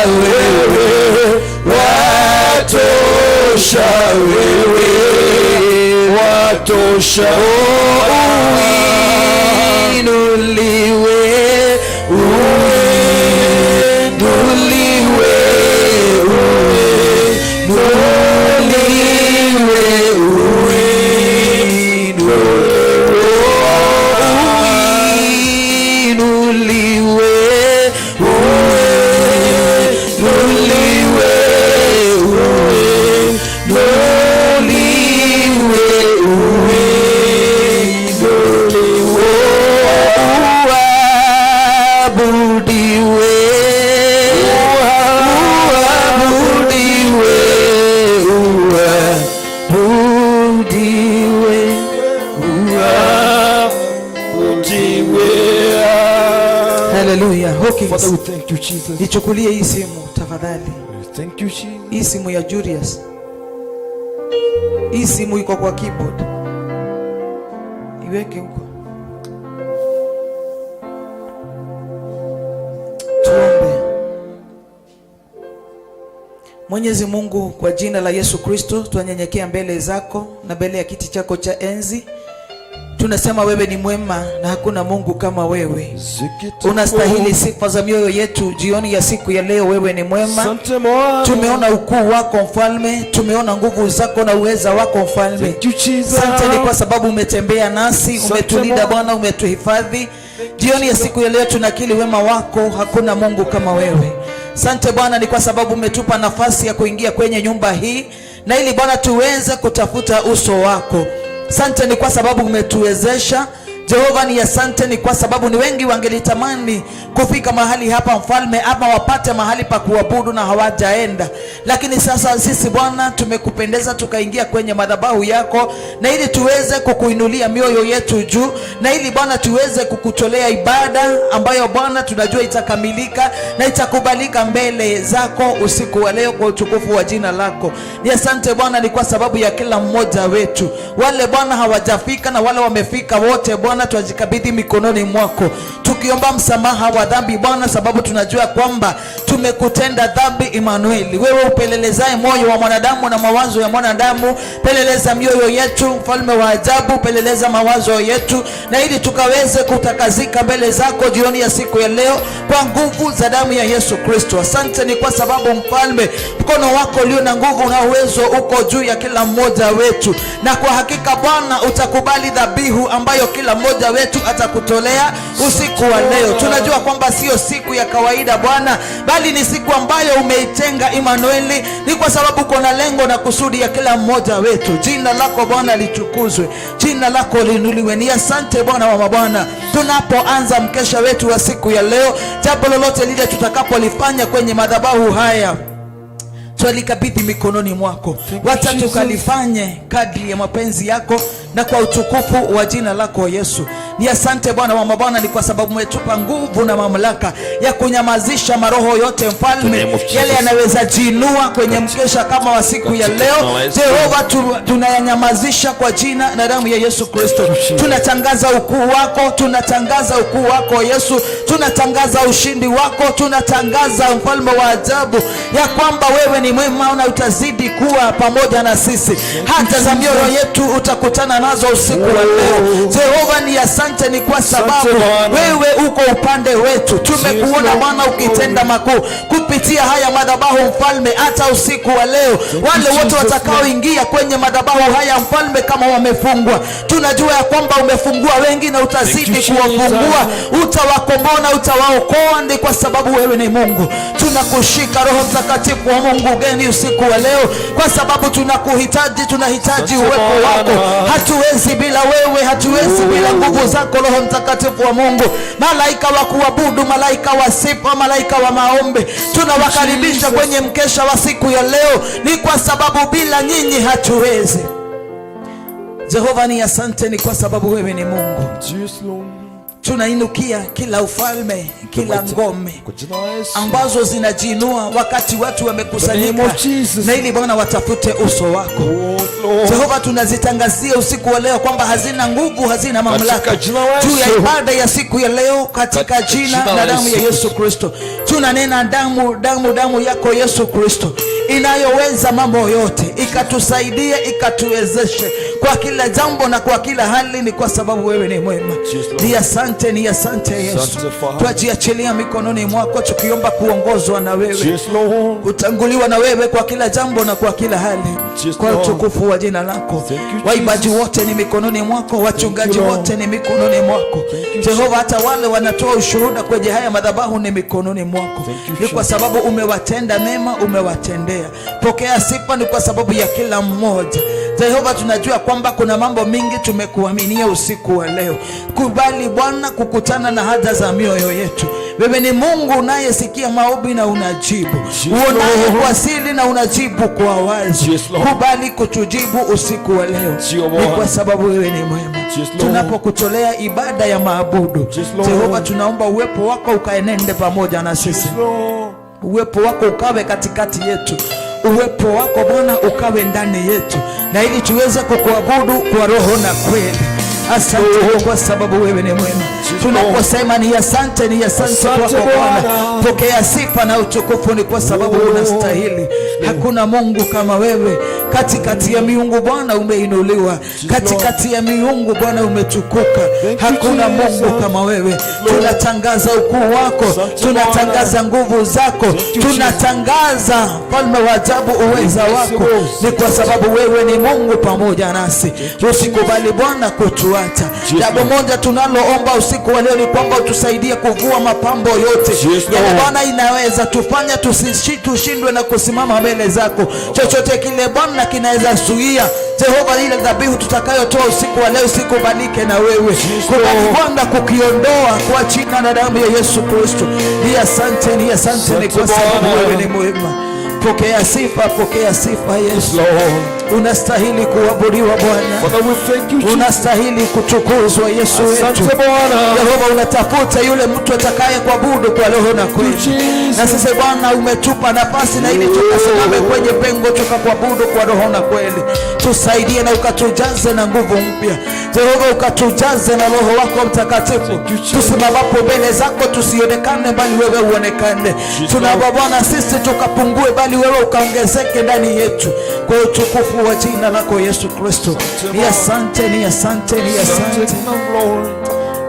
wewe watosha, wewe watosha. Uinuliwe, uinuliwe, uinuliwe, uinuliwe, uinuliwe, uinuliwe, uinuliwe, uinuliwe, uabudiwe, uabudiwe, uabudiwe, Uabudiwe. Hallelujah. Hawkins, Father, we thank you, Jesus. Nichukulie hii simu tafadhali. Thank you, Jesus. Hii simu ya Julius. Hii simu iko kwa keyboard. Iweke huko. Tuombe. Mwenyezi Mungu, kwa jina la Yesu Kristo, twanyenyekea mbele zako na mbele ya kiti chako cha enzi. Tunasema wewe ni mwema na hakuna Mungu kama wewe. Unastahili sifa za mioyo yetu jioni ya siku ya leo. Wewe ni mwema. Asante Bwana. Tumeona ukuu wako Mfalme, tumeona nguvu zako na uweza wako Mfalme. Thank you, Jesus. Asante ni kwa sababu umetembea nasi, Asante umetulinda Bwana. Bwana, umetuhifadhi. Jioni ya siku ya leo tunakiri wema wako, hakuna Mungu kama wewe. Asante Bwana ni kwa sababu umetupa nafasi ya kuingia kwenye nyumba hii na ili Bwana tuweze kutafuta uso wako. Asante ni kwa sababu umetuwezesha Jehova, ni asante ni kwa sababu ni wengi wangelitamani kufika mahali hapa Mfalme, ama wapate mahali pa kuabudu na hawajaenda, lakini sasa sisi Bwana tumekupendeza tukaingia kwenye madhabahu yako, na ili tuweze kukuinulia mioyo yetu juu, na ili Bwana tuweze kukutolea ibada ambayo Bwana tunajua itakamilika na itakubalika mbele zako usiku wa leo kwa utukufu wa jina lako. Ni asante Bwana ni kwa sababu ya kila mmoja wetu, wale Bwana hawajafika na wale wamefika, wote Bwana twajikabidhi mikononi mwako, tukiomba msamaha wa dhambi Bwana, sababu tunajua kwamba tumekutenda dhambi. Imanueli, wewe upelelezaye moyo wa mwanadamu na mawazo ya mwanadamu, peleleza mioyo yetu, mfalme wa ajabu, peleleza mawazo yetu, na ili tukaweze kutakazika mbele zako jioni ya siku ya leo kwa nguvu za damu ya Yesu Kristo. Asante ni kwa sababu Mfalme, mkono wako ulio na nguvu na uwezo uko juu ya kila mmoja wetu, na kwa hakika Bwana utakubali dhabihu ambayo kila mmoja wetu atakutolea usiku wa leo. Tunajua kwamba sio siku ya kawaida Bwana, bali ni siku ambayo umeitenga Imanueli, ni kwa sababu uko na lengo na kusudi ya kila mmoja wetu. Jina lako Bwana litukuzwe, jina lako liinuliwe. Ni asante Bwana wa mabwana, tunapoanza mkesha wetu wa siku ya leo, jambo lolote lile tutakapolifanya kwenye madhabahu haya twalikabidhi mikononi mwako, wacha Jesus. Tukalifanye kadri ya mapenzi yako na kwa utukufu wa jina lako Yesu. Ni asante Bwana wa mabwana, ni kwa sababu umetupa nguvu na mamlaka ya kunyamazisha maroho yote Mfalme, The name of Jesus. Yale yanaweza jiinua kwenye mkesha kama wa siku ya Katika leo. jina la Yesu. Jehova, tunayanyamazisha kwa jina na damu ya Yesu Kristo. Tunatangaza ukuu wako, tunatangaza ukuu wako Yesu, tunatangaza ushindi wako, tunatangaza mfalme wa ajabu ya kwamba wewe ni mwema na utazidi kuwa pamoja na sisi. Hata za mioyo yetu utakutana nazo usiku wa leo. Jehova, ni asante ni kwa sababu Bwana. Wewe uko upande wetu. Tumekuona Bwana ukitenda makuu kupitia haya madhabahu Mfalme, hata usiku wa leo wale wote watakaoingia kwenye madhabahu haya Mfalme, kama wamefungwa, tunajua ya kwamba umefungua wengi na utazidi Thank you, kuwafungua, utawakomboa na utawaokoa, ni kwa sababu wewe ni Mungu. Tunakushika Roho Mtakatifu wa Mungu ugeni usiku wa leo, kwa sababu tunakuhitaji, tunahitaji Asante uwepo wako. Bwana. Hatuwezi bila wewe, hatuwezi bila nguvu zako, Roho Mtakatifu wa Mungu. Malaika wa kuabudu, malaika wa sifa, malaika wa maombi, tunawakaribisha kwenye mkesha wa siku ya leo, ni kwa sababu bila nyinyi hatuwezi. Jehova, ni asante ni kwa sababu wewe ni Mungu. Yes, Lord. Tunainukia kila ufalme, kila ngome Kwa jina la Yesu. Ambazo zinajiinua wakati watu The name wamekusanyika of Jesus. na ili Bwana watafute uso wako. Oh, Lord. Jehova, tunazitangazia usiku wa leo kwamba hazina nguvu, hazina mamlaka Katika jina la juu ya Yesu. Ibada ya siku ya leo, katika Katika jina jina na la damu ya Yesu. Yesu Kristo. Tunanena damu, damu, damu yako Yesu Kristo inayoweza mambo yote, ikatusaidie, ikatuwezeshe kwa kila jambo na kwa kila hali, ni kwa sababu wewe ni mwema. Yes, Lord. Ni asante, ni asante Yesu. Asante, Father. Twajiachilia mikononi mwako tukiomba kuongozwa na wewe, Yes, Lord. kutanguliwa na wewe kwa kila jambo na kwa kila hali, Yes, kwa Lord. utukufu wa jina lako. Thank you, Waimbaji Jesus. wote ni mikononi mwako, wachungaji you, Lord. wote ni mikononi mwako Thank you, Jehova, hata wale wanatoa ushuhuda kwenye haya madhabahu ni mikononi mwako. Thank you, Ni kwa Jesus. sababu umewatenda mema, umewatendea. Pokea sifa, ni kwa sababu ya kila mmoja. Jehova, tunajua kwamba kuna mambo mingi tumekuaminia usiku wa leo. Kubali Bwana kukutana na haja za mioyo yetu. Wewe ni Mungu unayesikia maombi na unajibu, Yes, uonaye Lord. kwa siri na unajibu kwa wazi. Yes, Lord. Kubali kutujibu usiku wa leo, Sio ni Bwana. kwa sababu wewe ni mwema. Yes, Lord. Tunapokutolea ibada ya maabudu, Yes, Lord. Jehova, tunaomba uwepo wako ukaenende pamoja na sisi, Yes, Lord. uwepo wako ukawe katikati yetu, uwepo wako Bwana ukawe ndani yetu, na ili tuweze kukuabudu kwa roho na kweli. Asante kwa sababu wewe ni mwema. Tunaposema ni asante, ni asante Asante kwako Bwana. Bwana. Pokea sifa na utukufu, ni kwa sababu Oh. unastahili. Hakuna Mungu kama wewe. Katikati ya miungu Bwana umeinuliwa, katikati ya miungu Bwana umetukuka. Thank you, Hakuna Jesus. Mungu kama wewe. Tunatangaza ukuu wako, Asante tunatangaza nguvu zako, Thank you, Jesus. tunatangaza mfalme wa ajabu uweza wako, ni kwa sababu wewe ni Mungu pamoja nasi. Usikubali Bwana kutuacha. Jambo moja tunaloomba usiku wa leo ni kwamba utusaidie kuvua mapambo yote Yes, yale Lord. Bwana inaweza tufanya tushindwe na kusimama mbele zako. Chochote kile Bwana kinaweza zuia Jehova, ile dhabihu tutakayotoa usiku wa leo isikubalike na wewe. Kubali Lord. Bwana kukiondoa kwa jina na damu ya Yesu Kristo. Ni asante, ni asante, ni kwa Asante sababu Bwana. wewe ni mwema. Pokea sifa, pokea sifa Yesu. Lord. Unastahili kuabudiwa Bwana, Father, we thank you, Jesus. unastahili kutukuzwa Yesu wetu. Asante Bwana. Yehova, unatafuta yule mtu atakaye kuabudu kwa roho na kweli. Jesus. Na sasa Bwana umetupa nafasi na ili tukasimame kwenye pengo tukakuabudu kwa roho na kweli. Tusaidie na ukatujaze na nguvu mpya Jehova, ukatujaze na Roho wako Mtakatifu. Thank you, Jesus. Tusimamapo mbele zako tusionekane, bali wewe uonekane. Tunaomba Bwana sisi tukapungue, bali wewe ukaongezeke ndani yetu, kwa utukufu wa jina lako Yesu Kristo. Ni asante, ni asante, ni Asante asante. Lord.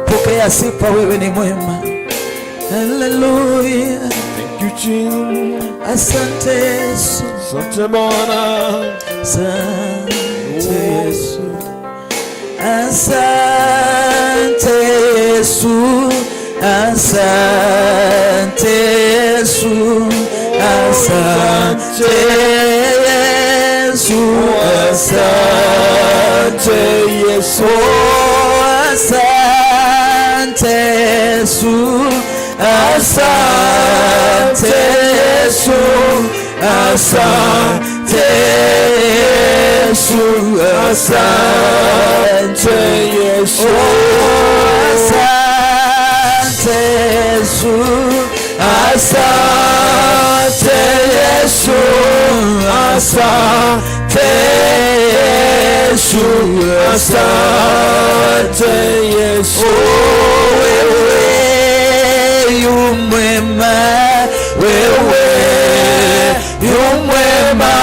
Pokea sifa, wewe ni mwema. Haleluya, Thank you, Jesus. asante Yesu, Asante Bwana. Asante Yesu, asante Yesu, asante Yesu, asante Yesu, asante Yesu. Oh, asante Yesu, asante Yesu, asante Yesu, asante Yesu. Oh, asante Yesu, asante Yesu, asante Yesu, Asante Yesu. Oh, wewe yu mwema, wewe yu mwema,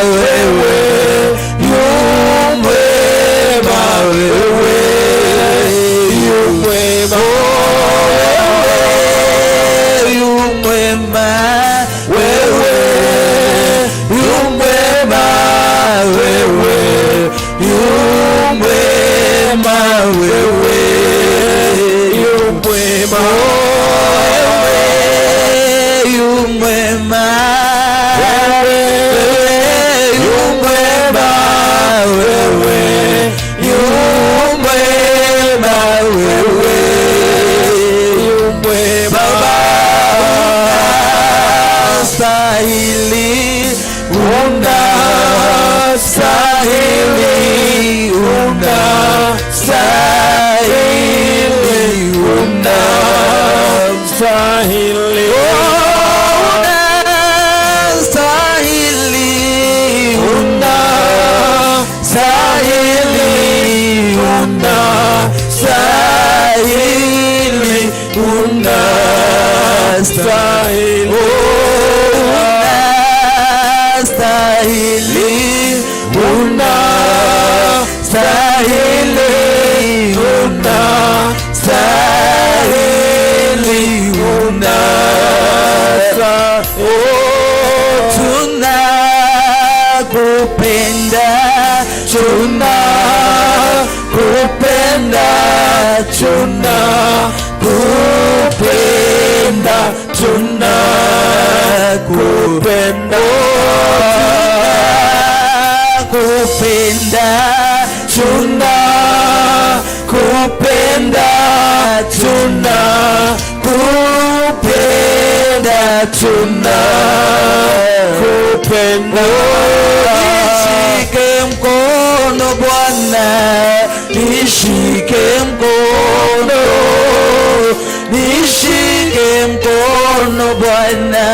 wewe yu mwema, wewe yu mwema, oh, wewe yu mwema, wewe yu mwema, wewe yu mwema, wewe yu mwema, wewe yu mwema, wewe yu mwema, wewe yu mwema, wewe yu mwema. Baba unastahili, unastahili, unastahili. Unastahili. Unastahili, unastahili, unastahili, unastahili, unastahili, unastahili, unastahili, unastahili. Tunakupenda, tunakupenda, tunakupenda, tunakupenda, tunakupenda, tunakupenda, tunakupenda, tunakupenda. Nishike mkono Bwana, nishike mkono, nishike mkono Bwana,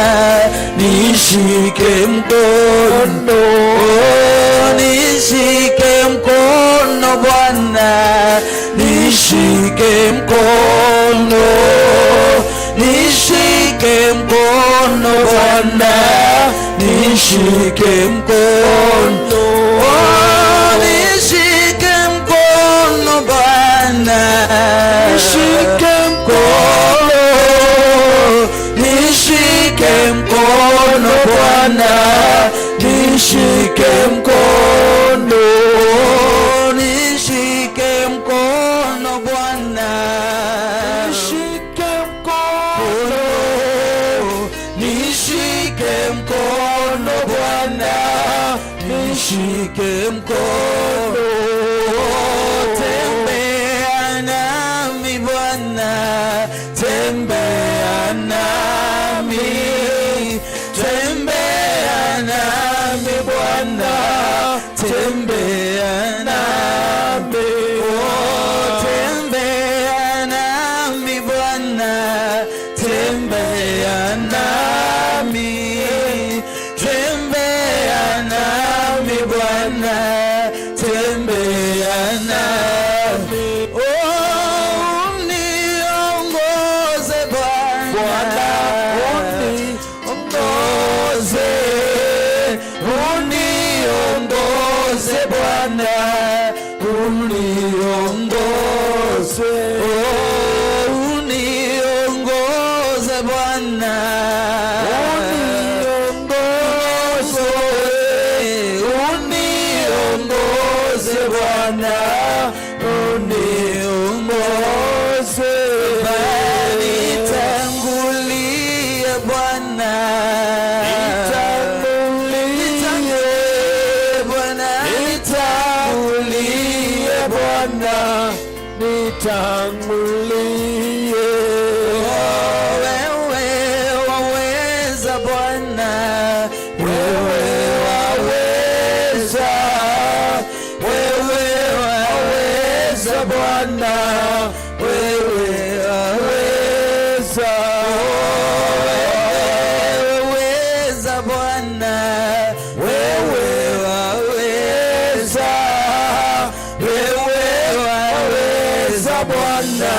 nishike mkono, nishike mkono Bwana, nishike mkono, nishike mkono Bwana, nishike mkono, oh, nishike mkono Bwana, Nishike mkono, nishike mkono Bwana, nishike mkono, nishike mkono Bwana, Nishike mkono. Nishike mkono Bwana, nishike mkono, tembea nami Bwana, tembea nami, tembea nami Bwana, tembea nami, oh, tembea nami Bwana, tembea nami, tembea nami Bwana, tembea nami, oh, uniongoze Bwana, Bwana, uniongoze, uniongoze Bwana, uniongoze, oh, uniongoze Bwana, Uniongoze. Uniongoze Bwana, uniongoze, nitangulie Bwana, Nitangulie. Bwana, nitangulie Bwana, nitangulie. Oh, wewe waweza Bwana, wewe waweza, wewe waweza Bwana, wewe waweza, wewe waweza Bwana, wewe waweza, wewe waweza Bwana,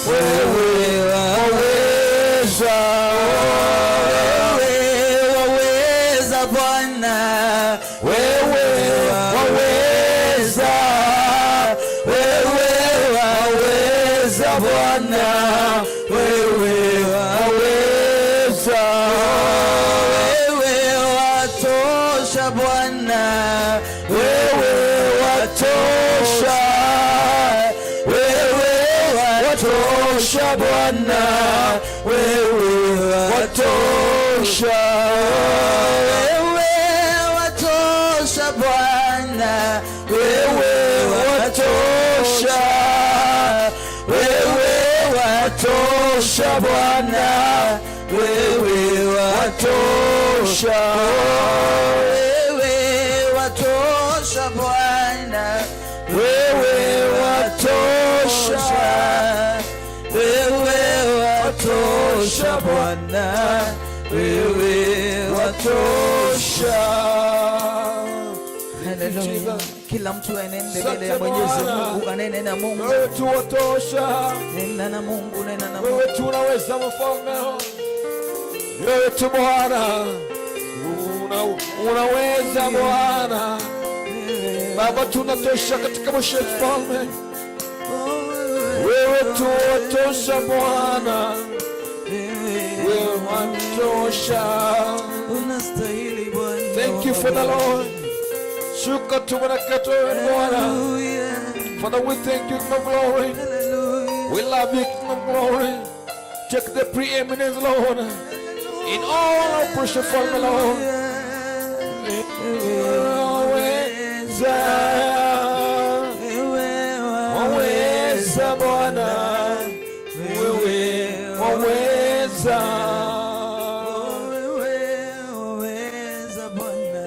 wewe waweza, wewe waweza Bwana, wewe waweza, wewe waweza Bwana, wewe waweza, wewe watosha Bwana, wewe watosha, wewe watosha Bwana, wewe watosha, wewe watosha Bwana, wewe watosha, wewe watosha Bwana, wewe watosha, wewe watosha Bwana, wewe watosha, wewe watosha. Watosha Bwana, wewe Watosha. Haleluya. Kila mtu aenende mbele ya Mwenyezi Mungu, anene na Mungu. Wewe tu watosha. Nena na Mungu, nena na Mungu. Wewe tu unaweza mfalme. Wewe tu Bwana. Unaweza Bwana. Baba, tunatosha katika maisha yetu mfalme. Wewe tu watosha Bwana. Wewe watosha. Unastahili Bwana. Thank you for the Lord. Shuka tu baraka wewe Bwana. Hallelujah. Father, we thank you, King of glory. Hallelujah. We love you, King of glory. Take the preeminence, Lord. In all our precious Father, Lord. Waweza, waweza Bwana, wewe waweza. Wewe waweza Bwana.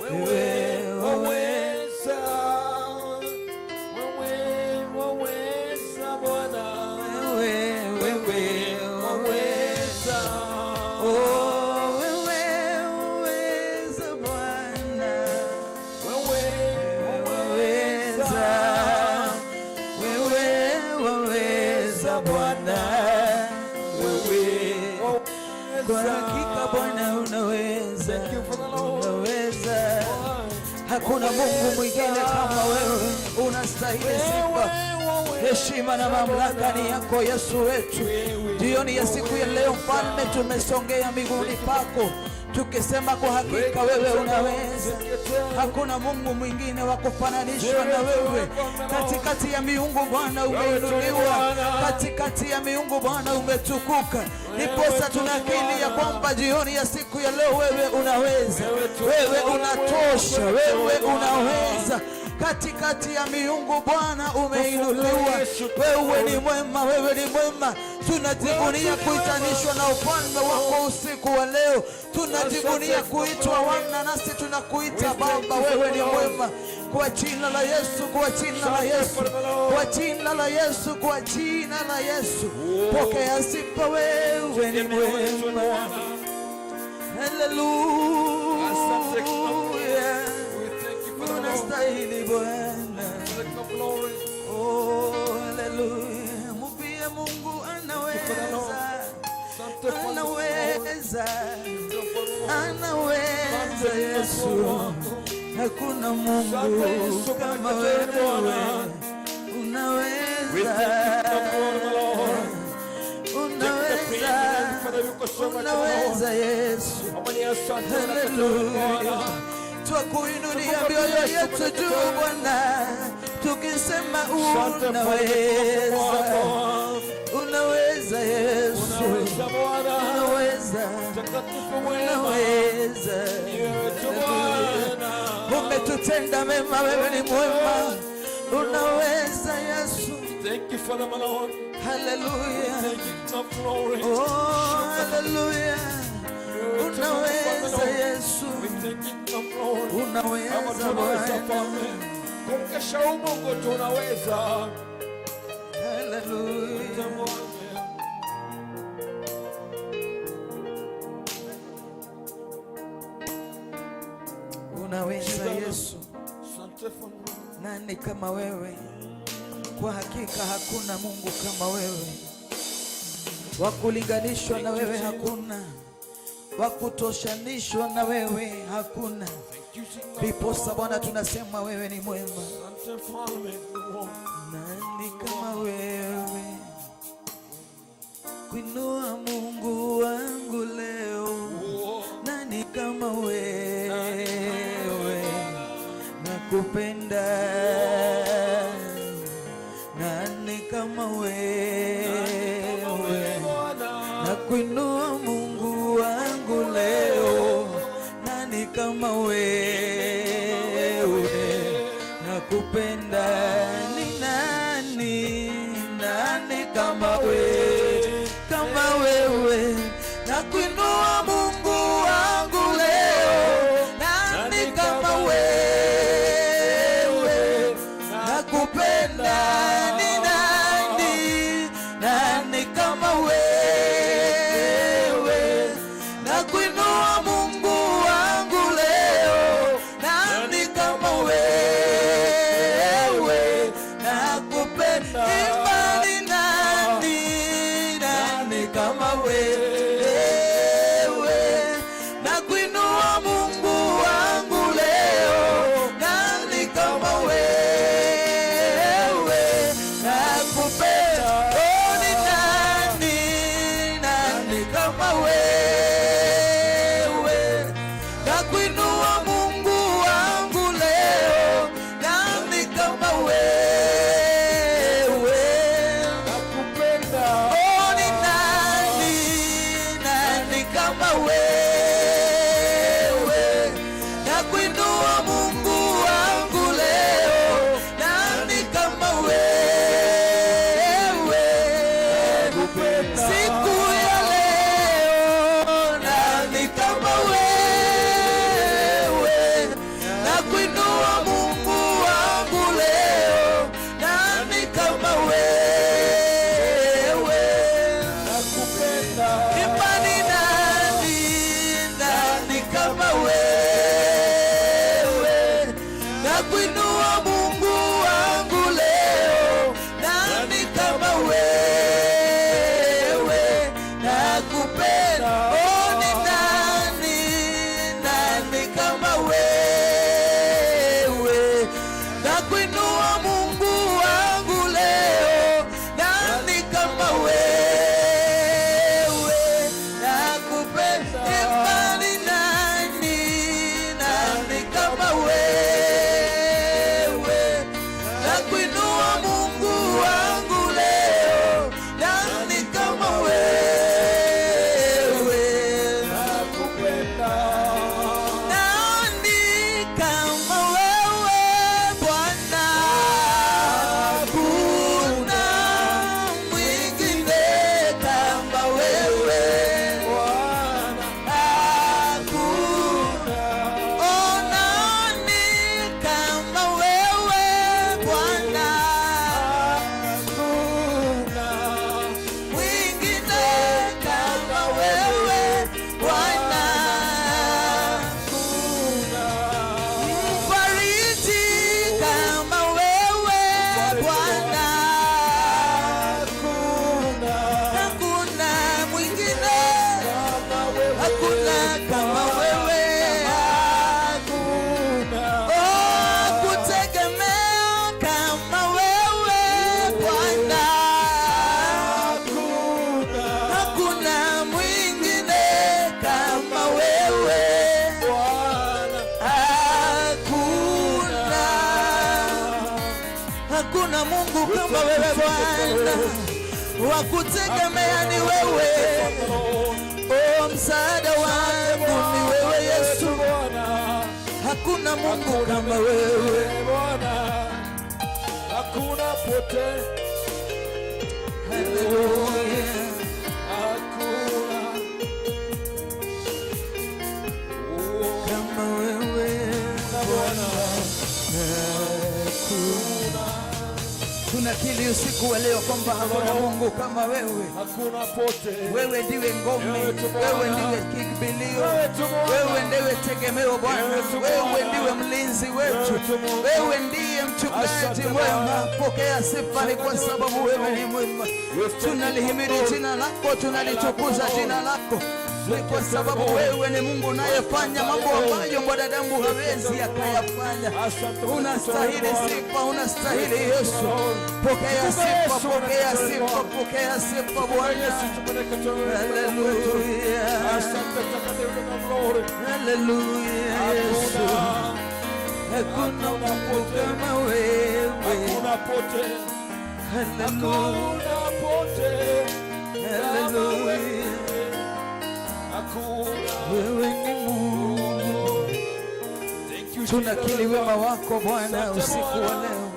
Wewe waweza, wewe waweza Bwana, Wewe wewe waweza. Oh, wewe waweza Bwana. Wewe Waweza. Wewe waweza Bwana. Wewe Kwa waweza. hakika Bwana unaweza. Thank you for the Lord. Unaweza. Hakuna Mungu mwingine kama wewe. Unastahili sifa, heshima na mamlaka ni yako Yesu wetu. Jioni ya siku ya leo Mfalme, tumesongea miguuni pako tukisema kwa hakika wewe unaweza. Hakuna Mungu mwingine wa kufananishwa na wewe. Katikati ya miungu Bwana umeinuliwa, katikati ya miungu Bwana umetukuka. Ndiposa tunakiri ya kwamba jioni ya siku ya leo wewe unaweza, wewe unatosha, wewe unaweza. Katikati ya miungu Bwana umeinuliwa. Wewe ni mwema, wewe ni mwema. Tunajivunia kuitanishwa na ufalme wako usiku wa leo. Tunajivunia kuitwa wana, nasi tunakuita Baba. Wewe ni mwema. Kwa jina la Yesu, kwa jina la Yesu, kwa jina la Yesu, kwa jina la Yesu, pokea sifa, wewe ni mwema. Haleluya, unastahili Bwana. Oh, haleluya. Mupie Mungu anaweza, anaweza, anaweza Yesu. Hakuna Mungu kama wewe, unaweza, unaweza, unaweza Yesu. Haleluya. Twakuinulia mioyo yetu juu Bwana, tukisema unaweza, unaweza Yesu, unaweza, unaweza. Umetutenda mema, wewe ni mwema, unaweza Yesu. Thank you, Father, my Lord. Haleluya. Thank you, King of glory. Oh, haleluya. Unaweza Yesu, We thank you, King of glory. Kama unaweza tunaweza Bwana. Mfalme, kumkesha huu Mungu tunaweza. Haleluya. Unaweza Yesu, Asante Mfalme. nani kama wewe? Kwa hakika hakuna Mungu kama wewe, wa kulinganishwa na wewe hakuna, wa kutoshanishwa na wewe hakuna. Thank you, King of Ndiposa Bwana tunasema wewe ni mwema. Asante Mfalme. Nani kama wewe? Kuinua Mungu wangu leo, nani kama wewe? Nakupenda, nani kama wewe? Nakuinua Mungu wangu leo, nani kama wewe? Nakupenda, ni nani? Nani kama wewe? Kama wewe, nakuinua Mungu wangu leo, nani kama wewe? Nakupenda, ni nani? Nani kama wewe? Kama wewe? Nakuinua Mungu wangu leo, nani kama wewe? Nakupenda. Oh, ni nani, nani kama wewe? Nakuinua Mungu wangu leo, nani kama wewe? Nakupenda. Oh, ni nani, nani kama wewe? Nakuinua Mungu wangu leo, nani kama wewe? Siku ya leo, nani kama wewe? Nakuinua Mungu wangu leo, nani kama wewe? Nakupenda. Imba ni nani, nani kama wewe? Nakuinua Mungu wangu leo, nani kama wewe? Nakupenda. Oh, ni nani, nani kama wewe? Nakuinua Mungu wangu leo, nani kama wewe? Nakupenda. Imba ni nani, nani kama wewe? Nakuinua Mungu wangu leo, nani kama wewe? Nakupenda. Nani kama wewe, Bwana? Hakuna mwingine kama wewe. Bwana. Hakuna. Oh, nani kama wewe, Bwana? Hakuna. Mwingine kama wewe, Bwana. Mfariji kama wewe, Bwana. Hakuna. Hakuna mwingine, Kama wewe. Hakuna kama wewe. Hakuna. Oh, kutegemea kama wewe, Bwana. Hakuna. Hakuna mwingine kama wewe. Bwana. Hakuna, hakuna Mungu kama wewe, Bwana, wa kutegemea ni wewe. Oh, msaada wangu ni wewe, Yesu. Bwana. Hakuna Mungu kama wewe. Bwana. Hakuna pote. Haleluya. Hakuna. Oh, Kama wewe. Bwana. Tunakiri usiku wa leo kwamba hakuna Mungu kama wewe. Hakuna pote. Wewe ndiwe ngome, Wewe tu Bwana. wewe ndiwe kimbilio, Wewe tu Bwana. wewe ndiwe tegemeo, Bwana, Wewe tu wewe Bwana. ndiwe mlinzi wetu, Wewe tu Mungu. wewe ndiye mchungaji Asante mwema. Bwana. Pokea sifa ni kwa sababu wewe ni mwema. Tunalihimidi jina lako, tunalitukuza jina lako ni kwa sababu wewe ni Mungu unayefanya mambo ambayo mwanadamu hawezi akayafanya. Unastahili sifa, unastahili, Yesu. Pokea sifa, pokea sifa, pokea sifa, Bwana. Haleluya, haleluya, Yesu. Hakuna Mungu kama wewe. Hakuna pote. Haleluya, Hakuna pote. Haleluya. Hakuna. Wewe ni Mungu. Thank you, Tunakiri Jesus. wema wako, Bwana, Asante usiku wa Bwana. leo.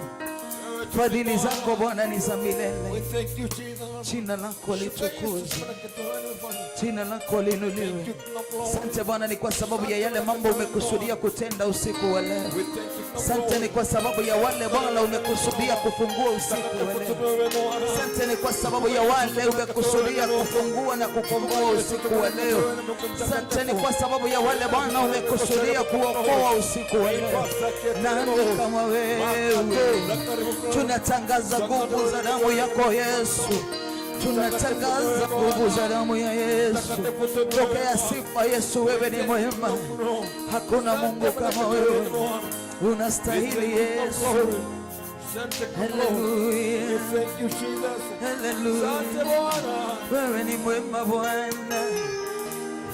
Wewe tu Fadhili Bwana. zako, Bwana, ni za We milele. thank you, Jesus. Jina lako litukuzwe, jina lako liinuliwe. Asante Bwana, ni kwa sababu ya yale mambo umekusudia kutenda usiku wa leo. Asante ni kwa sababu ya wale, Bwana, umekusudia kufungua usiku wa leo. Asante ni kwa sababu ya wale umekusudia kufungua na kukomboa usiku wa leo. Asante ni kwa sababu ya wale, Bwana, umekusudia kuokoa usiku wa leo. Nani kama wewe? Tunatangaza nguvu za damu yako, Yesu. Tunatangaza nguvu za damu ya Yesu. Pokea sifa Yesu, wewe ni mwema, hakuna Mungu kama wewe, unastahili Yesu. Haleluya, haleluya, wewe ni mwema Bwana.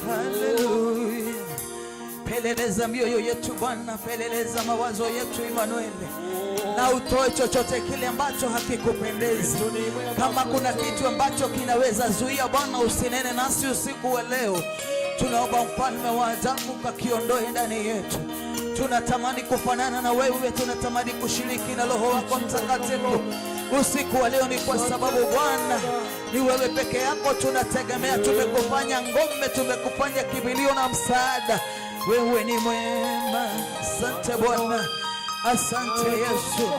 Haleluya. Peleleza mioyo yetu Bwana, peleleza mawazo yetu Emanueli, na utoe chochote kile ambacho hakikupendezi. Kama kuna kitu ambacho kinaweza zuia Bwana, usinene nasi usiku wa leo. Tunaomba mfalme wa ajabu kakiondoe ndani yetu. Tunatamani kufanana na wewe, tunatamani kushiriki na Roho wako Mtakatifu usiku wa leo. Ni kwa sababu Bwana ni wewe peke yako tunategemea. Tumekufanya ngome, tumekufanya kimbilio na msaada. Wewe ni mwema. Asante Bwana, asante Yesu,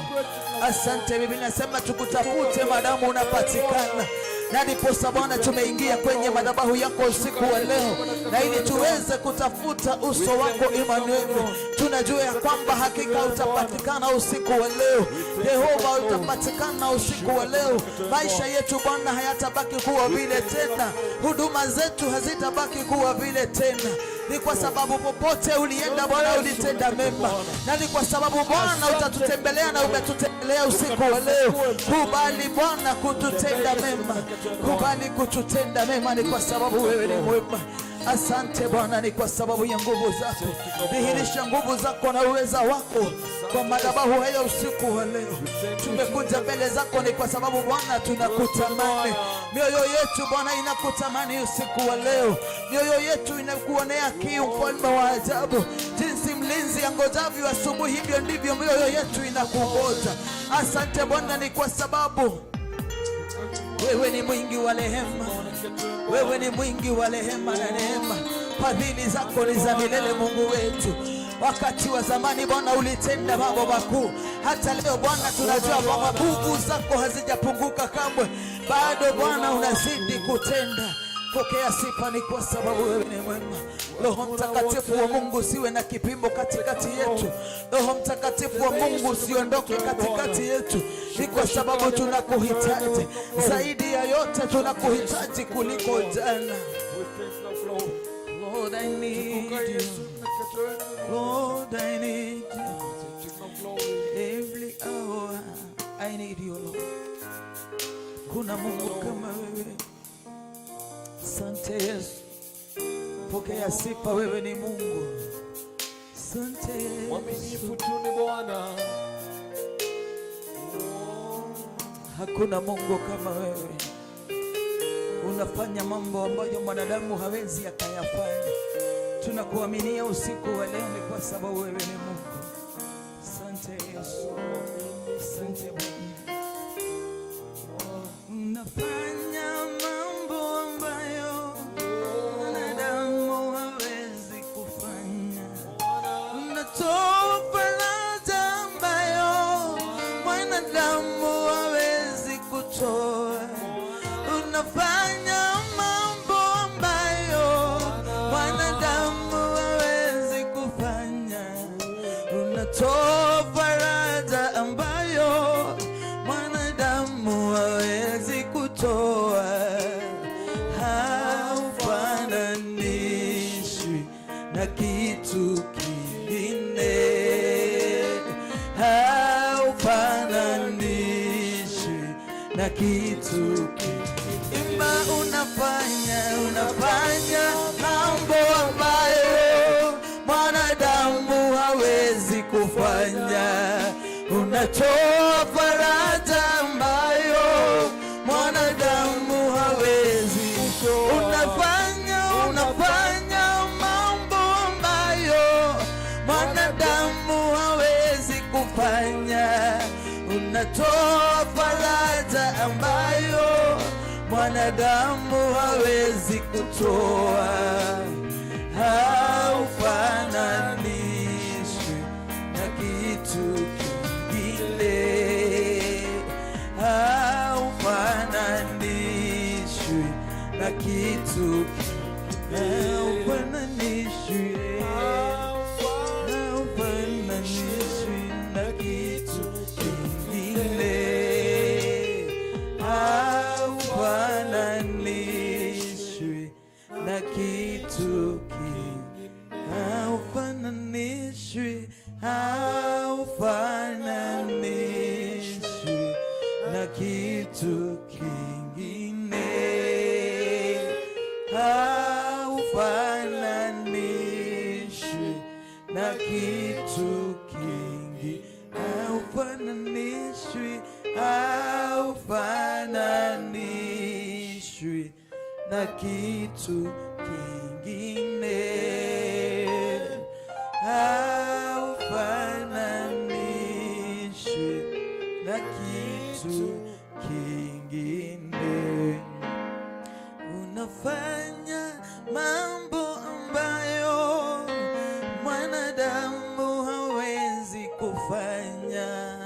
asante. Biblia inasema tukutafute madamu unapatikana, na ndiposa Bwana tumeingia kwenye madhabahu yako usiku wa leo, na ili tuweze kutafuta uso wako Emmanuel. Tunajua ya kwamba hakika utapatikana usiku wa leo. Yehova, utapatikana usiku wa leo. Maisha yetu Bwana hayatabaki kuwa vile tena, huduma zetu hazitabaki kuwa vile tena. Ni kwa sababu popote ulienda Bwana ulitenda mema, na ni kwa sababu Bwana utatutembelea na umetutembelea usiku wa leo. Kubali Bwana kututenda mema, kubali kututenda mema, ni kwa sababu wewe ni mwema. Asante Bwana, ni kwa sababu ya nguvu zako. Dhihirisha nguvu zako na uweza wako kwa madhabahu haya usiku wa leo. Tumekuja mbele zako ni kwa sababu Bwana tunakutamani. Mioyo yetu Bwana inakutamani usiku wa leo. Mioyo yetu inakuonea kiu, mfalme wa ajabu. Jinsi mlinzi angojavyo asubuhi, hivyo ndivyo mioyo yetu inakungoja. Asante Bwana, ni kwa sababu wewe ni mwingi wa rehema, wewe ni mwingi wa rehema na neema. Fadhili zako ni za milele, Mungu wetu. Wakati wa zamani Bwana ulitenda mambo makuu, hata leo Bwana tunajua kwamba nguvu zako hazijapunguka kamwe, bado Bwana unazidi kutenda. Pokea sifa, ni kwa sababu wewe ni mwema. Roho Mtakatifu wa Mungu usiwe na kipimo katikati yetu. Roho Mtakatifu wa Mungu usiondoke katikati yetu, ni kwa sababu tunakuhitaji zaidi ya yote, tunakuhitaji kuliko jana. Lord, I need you. Lord, I need you. Every hour I need you, Lord. Kuna Mungu kama wewe. Asante Yesu. Pokea sifa, wewe ni Mungu. Asante Yesu. Mwaminifu tu ni Bwana. Hakuna Mungu kama wewe. Unafanya mambo ambayo mwanadamu hawezi akayafanya. Tunakuaminia usiku wa leo ni kwa sababu wewe ni Mungu. Asante Yesu. Asante Bwana. Unafanya mambo ambayo mwanadamu hawezi kufanya. Unatoa faraja ambayo mwanadamu hawezi kutoa. Unafanya mambo ambayo mwanadamu hawezi kufanya. Unatoa faraja ambayo mwanadamu hawezi kutoa. Haufananishwi na kitu kingine, haufananishwi na kitu kingine. Imba, unafanya, unafanya mambo ambayo mwanadamu hawezi kufanya. Unatoa faraja ambayo mwanadamu hawezi. Unafanya, unafanya mambo ambayo mwanadamu hawezi kufanya. Unatoa faraja ambayo mwanadamu hawezi kutoa. Haufananishwi na kitu kingine, haufananishwi na kitu, haufananishwi, haufananishwi na kitu kingine, haufananishwi. haufananishwi na kitu kingine, haufananishwi, haufananishwi na kitu kingine, haufananishwi na kitu kingi, haufananishwi, haufananishwi na kitu kingine, haufananishwi na kitu kingine. Unafanya mambo ambayo mwanadamu hawezi kufanya.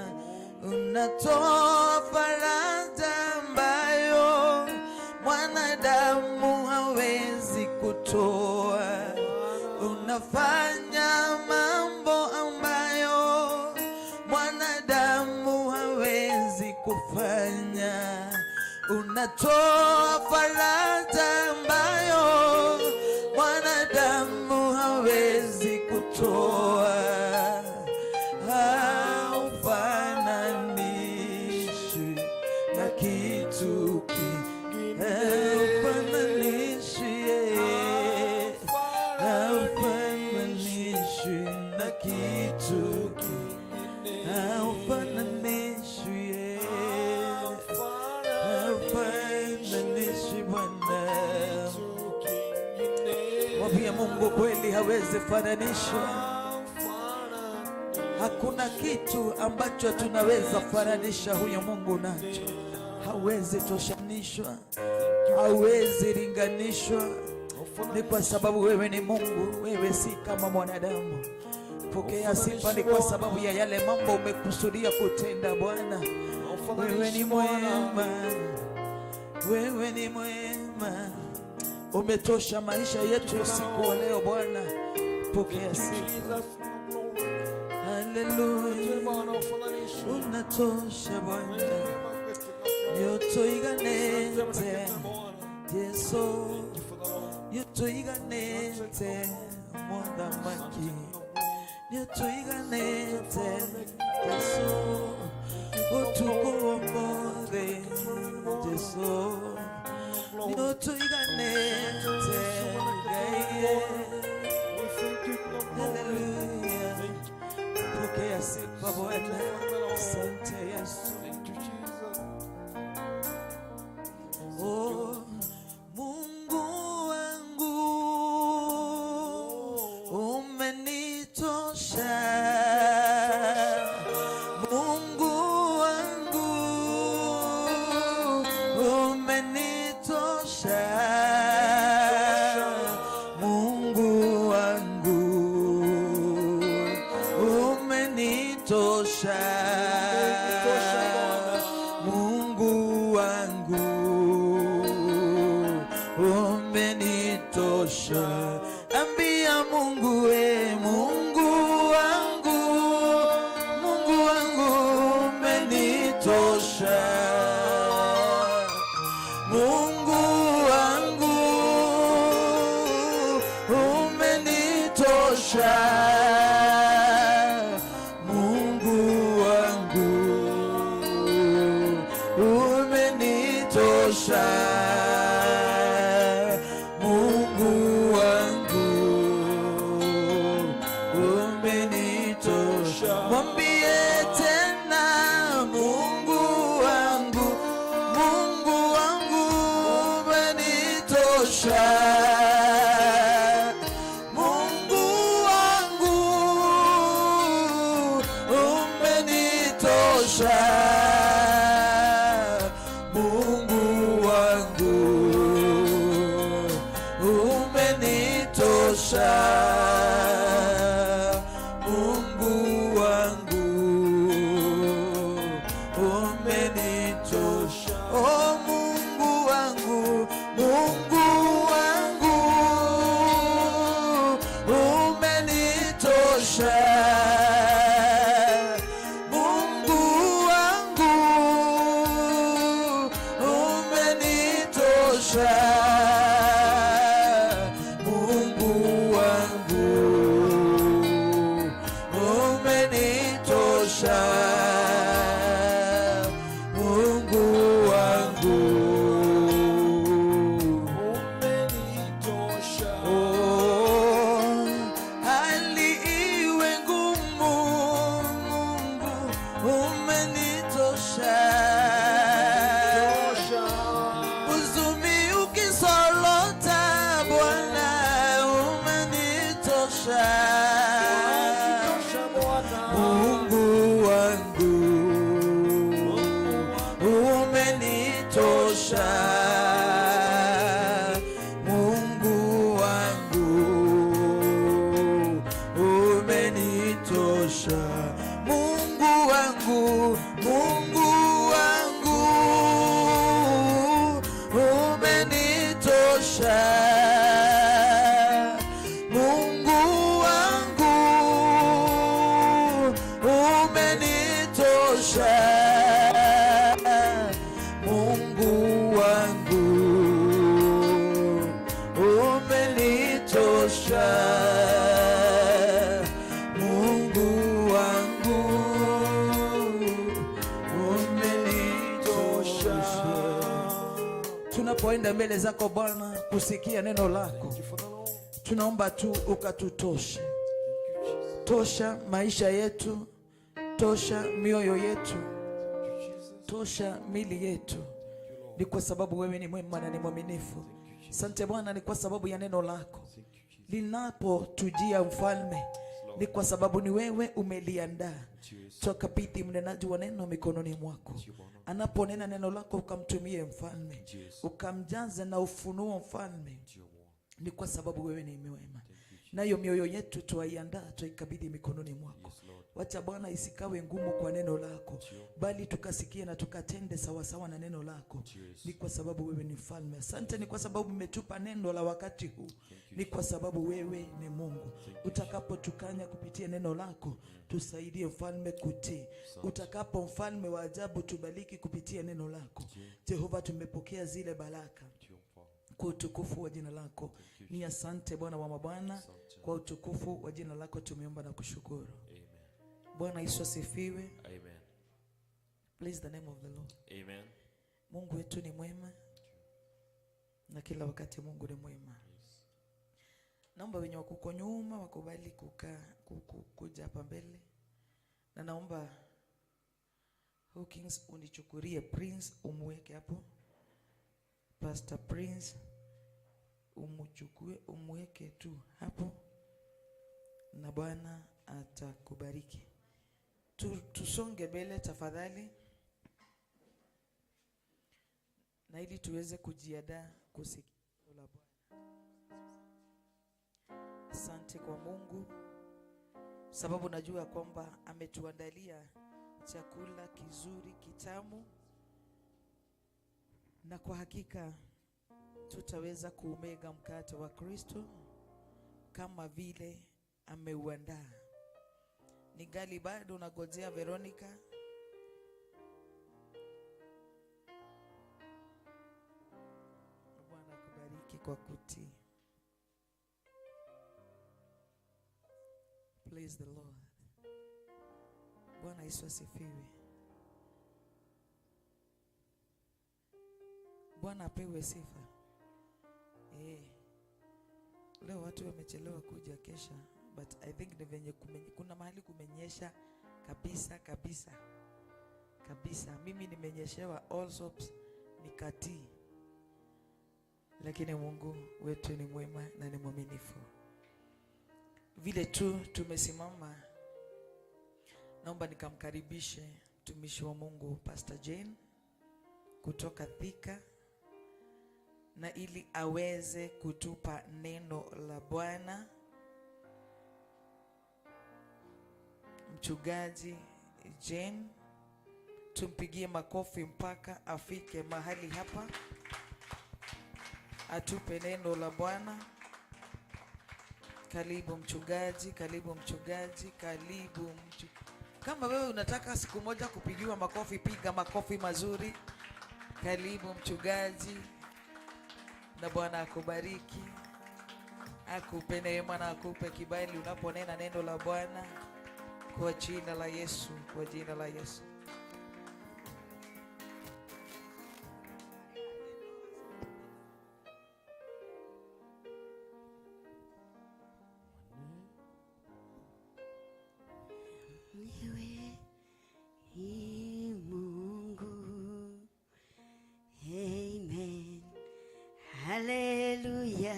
Unatoa faraja ambayo mwanadamu hawezi kutoa. Unafanya mambo ambayo mwanadamu hawezi kufanya. Unatoa faraja ambayo mwanadamu hawezi kutoa. Haufananishwi na kitu kingine, haufananishwi, haufananishwi na kitu kingine, haufananishwi, haufananishwi Bwana. Mwambie Mungu kweli hawezi fananishwa. Hakuna kitu ambacho tunaweza fananisha huyo Mungu nacho. Hawezi toshanishwa, hawezi linganishwa. Ni kwa sababu wewe ni Mungu, wewe si kama mwanadamu. Pokea sifa, ni kwa sababu ya yale mambo umekusudia kutenda Bwana. Wewe ni mwema, wewe ni mwema, umetosha maisha yetu usiku wa leo Bwana. Pokea sifa. Haleluya, unatosha Bwana, nĩũtũiganĩte Yesu, nĩũtũiganĩte Mũthamaki, nĩũtũiganĩte Yesu, ũtukũ ũmũthĩ Yesu, nĩũtũiganĩte Ngai. Haleluya, pokea sifa Bwana. Asante Yesu. Oh, Mungu wangu umenitosha. Mungu wangu umenitosha. Mungu wangu umenitosha. Mungu wangu umenitosha. Ambia Mungu we, Mungu wangu, Mungu wangu umenitosha. Mungu wangu umenitosha. Mungu wangu umenitosha. Mungu wangu umenitosha. Mwambie tena Mungu wangu, Mungu wangu umenitosha. Mungu wangu umenitosha. Mungu wangu umenitosha. Mungu wangu umenitosha. Oh, Mungu wangu, Mungu wangu umenitosha. Mungu wangu umenitosha. Umenitosha Mungu wangu, umenitosha Mungu wangu. Umenitosha. Oh, hali iwe ngumu, Mungu umenitosha. Tosha. Huzuni ukisolota, Bwana umenitosha. Tosha Bwana. Mungu wangu umenitosha. Mungu wangu umenitosha. Mungu wangu, Mungu wangu umenitosha. Mungu wangu umenitosha. Mungu wangu umenitosha. Mungu wangu umenitosha. Tunapoenda mbele zako Bwana kusikia neno lako, Thank you, Father Lord. Tunaomba tu ukatutoshe. Thank you, Jesus. Tosha maisha yetu, tosha mioyo yetu, Thank you, Jesus. Tosha mili yetu. Thank you, Lord. Ni kwa sababu wewe ni mwema na ni mwaminifu. Thank you, Jesus. Asante Bwana, ni kwa sababu ya neno lako Thank you, Jesus. linapotujia mfalme, ni kwa sababu ni wewe umeliandaa. Jesus. Twakabidhi mnenaji wa neno mikononi mwako. Ndiyo, Bwana. Anaponena neno lako ukamtumie mfalme, Yes. ukamjaze na ufunuo mfalme, Ndiyo, Bwana. Ni kwa sababu wewe ni mwema. Thank you, Jesus. Nayo mioyo yetu twaiandaa, twaikabidhi mikononi mwako. Yes, Lord. Wacha Bwana isikawe ngumu kwa neno lako, Ndiyo. Bali tukasikie na tukatende sawasawa na neno lako. Yes. Ni kwa sababu wewe ni mfalme. Asante, ni kwa sababu umetupa neno la wakati huu. You, Ni kwa sababu wewe ni Mungu. Thank you, Utakapotukanya kupitia neno lako, tusaidie mfalme kutii. Asante. Utakapo mfalme wa ajabu, tubariki kupitia neno lako. Jehova, tumepokea zile baraka Ndiyo, Mfalme. Kwa utukufu wa jina lako. Thank you, Ni asante Bwana wa mabwana, Asante. Kwa utukufu wa jina lako tumeomba na kushukuru. Amen. Bwana Yesu asifiwe. Amen. Praise the name of the Lord. Amen. Mungu wetu ni mwema na kila wakati Mungu ni mwema. Yes. Naomba wenye wakuko nyuma wakubali kukaa kuja hapa mbele, na naomba Hawkins unichukulie Prince umweke hapo. Pastor Prince umuchukue umweke tu hapo, na Bwana atakubariki. Tusonge mbele tafadhali, na ili tuweze kujiandaa kusikia neno la Bwana. Asante kwa Mungu, sababu najua kwamba ametuandalia chakula kizuri kitamu, na kwa hakika tutaweza kuumega mkate wa Kristo kama vile ameuandaa. Ningali bado nagojea Veronica. Bwana akubariki kwa kutii. Praise the Lord. Bwana Yesu asifiwe. Bwana apewe sifa. Leo watu wamechelewa kuja kesha, but I think ni venye kuna mahali kumenyesha kabisa kabisa kabisa. Mimi nimenyeshewa all sorts nikatii. Lakini Mungu wetu ni mwema na ni mwaminifu. Vile tu tumesimama, naomba nikamkaribishe mtumishi wa Mungu Pastor Jane kutoka Thika, na ili aweze kutupa neno la Bwana. Mchungaji Jane, tumpigie makofi mpaka afike mahali hapa atupe neno la Bwana. Karibu mchungaji, karibu mchungaji, karibu mchungaji. Kama wewe unataka siku moja kupigiwa makofi, piga makofi mazuri. Karibu mchungaji. Na Bwana akubariki, akupe neema na akupe kibali unaponena neno la Bwana kwa jina la Yesu, kwa jina la Yesu. Wewe ni Mungu. Amen. Haleluya.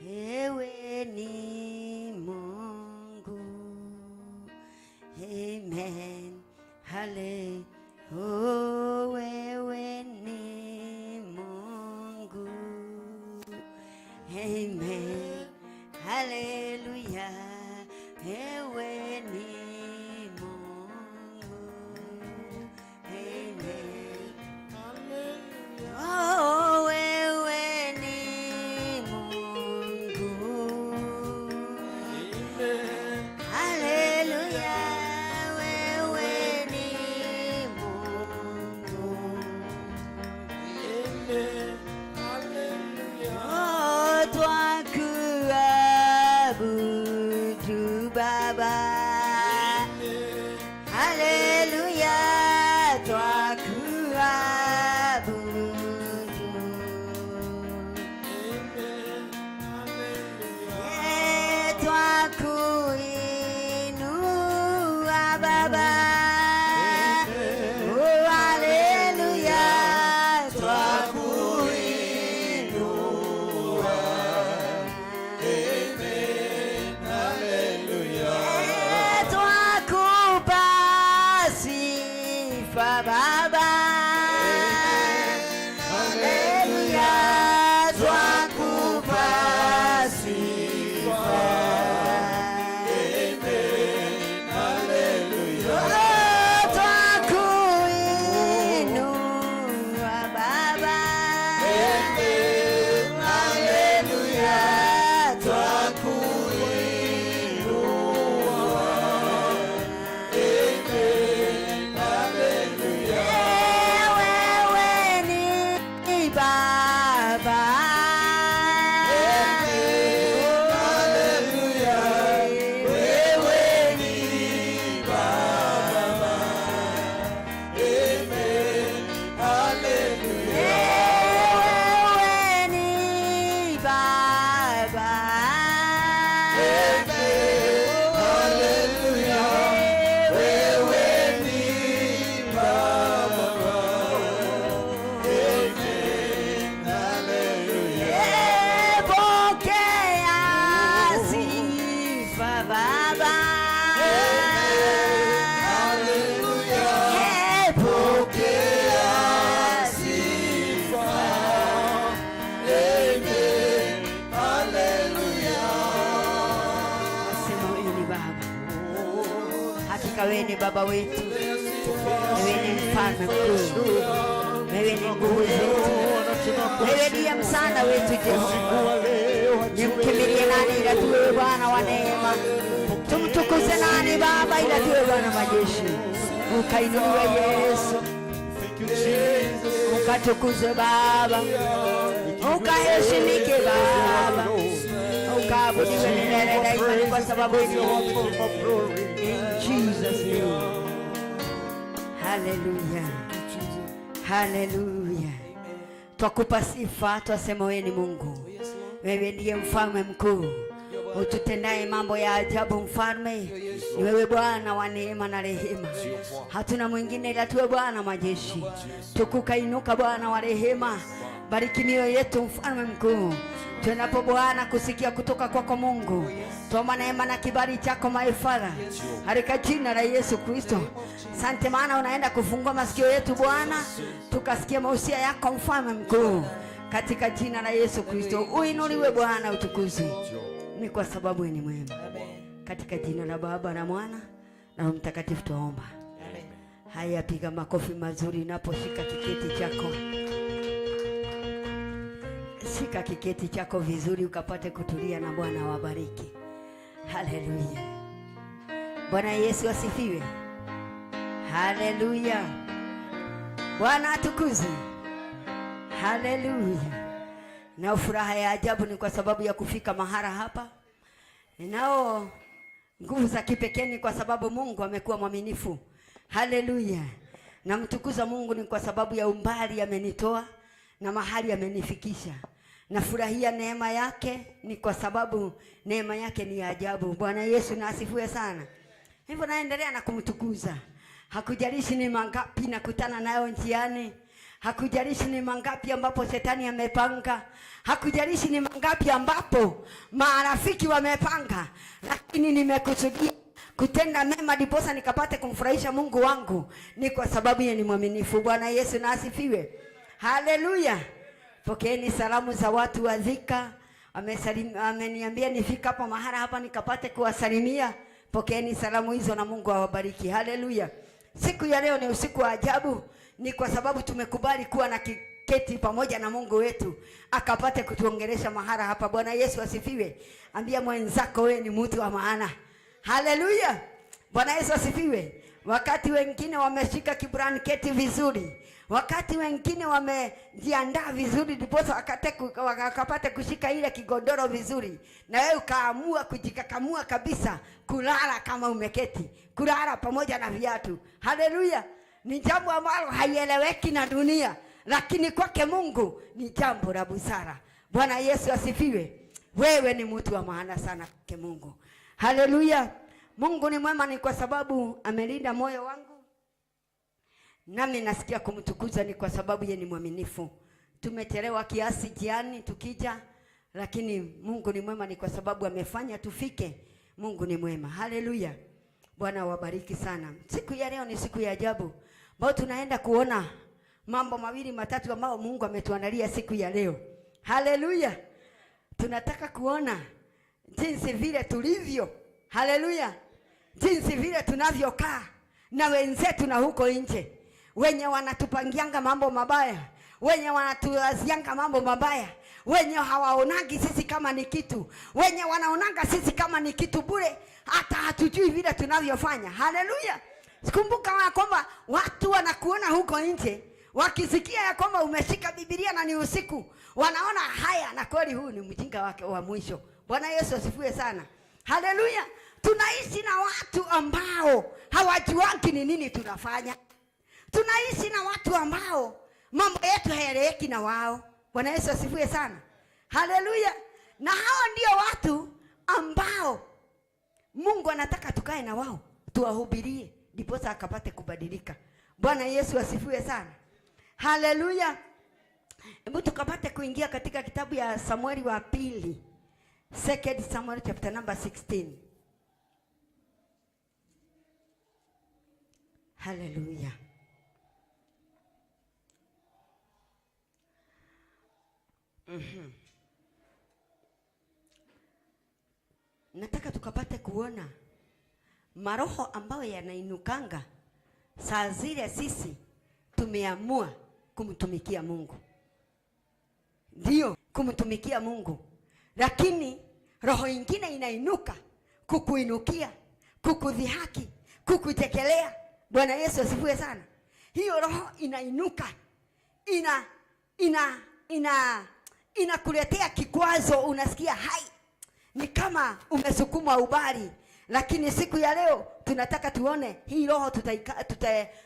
Wewe ni Mungu. Amen. Hale. Oh, wewe ni Mungu. Amen. Haleluya. Wewe ni Mungu. Amen. Oh, wewe ni Mungu. Haleluya, wewe ni Mungu. Oh, twakuabudu Baba. Haleluya, twakuabudu. Eh, twakuinua Baba. Oh, haleluya, twakuinua. Eh, twakupa sifa Baba. Haleluya, twakupa sifa. Oh, twakuinua Baba. Haleluya, twakuinua. Eh, wewe ni Baba. Haleluya, wewe ni Baba. Amen. Haleluya. Wewe ni Baba. Amen. Haleluya. Wewe ni Baba. Amen. Haleluya. Eh, pokea sifa Baba. Haleluya. Eh, Pokea sifa. Amen. Haleluya. Sema wewe ni Baba. Hakika wewe ni Baba wetu. Wewe ni mfalme mkuu. Wewe ni nguvu zetu. Wewe ndiye msaada wetu Jehova. Nimkimbilie nani ila tu wewe Bwana wa neema? Tumtukuze nani Baba ila tu wewe Bwana majeshi? Ukainuliwe Yesu, ukatukuzwe Baba, ukaheshimike Baba, ukaabudiwe milele daima, ni kwa sababu ni Mungu. In Jesus' name. Haleluya, haleluya. Twakupa sifa, twasema wewe ni Mungu. Wewe ndiye mfalme mkuu ututendaye mambo ya ajabu. Mfalme ni wewe Bwana wa neema na rehema, hatuna mwingine ila tuwe Bwana majeshi. Tukuka inuka Bwana wa rehema, bariki mioyo yetu mfalme mkuu, tunapo Bwana kusikia kutoka kwako Mungu, tuomba neema na kibali chako my Father, katika jina la Yesu Kristo. Sante maana unaenda kufungua masikio yetu Bwana, tukasikia mausia yako mfalme mkuu, katika jina la Yesu Kristo. Uinuliwe Bwana, utukuzwe, ni kwa sababu wewe ni mwema. Katika jina la Baba na Mwana na Roho Mtakatifu tuomba. Haya, piga makofi mazuri unaposhika kiketi chako. Shika kiketi chako vizuri ukapate kutulia na Bwana awabariki. Haleluya. Bwana Yesu asifiwe. Haleluya. Bwana atukuzwe. Haleluya. Na furaha ya ajabu ni kwa sababu ya kufika mahara hapa. Ninao nguvu za kipekee ni kwa sababu Mungu amekuwa mwaminifu. Haleluya. Namtukuza Mungu ni kwa sababu ya umbali amenitoa na mahali amenifikisha. Nafurahia neema yake ni kwa sababu neema yake ni ya ajabu. Bwana Yesu na asifiwe sana. Hivyo naendelea na kumtukuza. Hakujalishi ni mangapi nakutana nayo njiani. Hakujalishi ni mangapi ambapo shetani amepanga. Hakujalishi ni mangapi ambapo marafiki wamepanga. Lakini nimekusudia kutenda mema ndiposa nikapate kumfurahisha Mungu wangu. Ni kwa sababu yeye ni mwaminifu. Bwana Yesu na asifiwe. Haleluya. Pokeeni salamu za watu wa Thika. Ameniambia nifika hapa mahala hapa nikapate kuwasalimia. Pokeeni salamu hizo na Mungu awabariki. Haleluya. Siku ya leo ni usiku wa ajabu, ni kwa sababu tumekubali kuwa na kiketi pamoja na Mungu wetu akapate kutuongelesha mahala hapa. Bwana Yesu asifiwe. Ambia mwenzako wewe ni mtu wa maana. Haleluya. Bwana Yesu asifiwe. Wakati wengine wameshika kibranketi vizuri, wakati wengine wamejiandaa vizuri ndiposa wakapate kushika ile kigodoro vizuri, na wewe ukaamua kujikakamua kabisa kulala kama umeketi, kulala pamoja na viatu. Haleluya. Ni jambo ambalo haieleweki na dunia, lakini kwake Mungu ni jambo la busara. Bwana Yesu asifiwe. Wewe ni mtu wa maana sana kwake Mungu. Haleluya. Mungu ni mwema ni kwa sababu amelinda moyo wangu. Nami nasikia kumtukuza ni kwa sababu yeye ni mwaminifu. Tumechelewa kiasi jiani tukija, lakini Mungu ni mwema ni kwa sababu amefanya tufike. Mungu ni mwema. Haleluya. Bwana awabariki sana. Siku ya leo ni siku ya ajabu ambayo tunaenda kuona mambo mawili matatu ambayo Mungu ametuandalia siku ya leo. Haleluya. Tunataka kuona jinsi vile tulivyo. Haleluya. Jinsi vile tunavyokaa na wenzetu na huko nje, wenye wanatupangianga mambo mabaya, wenye wanatuazianga mambo mabaya, wenye hawaonangi sisi kama ni kitu, wenye wanaonanga sisi kama ni kitu bure, hata hatujui vile tunavyofanya. Haleluya. Kumbuka ya kwamba watu wanakuona huko nje, wakisikia ya kwamba umeshika Biblia na ni usiku, wanaona haya, na kweli huyu ni mjinga wake wa mwisho. Bwana Yesu asifiwe sana. Haleluya. Tunaishi na watu ambao hawajuangi ni nini tunafanya. Tunaishi na watu ambao mambo yetu hayaeleweki na wao. Bwana Yesu asifiwe sana. Haleluya. Na hao ndio watu ambao Mungu anataka tukae na wao, tuwahubirie ndiposa akapate kubadilika. Bwana Yesu asifiwe sana. Haleluya. Hebu tukapate kuingia katika kitabu ya Samueli wa pili. 2 Samuel chapter number 16. Haleluya. Nataka tukapate kuona maroho ambayo yanainukanga saa zile sisi tumeamua kumtumikia Mungu. Ndio, kumtumikia Mungu. Lakini roho ingine inainuka kukuinukia, kukudhihaki, kukuchekelea. Bwana Yesu asifiwe sana. Hiyo roho inainuka, ina ina inakuletea kikwazo, unasikia hai ni kama umesukumwa ubali. Lakini siku ya leo tunataka tuone hii roho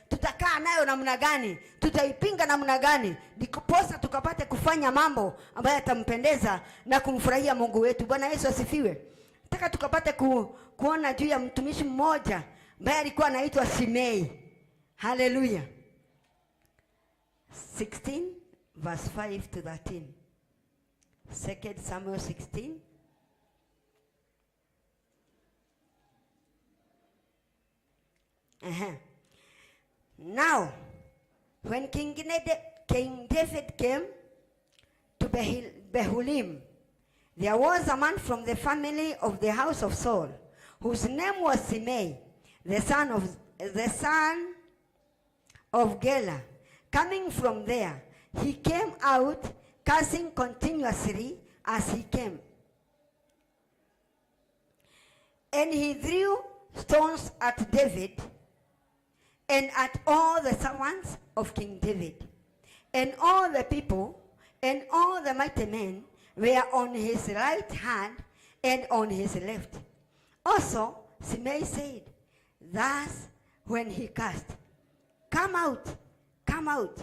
tutakaa nayo namna gani, tutaipinga namna gani, ndiposa tukapate kufanya mambo ambayo yatampendeza na kumfurahia Mungu wetu. Bwana Yesu asifiwe. Nataka tukapate kuona juu ya mtumishi mmoja ambaye alikuwa anaitwa Simei. Haleluya. 16 verse 5 to 13. 2 Samuel 16. Now, when King David came to Behulim, there was a man from the family of the house of Saul, whose name was Simei, the son of Gela. Coming from there, he came out, cursing continuously as he came. And he threw stones at David and at all the servants of King David. And all the people And all the mighty men were on his right hand and on his left. Also, Simei said, thus when he cast, "Come out, come out,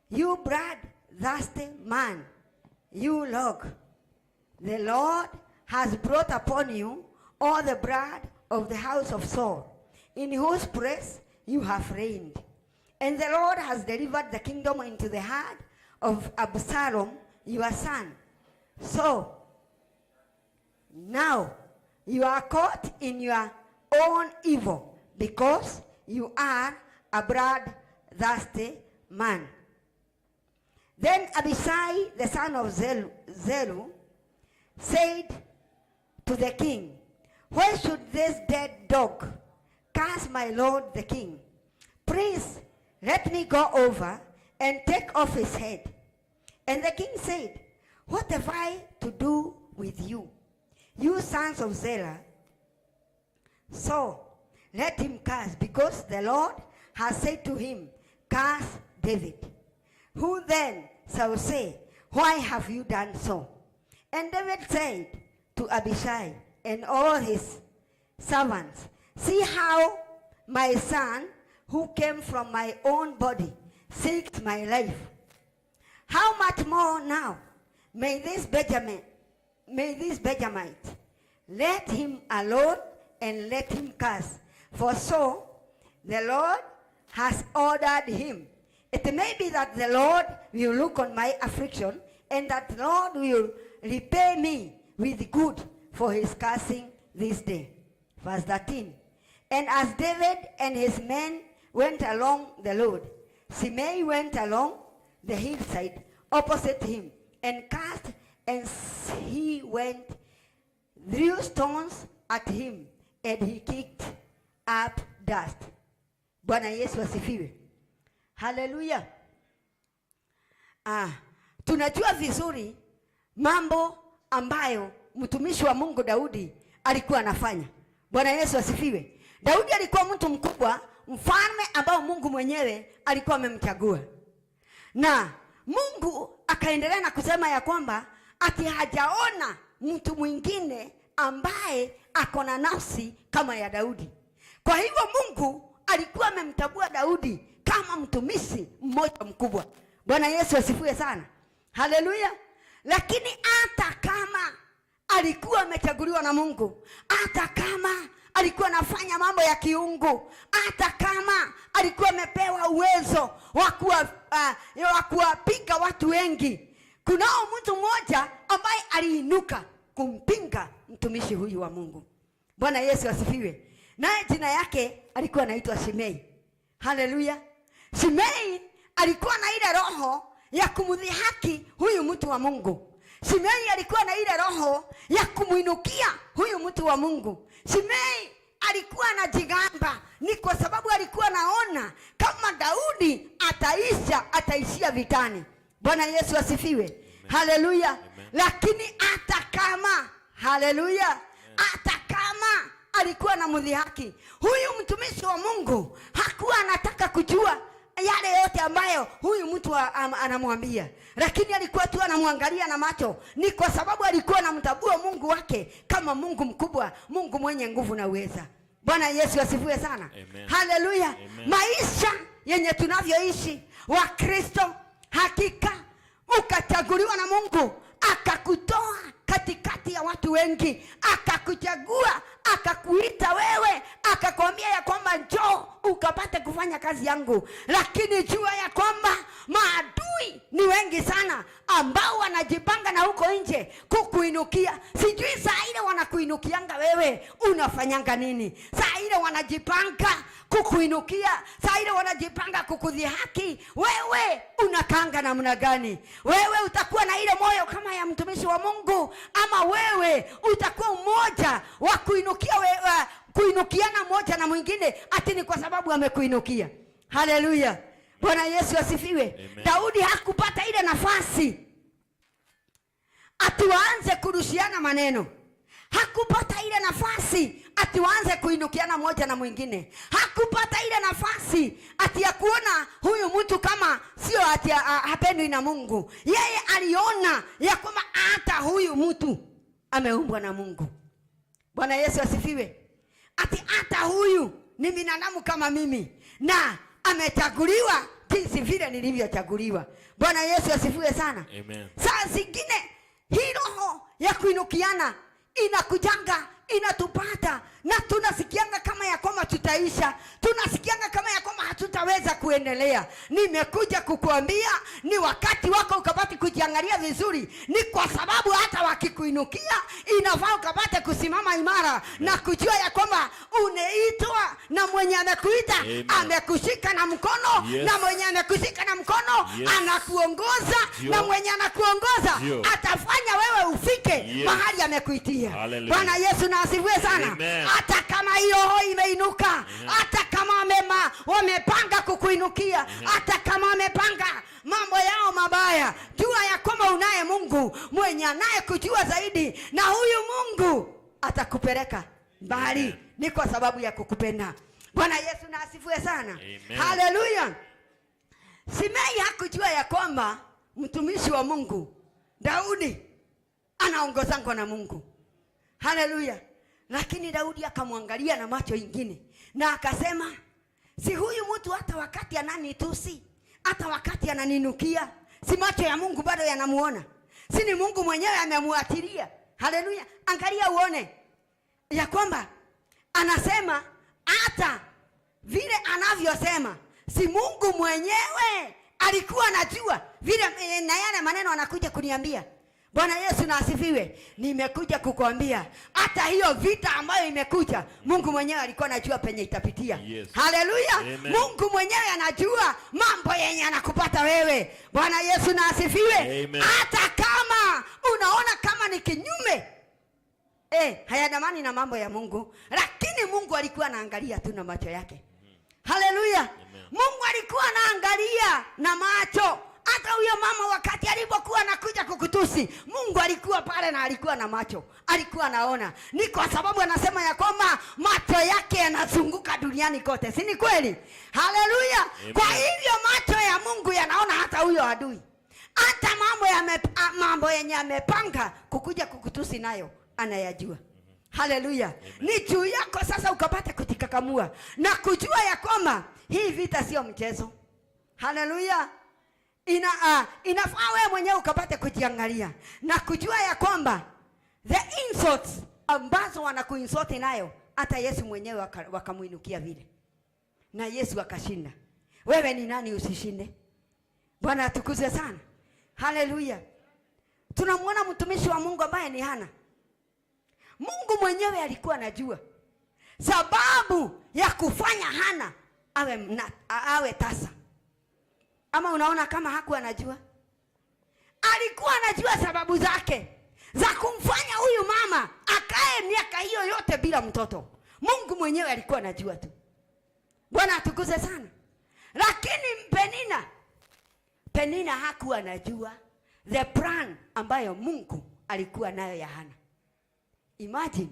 you bloodthirsty man, you rogue. The Lord has brought upon you all the blood of the house of Saul, in whose place you have reigned. And the Lord has delivered the kingdom into the hand of Absalom, your son. So now you are caught in your own evil, because you are a bloodthirsty man." Then Abishai, the son of Zeru, said to the king, "Why should this dead dog curse my lord the king? Please let me go over and take off his head." And the king said, "What have I to do with you, you sons of Zeruiah? So let him curse, because the Lord has said to him, 'Curse David.' Who then shall say, 'Why have you done so?'" And David said to Abishai and all his servants, "See how my son, who came from my own body, seeks my life. How much more now may this Benjamite? Let him alone and let him curse. For so the Lord has ordered him. It may be that the Lord will look on my affliction and that the Lord will repay me with good for his cursing this day." Verse 13. And as David and his men went along the road, Simei went along the hillside opposite him and cast, and he went, threw stones at him, and he kicked up dust. Bwana Yesu asifiwe. Haleluya. Ah, tunajua vizuri mambo ambayo mtumishi wa Mungu Daudi alikuwa anafanya. Bwana Yesu asifiwe. Daudi alikuwa mtu mkubwa, mfalme ambao Mungu mwenyewe alikuwa amemchagua. Na Mungu akaendelea na kusema ya kwamba ati hajaona mtu mwingine ambaye ako na nafsi kama ya Daudi. Kwa hivyo Mungu alikuwa amemtambua Daudi kama mtumishi mmoja mkubwa. Bwana Yesu asifiwe sana. Haleluya. Lakini hata kama alikuwa amechaguliwa na Mungu, hata kama alikuwa anafanya mambo ya kiungu, hata kama alikuwa amepewa uwezo wa kuwapiga watu wengi, kunao mtu mmoja ambaye aliinuka kumpinga mtumishi huyu wa Mungu. Bwana Yesu asifiwe. Naye jina yake alikuwa anaitwa Shimei. Haleluya. Shimei alikuwa na ile roho ya kumdhihaki huyu mtu wa Mungu. Shimei alikuwa na ile roho ya kumwinukia huyu mtu wa Mungu. Shimei alikuwa anajigamba, ni kwa sababu alikuwa anaona kama Daudi ataisha, ataishia vitani. Bwana Yesu asifiwe. Haleluya. Lakini hata kama, haleluya, hata kama alikuwa na mdhihaki huyu mtumishi wa Mungu, hakuwa anataka kujua yale yote ambayo huyu mtu anamwambia, lakini alikuwa tu anamwangalia na macho. Ni kwa sababu alikuwa anamtambua Mungu wake kama Mungu mkubwa, Mungu mwenye nguvu na uweza. Bwana Yesu asifiwe sana. Amen. Haleluya. Amen. Maisha yenye tunavyoishi Wakristo, hakika ukachaguliwa na Mungu akakutoa katikati ya watu wengi, akakuchagua, akakuita wewe, akakwambia ya kwamba njoo ukapate kufanya kazi yangu. Lakini jua ya kwamba maadui ni wengi sana ambao wanajipanga na huko nje kukuinukia. Sijui saa ile wanakuinukianga wewe unafanyanga nini? Saa ile wanajipanga kukuinukia, saa ile wanajipanga kukudhihaki, wewe unakanga namna gani? Wewe utakuwa na ile moyo kama ya mtumishi wa Mungu, ama wewe utakuwa mmoja wa kuinukiana mmoja na mwingine ati ni kwa sababu amekuinukia? Haleluya. Bwana Yesu asifiwe. Amen. Daudi hakupata ile nafasi ati waanze kurushiana maneno. Hakupata ile nafasi. ati waanze kuinukiana mmoja na mwingine. Hakupata ile nafasi ati ya kuona huyu mtu kama sio ati hapendwi na Mungu. Yeye aliona ya kwamba hata huyu mtu ameumbwa na Mungu. Bwana Yesu asifiwe. Ati hata huyu ni binadamu kama mimi na amechaguliwa jinsi vile nilivyochaguliwa. Bwana Yesu asifiwe sana. Amen. Saa zingine hii roho ya kuinukiana inakujanga, inatupata na tunasikianga kama ya kwamba tutaisha, tunasikianga kama ya kwamba hatutaweza kuendelea. Nimekuja kukuambia ni wakati wako ukapate kujiangalia vizuri, ni kwa sababu hata wakikuinukia inafaa ukapate kusimama imara na kujua ya kwamba uneitwa na mwenye amekuita Amen. Amekushika na mkono na mwenye amekushika na mkono anakuongoza na mwenye anakuongoza atafanya wewe ufike mahali amekuitia. Hallelujah. Bwana Yesu na asifiwe sana. Amen. Hata kama hiyo roho imeinuka, hata kama wamepanga kukuinukia, hata kama wamepanga mambo yao mabaya, jua ya kwamba unaye Mungu mwenye anayekujua zaidi, na huyu Mungu atakupeleka mbali. Amen. Ni kwa sababu ya kukupenda. Bwana Yesu na asifiwe sana. Amen. Haleluya. Simei hakujua ya kwamba mtumishi wa Mungu Daudi anaongozangwa na Mungu. Haleluya. Lakini Daudi akamwangalia na macho ingine na akasema, si huyu mtu hata wakati ananitusi, hata wakati ananinukia, si macho ya Mungu bado yanamuona? Si ni Mungu mwenyewe amemuachilia? Haleluya. Angalia uone ya kwamba anasema hata vile anavyosema, si Mungu mwenyewe alikuwa anajua vile na yale maneno anakuja kuniambia. Bwana Yesu na asifiwe. Nimekuja kukuambia hata hiyo vita ambayo imekuja, Mungu mwenyewe alikuwa anajua penye itapitia. Haleluya. Amen. Mungu mwenyewe anajua mambo yenye anakupata wewe. Bwana Yesu na asifiwe. Amen. Hata kama unaona kama ni kinyume, hayadamani na mambo ya Mungu, lakini Mungu alikuwa anaangalia tu na macho yake. Haleluya. Amen. Mungu alikuwa anaangalia na macho. Hata huyo mama wakati alipokuwa anakuja kukutusi, Mungu alikuwa pale na alikuwa na macho, alikuwa anaona. Ni kwa sababu anasema ya kwamba macho yake yanazunguka duniani kote, si ni kweli? Haleluya. Amen. Kwa hivyo macho ya Mungu yanaona hata huyo adui, hata mambo yenye amepanga kukuja kukutusi nayo anayajua. Haleluya. Amen. Ni juu yako sasa ukapata kujikakamua na kujua ya kwamba hii vita sio mchezo. Haleluya. Inafaa wewe mwenyewe ukapate kujiangalia na kujua ya kwamba the insults ambazo wanakuinsult nayo, hata Yesu mwenyewe wakamuinukia vile, na Yesu akashinda. Wewe ni nani usishinde? Bwana atukuzwe sana. Haleluya. Tunamuona mtumishi wa Mungu ambaye ni Hana. Mungu mwenyewe alikuwa anajua sababu ya kufanya Hana awe tasa. Ama unaona kama hakuwa anajua? Alikuwa anajua sababu zake za kumfanya huyu mama akae miaka hiyo yote bila mtoto. Mungu mwenyewe alikuwa anajua tu. Bwana atukuze sana. Lakini Penina hakuwa anajua the plan ambayo Mungu alikuwa nayo ya Hana. Imagine,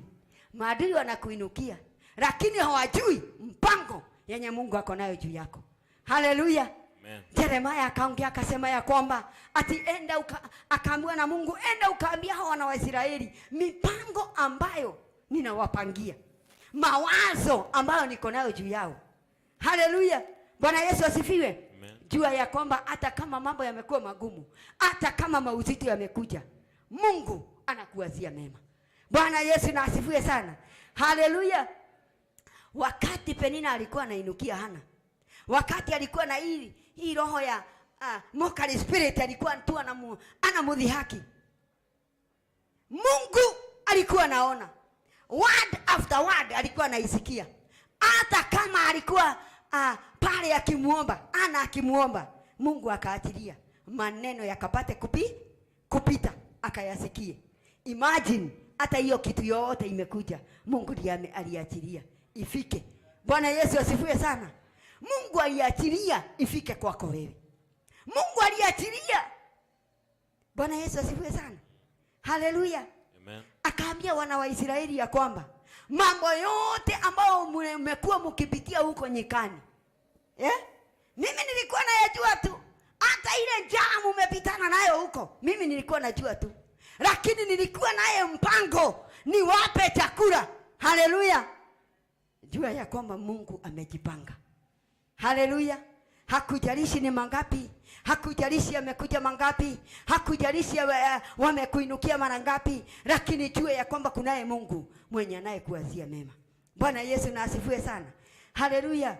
maadui wanakuinukia lakini hawajui mpango yenye Mungu ako nayo juu yako. Haleluya. Amen. Jeremiah akaongea akasema ya kwamba ati enda uka, akaambiwa na Mungu, enda ukaambia hao wana wa Israeli mipango ambayo ninawapangia, mawazo ambayo niko nayo juu yao. Haleluya. Bwana Yesu asifiwe. Amen. Jua ya kwamba hata kama mambo yamekuwa magumu, hata kama mauzito yamekuja, Mungu anakuwazia mema. Bwana Yesu na asifiwe sana. Haleluya. Wakati Penina alikuwa anainukia Hana, wakati alikuwa na hii roho ya mockery spirit, alikuwa tu anamudhihaki. Mungu alikuwa anaona word after word, alikuwa anaisikia. Hata kama alikuwa pale akimuomba, Hana akimuomba, Mungu akaachilia maneno yakapate kupita, akayasikie. Imagine hata hiyo kitu yote imekuja, Mungu ndiye aliachilia ifike. Bwana Yesu asifiwe sana. Mungu aliachilia ifike kwako wewe. Mungu aliachilia. Bwana Yesu asifiwe sana. Haleluya. Amen. Akaambia wana wa Israeli ya kwamba Mambo yote ambayo mmekuwa mkipitia huko nyikani, eh? Mimi nilikuwa nayajua tu. Hata ile njaa mumepitana nayo huko, mimi nilikuwa najua tu, lakini nilikuwa naye mpango niwape chakula. Haleluya! Jua ya kwamba Mungu amejipanga. Haleluya! Hakujalishi ni mangapi, hakujalishi amekuja mangapi, hakujalishi wamekuinukia mara ngapi, lakini jua ya kwamba kunaye Mungu mwenye anayekuwazia mema. Bwana Yesu na asifiwe sana. Haleluya!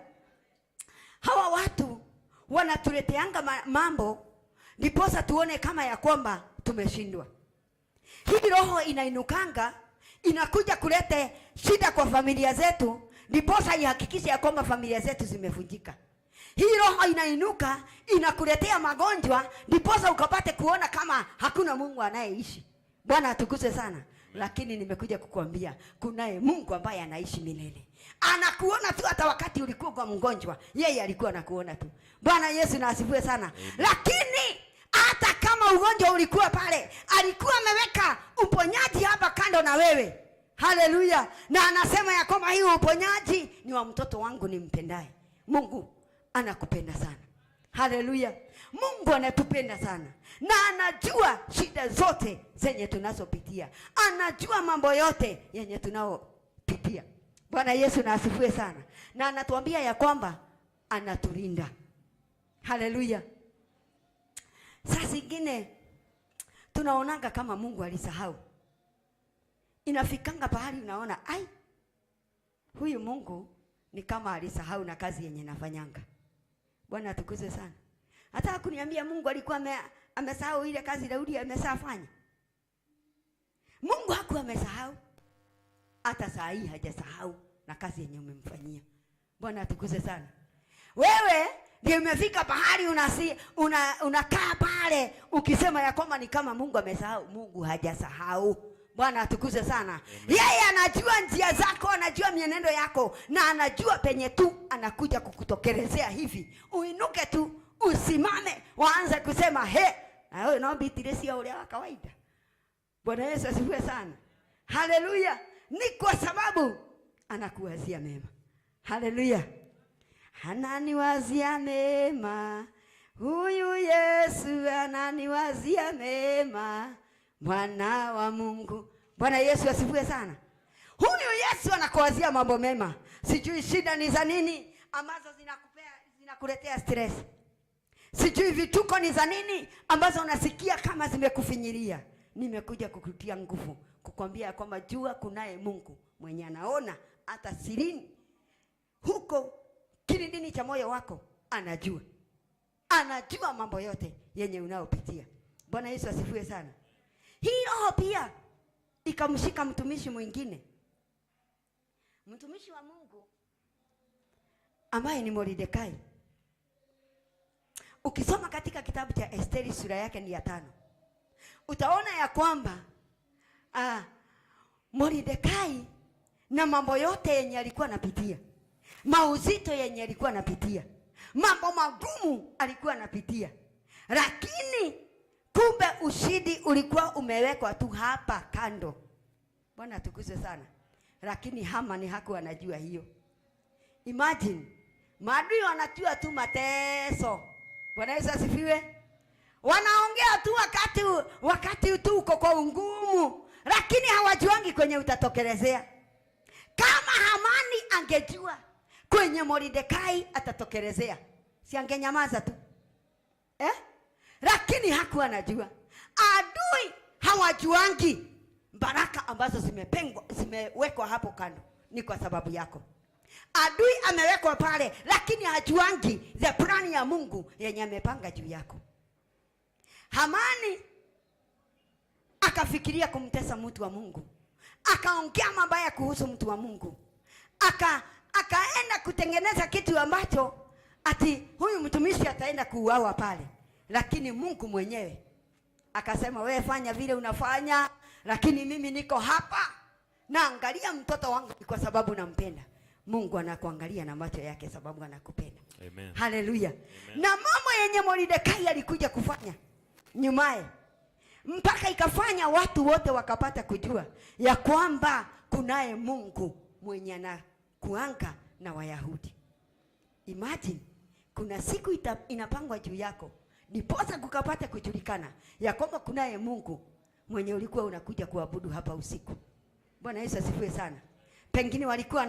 Hawa watu wanatuleteanga mambo ndiposa tuone kama ya kwamba tumeshindwa. Hii roho inainukanga inakuja kulete shida kwa familia zetu, ndiposa ihakikishe ya kwamba familia zetu zimevunjika. Hii roho inainuka inakuletea magonjwa, ndiposa ukapate kuona kama hakuna Mungu anayeishi. Bwana atukuzwe sana. Lakini nimekuja kukuambia kunaye Mungu ambaye anaishi milele. Anakuona tu hata wakati ulikuwa kwa mgonjwa, yeye alikuwa anakuona tu. Bwana Yesu na asifiwe sana. Lakini hata kama ugonjwa ulikuwa pale, alikuwa ameweka uponyaji hapa kando na wewe. Haleluya! Na anasema ya kwamba hii uponyaji ni wa mtoto wangu nimpendaye. Mungu anakupenda sana. Haleluya! Mungu anatupenda sana na anajua shida zote zenye tunazopitia, anajua mambo yote yenye tunaopitia. Bwana Yesu na asifiwe sana, na anatuambia ya kwamba anatulinda. Haleluya! Saa zingine tunaonanga kama Mungu alisahau. Inafikanga pahali unaona ai, huyu Mungu ni kama alisahau na kazi yenye nafanyanga. Bwana atukuzwe sana. Hata hakuniambia Mungu alikuwa amesahau ile kazi Daudi ameshafanya. Mungu hakuwa amesahau. Hata saa hii hajasahau na kazi yenye umemfanyia. Bwana atukuzwe sana. Wewe ndio umefika pahali unakaa pale ukisema ya kwamba ni kama Mungu amesahau. Mungu hajasahau. Bwana atukuzwe sana. Yeye anajua njia zako, anajua mienendo yako, na anajua penye tu anakuja kukutokelezea hivi. Uinuke tu, usimame, waanze kusema he, na wewe naomba itiresi ule wa kawaida. Bwana Yesu asifiwe sana. Haleluya. Ni kwa sababu anakuwazia mema. Haleluya. Ananiwazia mema. Huyu Yesu ananiwazia mema. Mwana wa Mungu. Bwana Yesu asifiwe sana. Huyu Yesu anakuwazia mambo mema. Sijui shida ni za nini ambazo zinakuletea stress. Sijui vituko ni za nini ambazo unasikia kama zimekufinyilia. Nimekuja kukutia nguvu, kukwambia kwamba jua kunaye Mungu mwenye anaona hata sirini huko kilindini cha moyo wako, anajua. Anajua mambo yote yenye unayopitia. Bwana Yesu asifiwe sana. Hii roho pia ikamshika mtumishi mwingine, mtumishi wa Mungu ambaye ni Mordekai. Ukisoma katika kitabu cha Esteri sura yake ni ya 5, utaona ya kwamba Mordekai na mambo yote yenye alikuwa anapitia, mauzito yenye alikuwa anapitia, mambo magumu alikuwa anapitia, lakini kumbe ushindi ulikuwa umewekwa tu hapa kando. Bwana atukuzwe sana. Lakini Hamani hakuwa anajua hiyo. Imagine, maadui wanajua tu mateso. Bwana Yesu asifiwe. Wanaongea tu wakati tu uko kwa ungumu, lakini hawajuangi kwenye utatokelezea. Kama Hamani angejua kwenye Mordekai atatokelezea, si angenyamaza tu? Lakini hakuwa anajua. Adui hawajuangi baraka ambazo zimewekwa hapo kando ni kwa sababu yako. Adui amewekwa pale, lakini hajuangi the plan ya Mungu yenye amepanga juu yako. Hamani akafikiria kumtesa mtu wa Mungu, akaongea mabaya kuhusu mtu wa Mungu, akaenda kutengeneza kitu ambacho ati huyu mtumishi ataenda kuuawa pale. Lakini Mungu mwenyewe akasema, wewe fanya vile unafanya, lakini mimi niko hapa naangalia mtoto wangu kwa sababu nampenda. Mungu anakuangalia na macho yake sababu anakupenda. Amen. Haleluya. Amen. Na mambo yenye Mordekai alikuja kufanya nyumaye, mpaka ikafanya watu wote wakapata kujua ya kwamba kunaye Mungu mwenye anakuanga na Wayahudi. Imagine kuna siku inapangwa juu yako ndiposa kukapata kujulikana ya kwamba kunaye Mungu mwenye ulikuwa unakuja kuabudu hapa usiku. Bwana Yesu asifiwe sana. Pengine walikuwa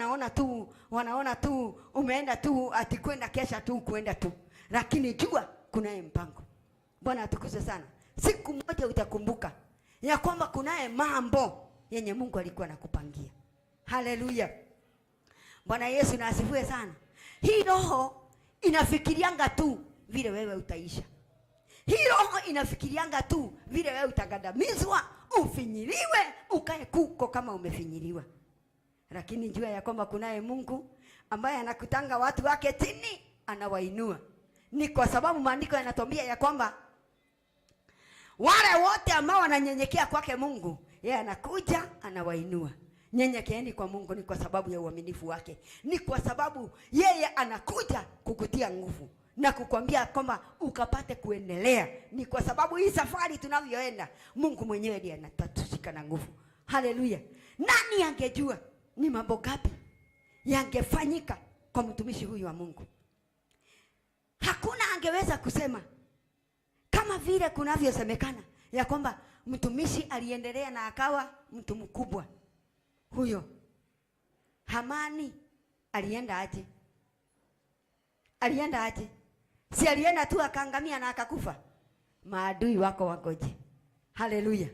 wanaona tu umeenda tu ati kwenda kesha tu kwenda tu, lakini jua kunaye mpango. Bwana atukuzwe sana. Siku moja utakumbuka ya kwamba kunaye mambo yenye Mungu alikuwa anakupangia. Haleluya. Bwana Yesu na asifiwe sana. Hii roho inafikirianga tu vile wewe utaisha. Hii roho inafikirianga tu vile wewe utagandamizwa, ufinyiliwe, ukae kuko kama umefinyiliwa. Lakini jua ya kwamba kunaye Mungu ambaye anakutanga watu wake chini, anawainua. Ni kwa sababu maandiko yanatuambia ya kwamba wale wote ambao wananyenyekea kwake Mungu, yeye anakuja anawainua. Nyenyekeeni kwa Mungu ni kwa sababu ya uaminifu wake. Ni kwa sababu yeye anakuja kukutia nguvu na kukwambia kwamba ukapate kuendelea. Ni kwa sababu hii safari tunavyoenda, Mungu mwenyewe ndiye anatushika na nguvu. Haleluya. Nani angejua ni mambo gapi yangefanyika kwa mtumishi huyu wa Mungu? Hakuna angeweza kusema, kama vile kunavyosemekana ya kwamba mtumishi aliendelea na akawa mtu mkubwa. Huyo Hamani alienda aje? Alienda aje? Si alienda tu akaangamia na akakufa? Maadui wako wagoje. Haleluya.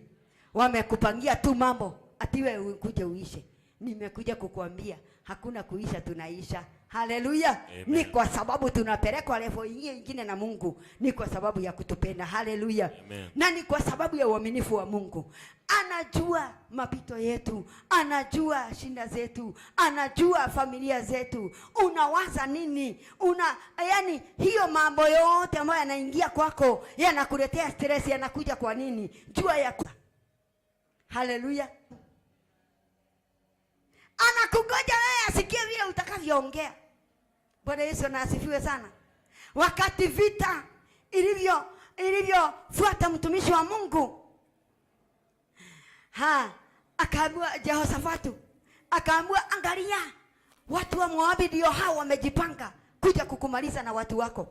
Wamekupangia tu mambo atiwe ukuje uishe. Nimekuja kukuambia hakuna kuisha, tunaisha. Haleluya. Ni kwa sababu tunapelekwa level nyingine na Mungu, ni kwa sababu ya kutupenda. Haleluya. Na ni kwa sababu ya uaminifu wa Mungu. Anajua mapito yetu, anajua shinda zetu, anajua familia zetu. Unawaza nini? Yani hiyo mambo yote ambayo yanaingia kwako yanakuletea stress, yanakuja kwa nini? Jua ya Haleluya. Anakungoja wewe asikie vile utakavyoongea. Bwana Yesu na asifiwe sana. Wakati vita ilivyofuata mtumishi wa Mungu, akaambiwa Jehoshafatu, akaambiwa angalia, watu wa Moabi ndio hao wamejipanga kuja kukumaliza na watu wako.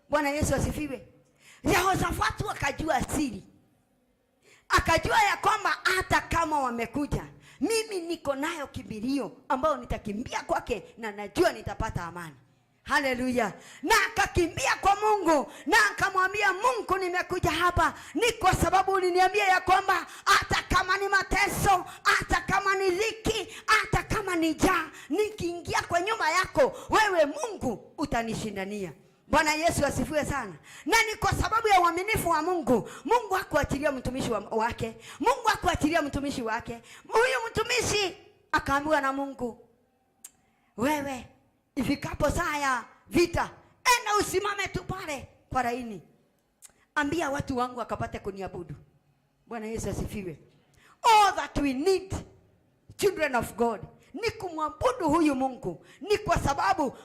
Bwana Yesu asifiwe. Jehoshafatu akajua siri, akajua ya kwamba hata kama wamekuja, mimi niko nayo kimbilio ambao nitakimbia kwake na najua nitapata amani. Haleluya. Na akakimbia kwa Mungu na akamwambia Mungu, nimekuja hapa ni kwa sababu uliniambia ya kwamba hata kama ni mateso, hata kama ni dhiki, hata kama ni njaa, nikiingia kwa nyumba yako wewe Mungu utanishindania. Bwana Yesu asifiwe sana. Na ni kwa sababu ya uaminifu wa Mungu. Mungu hakuachilia mtumishi wake. Mungu hakuachilia mtumishi wake. Huyu mtumishi akaambiwa na Mungu, wewe ifikapo saa ya vita, enda usimame tu pale kwa laini, ambia watu wangu wakapate kuniabudu. Bwana Yesu asifiwe. All that we need, children of God, ni kumwabudu huyu Mungu. Ni kwa sababu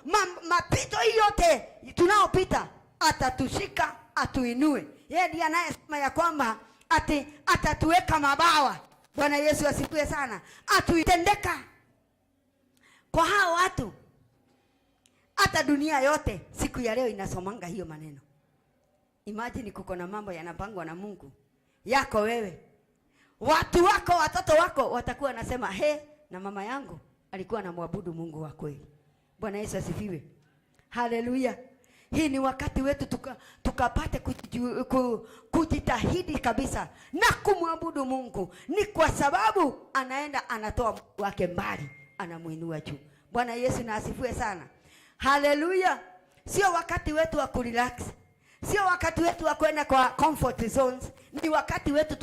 mapito hii yote tunaopita atatushika, atuinue. Yeye ndiye anayesema ya kwamba ati atatuweka mabawa. Bwana Yesu asifiwe sana. Atuitendeka kwa hao watu. Hata dunia yote siku ya leo inasomanga hiyo maneno. Imagine kuko na mambo yanapangwa na Mungu yako wewe. Watu wako, watoto wako watakuwa wanasema, he, na mama yangu alikuwa anamwabudu Mungu wa kweli. Bwana Yesu asifiwe. Haleluya. Hii ni wakati wetu tukapate kujitahidi kabisa na kumwabudu Mungu. Ni kwa sababu anaenda anatoa Mungu wake mbali, anamuinua juu. Bwana Yesu na asifiwe sana. Haleluya. Sio wakati wetu wa kurelax. Sio wakati wetu wa kwenda kwa comfort zones. Ni wakati wetu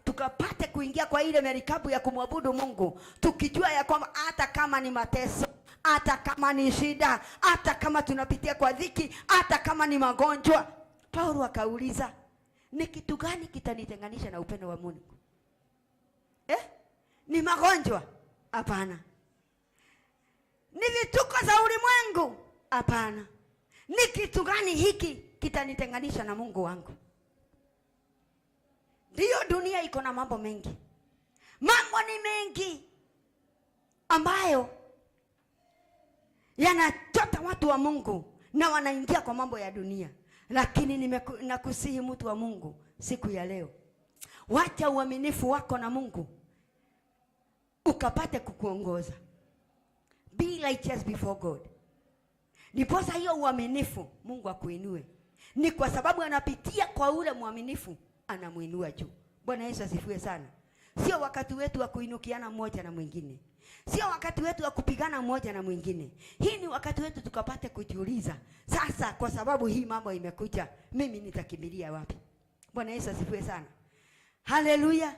tukapate kuingia kwa ile merikabu ya kumwabudu Mungu, tukijua ya kwamba hata kama ni mateso, hata kama ni shida, hata kama tunapitia kwa dhiki, hata kama ni magonjwa. Paulo akauliza, ni kitu gani kitanitenganisha na upendo wa Mungu? Ni magonjwa? Hapana. Ni vituko za ulimwengu? Hapana. Ni kitu gani hiki kitanitenganisha na Mungu wangu? Ndiyo, dunia iko na mambo mengi. Mambo ni mengi. ambayo yanachota watu wa Mungu na wanaingia kwa mambo ya dunia. Lakini nakusihi mtu wa Mungu siku ya leo, wacha uaminifu wako na Mungu ukapate kukuongoza. Be righteous before God. Ndiposa hiyo uaminifu Mungu akuinue. Ni kwa sababu anapitia kwa ule mwaminifu, anamuinua juu. Bwana Yesu asifiwe sana. Sio wakati wetu wa kuinukiana mmoja na mwingine. Sio wakati wetu wa kupigana mmoja na mwingine. Hii ni wakati wetu tukapate kujiuliza, sasa kwa sababu hii mambo imekuja, mimi nitakimbilia wapi? Bwana Yesu asifiwe sana. Haleluya.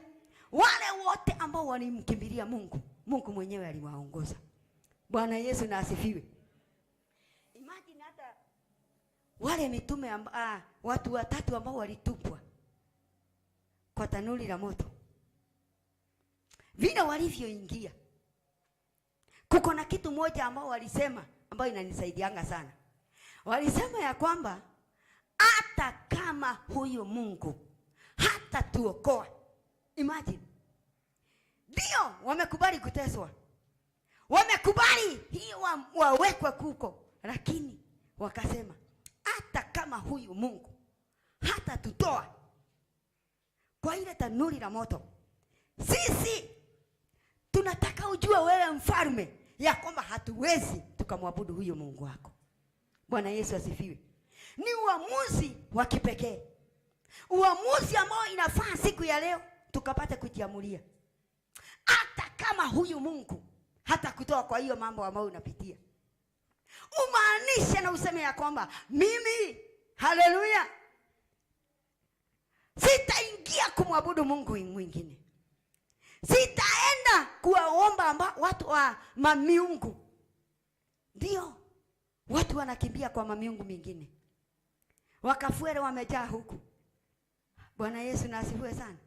Wale wote ambao walimkimbilia Mungu, Mungu mwenyewe aliwaongoza. Bwana Yesu na asifiwe. Imagine hata wale mitume watu watatu ambao walitupwa kwa tanuri la moto, vile walivyoingia, kuko na kitu moja ambao walisema ambayo inanisaidianga sana. Walisema ya kwamba hata kama huyu Mungu hata tuokoa. Imagine. Ndio wamekubali kuteswa, wamekubali hiyo wawekwe kuko, lakini wakasema hata kama huyu Mungu hata tutoa kwa ile tanuri la moto, sisi tunataka ujue wewe mfalme ya kwamba hatuwezi tukamwabudu huyo Mungu wako. Bwana Yesu asifiwe. Ni uamuzi wa kipekee, uamuzi ambao inafaa siku ya leo tukapate kujiamulia. Hata kama huyu Mungu hata kutoa kwa hiyo mambo ambayo unapitia, umaanishe na useme ya kwamba mimi, haleluya, sitaingia kumwabudu Mungu mwingine, sitaenda kuwaomba watu wa mamiungu. Ndio watu wanakimbia kwa mamiungu mingine, wakafuere wamejaa huku. Bwana Yesu na asifiwe sana.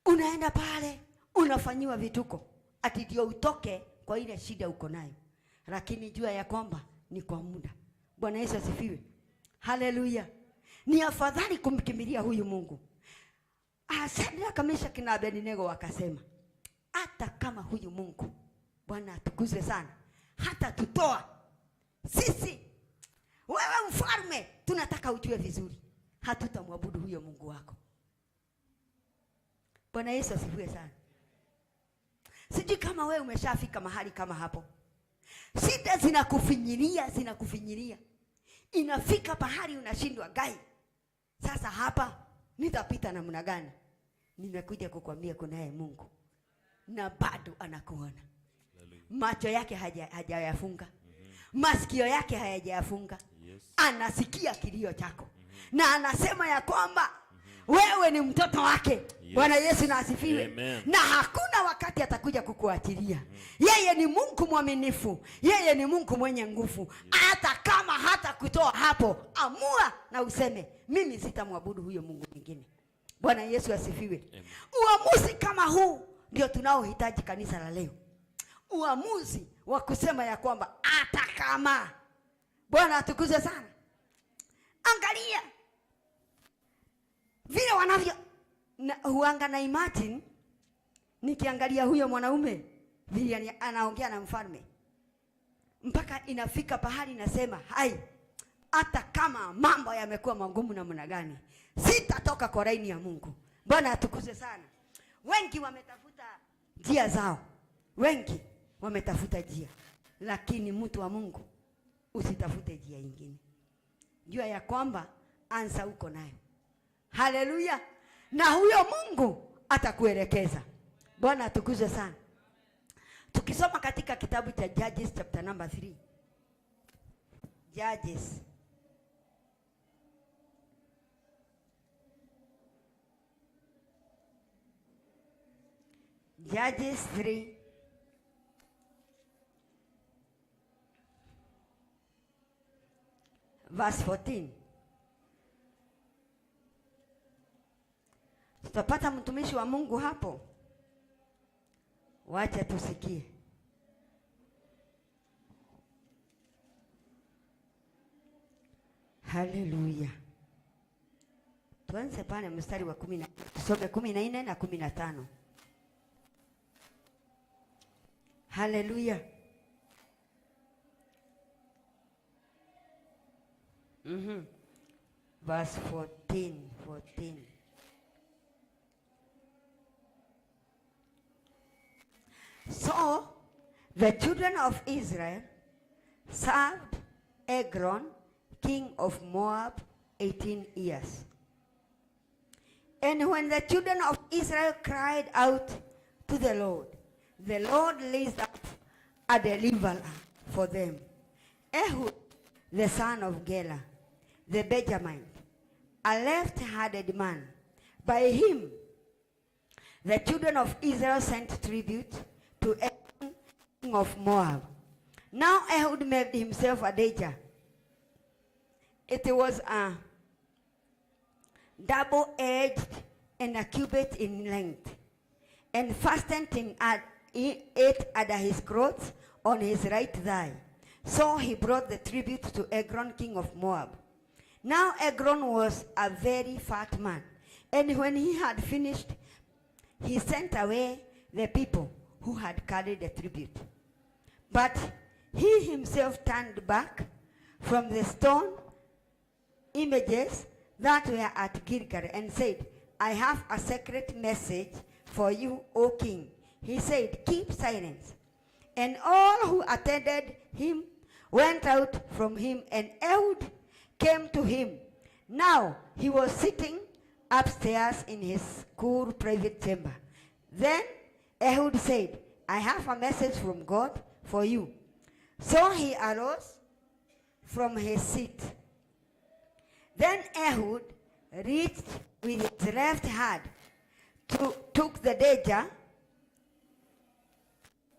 Unaenda pale unafanyiwa vituko ati ndio utoke kwa ile shida uko nayo, lakini jua ya kwamba ni kwa muda. Bwana Yesu asifiwe. Haleluya. Ni afadhali kumkimbilia huyu Mungu. Shadraka, Meshaki na Abednego wakasema hata kama huyu Mungu, Bwana atukuzwe sana, hata tutoa sisi, wewe mfalme, tunataka ujue vizuri, hatutamwabudu huyo Mungu wako. Bwana Yesu asifiwe sana. Sijui kama wewe umeshafika mahali kama hapo. Shida zinakufinyilia, zinakufinyilia. Inafika pahali unashindwa, gai, sasa hapa nitapita namna gani? Nimekuja kukwambia kunaye Mungu na bado anakuona. Macho yake hajayafunga. Masikio yake hayajayafunga. Yes. Anasikia kilio chako. Na anasema ya kwamba wewe ni mtoto wake. Yes. Bwana Yesu na asifiwe. Amen. Na hakuna wakati atakuja kukuachilia. Yeye ni Mungu mwaminifu. Yeye ni Mungu mwenye nguvu. Hata kama hata kutoa hapo, amua na useme mimi sitamwabudu huyo Mungu mwingine. Bwana Yesu asifiwe. Amen. Uamuzi kama huu ndio tunaohitaji kanisa la leo. Uamuzi wa kusema ya kwamba hata kama, Bwana atukuzwe sana. Angalia vile wanavyo na, huanga na imagine nikiangalia huyo mwanaume vile anaongea na mfalme, mpaka inafika pahali nasema hai, hata kama mambo yamekuwa magumu namna gani, sitatoka kwa laini ya Mungu. Bwana atukuzwe sana. Wengi wametafuta njia zao, wengi wametafuta njia, lakini mtu wa Mungu usitafute njia nyingine. Jua ya kwamba ansa uko nayo. Haleluya. Na huyo Mungu atakuelekeza. Bwana atukuzwe sana. Tukisoma katika kitabu cha Judges chapter number 3. Judges. Judges 3. Verse 14. Tutapata mtumishi wa Mungu hapo. Wacha tusikie. Haleluya. Tuanze pale mstari wa 10, tusome 14 na 15. Haleluya. Verse 14, 14. So the children of Israel served Eglon, king of Moab, 18 years. And when the children of Israel cried out to the Lord raised up a deliverer for them, Ehud, the son of Gera, the Benjamite, a left-handed man. By him, the children of Israel sent tribute to Eglon, king of Moab. Now Ehud made himself a dagger. It was a double-edged and a cubit in length, and fastened in it under his clothes on his right thigh. So he brought the tribute to Eglon, king of Moab. Now Eglon was a very fat man, and when he had finished, he sent away the people who had carried the tribute. But he himself turned back from the stone images that were at Gilgal and said, I have a secret message for you, O king. He said, keep silence. And all who attended him went out from him, and Ehud came to him. Now he was sitting upstairs in his cool private chamber. Then Ehud said, I have a message from God for you. So he arose from his seat. Then Ehud reached with his left hand, took the dagger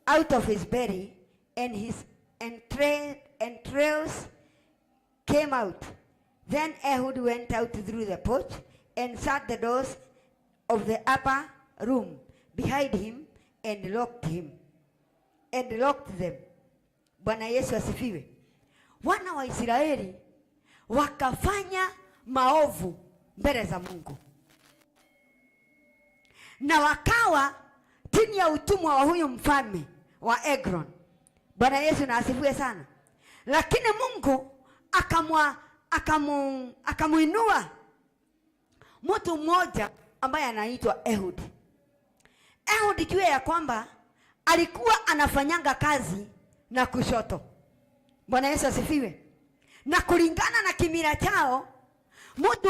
out of his belly, and his entrails came out. Then Ehud went out through the porch and shut the doors of the upper room behind him and locked him and locked them. Bwana Yesu asifiwe. Wana wa Israeli wakafanya maovu mbele za Mungu, na wakawa chini ya utumwa wa huyu mfalme wa Eglon. Bwana Yesu na asifiwe sana. Lakini Mungu akamuinua mtu mmoja ambaye anaitwa Ehud. Ehud, jua ya kwamba alikuwa anafanyanga kazi na kushoto. Bwana Yesu asifiwe. Na kulingana na kimila chao, mtu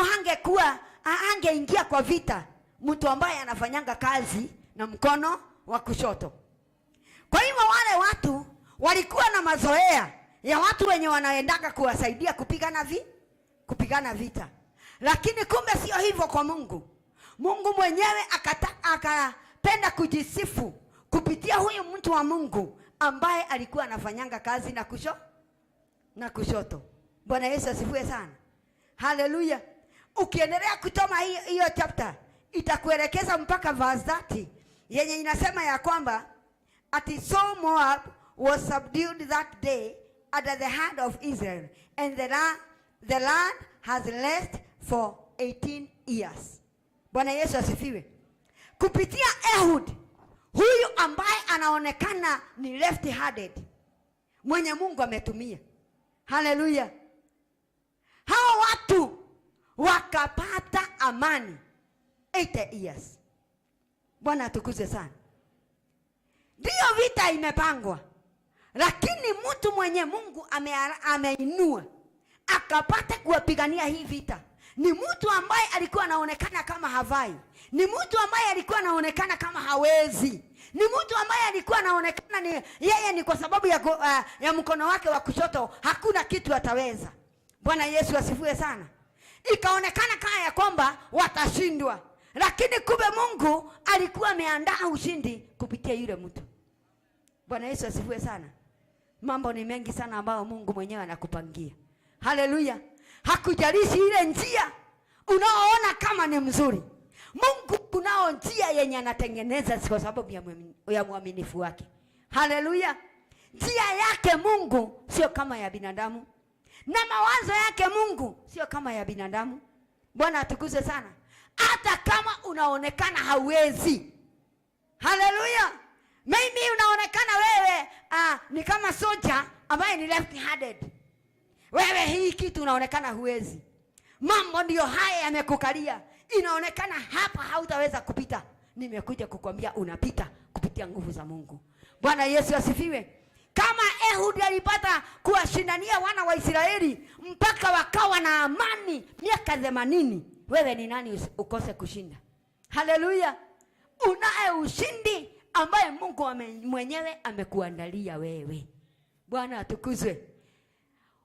hangeingia kwa vita mtu ambaye anafanyanga kazi na mkono wa kushoto. Kwa hivyo wale watu walikuwa na mazoea ya watu wenye wanaendaga kuwasaidia kupigana vita. Lakini kumbe sio hivyo kwa Mungu. Mungu mwenyewe akapenda kujisifu kupitia huyu mtu wa Mungu ambaye alikuwa anafanyanga kazi na kushoto. Bwana Yesu asifiwe sana. Haleluya. Ukiendelea kusoma hiyo chapter itakuelekeza mpaka verse 30 yenye inasema ya kwamba ati so Moab was subdued that day under the hand of Israel, and the land has rest for 18 years. Bwana Yesu asifiwe. Kupitia Ehud, huyu ambaye anaonekana ni left-handed, mwenye Mungu ametumia. Haleluya. Hawa watu wakapata amani 80 years. Bwana atukuzwe sana. Ndio vita imepangwa, lakini mtu mwenye Mungu ameinua akapata kuwapigania hii vita ni mtu ambaye alikuwa anaonekana kama havai, ni mtu ambaye alikuwa anaonekana kama hawezi, ni mtu ambaye alikuwa anaonekana ni yeye ni kwa sababu ya mkono wake wa kushoto hakuna kitu ataweza. Bwana Yesu asifiwe sana. Ikaonekana kama ya kwamba watashindwa, lakini kumbe Mungu alikuwa ameandaa ushindi kupitia yule mtu. Bwana Yesu asifiwe sana. Mambo ni mengi sana ambayo Mungu mwenyewe anakupangia. Haleluya. Hakujalishi ile njia unaoona kama ni mzuri. Mungu kunao njia yenye anatengeneza kwa sababu ya muaminifu wake. Haleluya. Njia yake Mungu sio kama ya binadamu, na mawazo yake Mungu sio kama ya binadamu. Bwana atukuzwe sana. Hata kama unaonekana hauwezi. Haleluya. Maybe unaonekana wewe ni kama soja ambaye ni left handed. Wewe hii kitu unaonekana huwezi. Mambo ndiyo haya yamekukalia, inaonekana hapa hautaweza kupita. Nimekuja kukwambia unapita kupitia nguvu za Mungu. Bwana Yesu asifiwe. Kama Ehud alipata kuwashindania wana wa Israeli mpaka wakawa na amani miaka 80, wewe ni nani ukose kushinda? Haleluya! Unaye ushindi ambaye Mungu mwenyewe amekuandalia wewe. Bwana atukuzwe.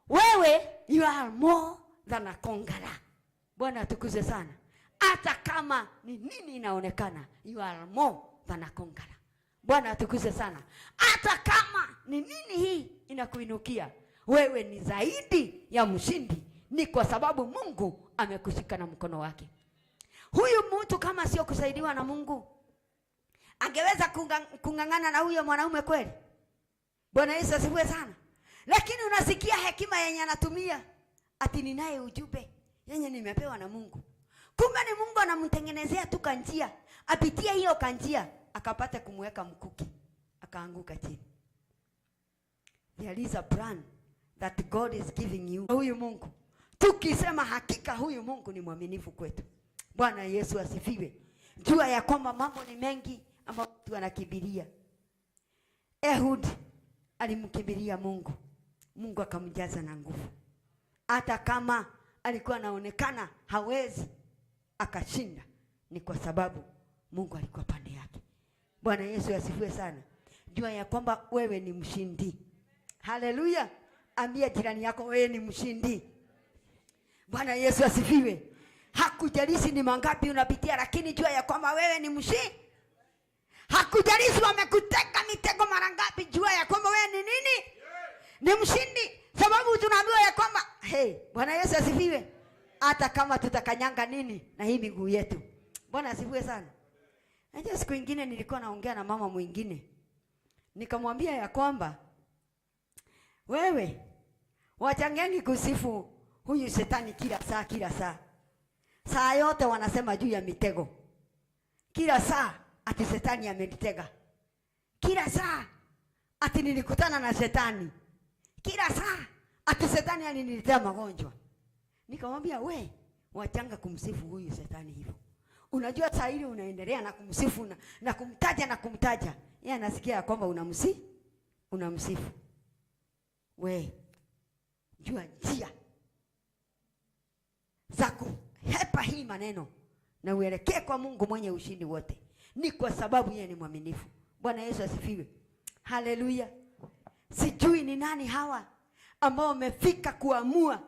Wewe, you are more than a conqueror. Bwana atukuzwe sana. Hata kama ni nini inaonekana, you are more than a conqueror. Bwana atukuzwe sana. Hata kama ni nini hii inakuinukia, wewe ni zaidi ya mshindi. Ni kwa sababu Mungu amekushika na mkono wake. Huyu mtu kama sio kusaidiwa na Mungu, angeweza kung'ang'ana na huyo mwanaume kweli? Bwana Yesu asifiwe sana. Lakini unasikia hekima yenye anatumia, ati ninaye ujumbe yenye nimepewa na Mungu. Kumbe ni Mungu anamtengenezea tu kanjia, apitie hiyo kanjia akapata kumweka mkuki, akaanguka chini. There is a plan that God is giving you. Huyu Mungu, tukisema hakika huyu Mungu ni mwaminifu kwetu. Bwana Yesu asifiwe. Jua ya kwamba mambo ni mengi ambayo mtu anakimbilia. Ehud alimkimbilia Mungu, Mungu akamjaza na nguvu. Hata kama alikuwa anaonekana hawezi, akashinda. Ni kwa sababu Mungu alikuwa pande yake. Bwana Yesu asifiwe sana. Jua ya kwamba wewe ni mshindi. Haleluya. Ambia jirani yako wewe ni mshindi. Bwana Yesu asifiwe. Hakujalishi ni mangapi unapitia, lakini jua ya kwamba wewe ni mshindi. Hakujalishi wamekuteka mitego mara ngapi, jua ya kwamba wewe ni nini? Ni mshindi. Sababu tunaambiwa ya kwamba hey, Bwana Yesu asifiwe. Hata kama tutakanyanga nini na hii miguu yetu. Bwana asifiwe sana. Najua siku ingine nilikuwa naongea na mama mwingine, nikamwambia ya kwamba wewe wachangengi kusifu huyu shetani kila saa kila saa. Saa yote wanasema juu ya mitego. Kila saa ati shetani amenitega. Kila saa ati nilikutana na shetani. Kila saa ati shetani aliniletea magonjwa. Nikamwambia we, wachanga kumsifu huyu shetani hivyo. Unajua saa ile unaendelea na kumsifu na kumtaja na kumtaja, yeye anasikia kwamba unamsifu. We, jua njia za kuhepa hii maneno na uelekee kwa Mungu mwenye ushindi wote. Ni kwa sababu yeye ni mwaminifu. Bwana Yesu asifiwe. Haleluya. Sijui ni nani hawa ambao wamefika kuamua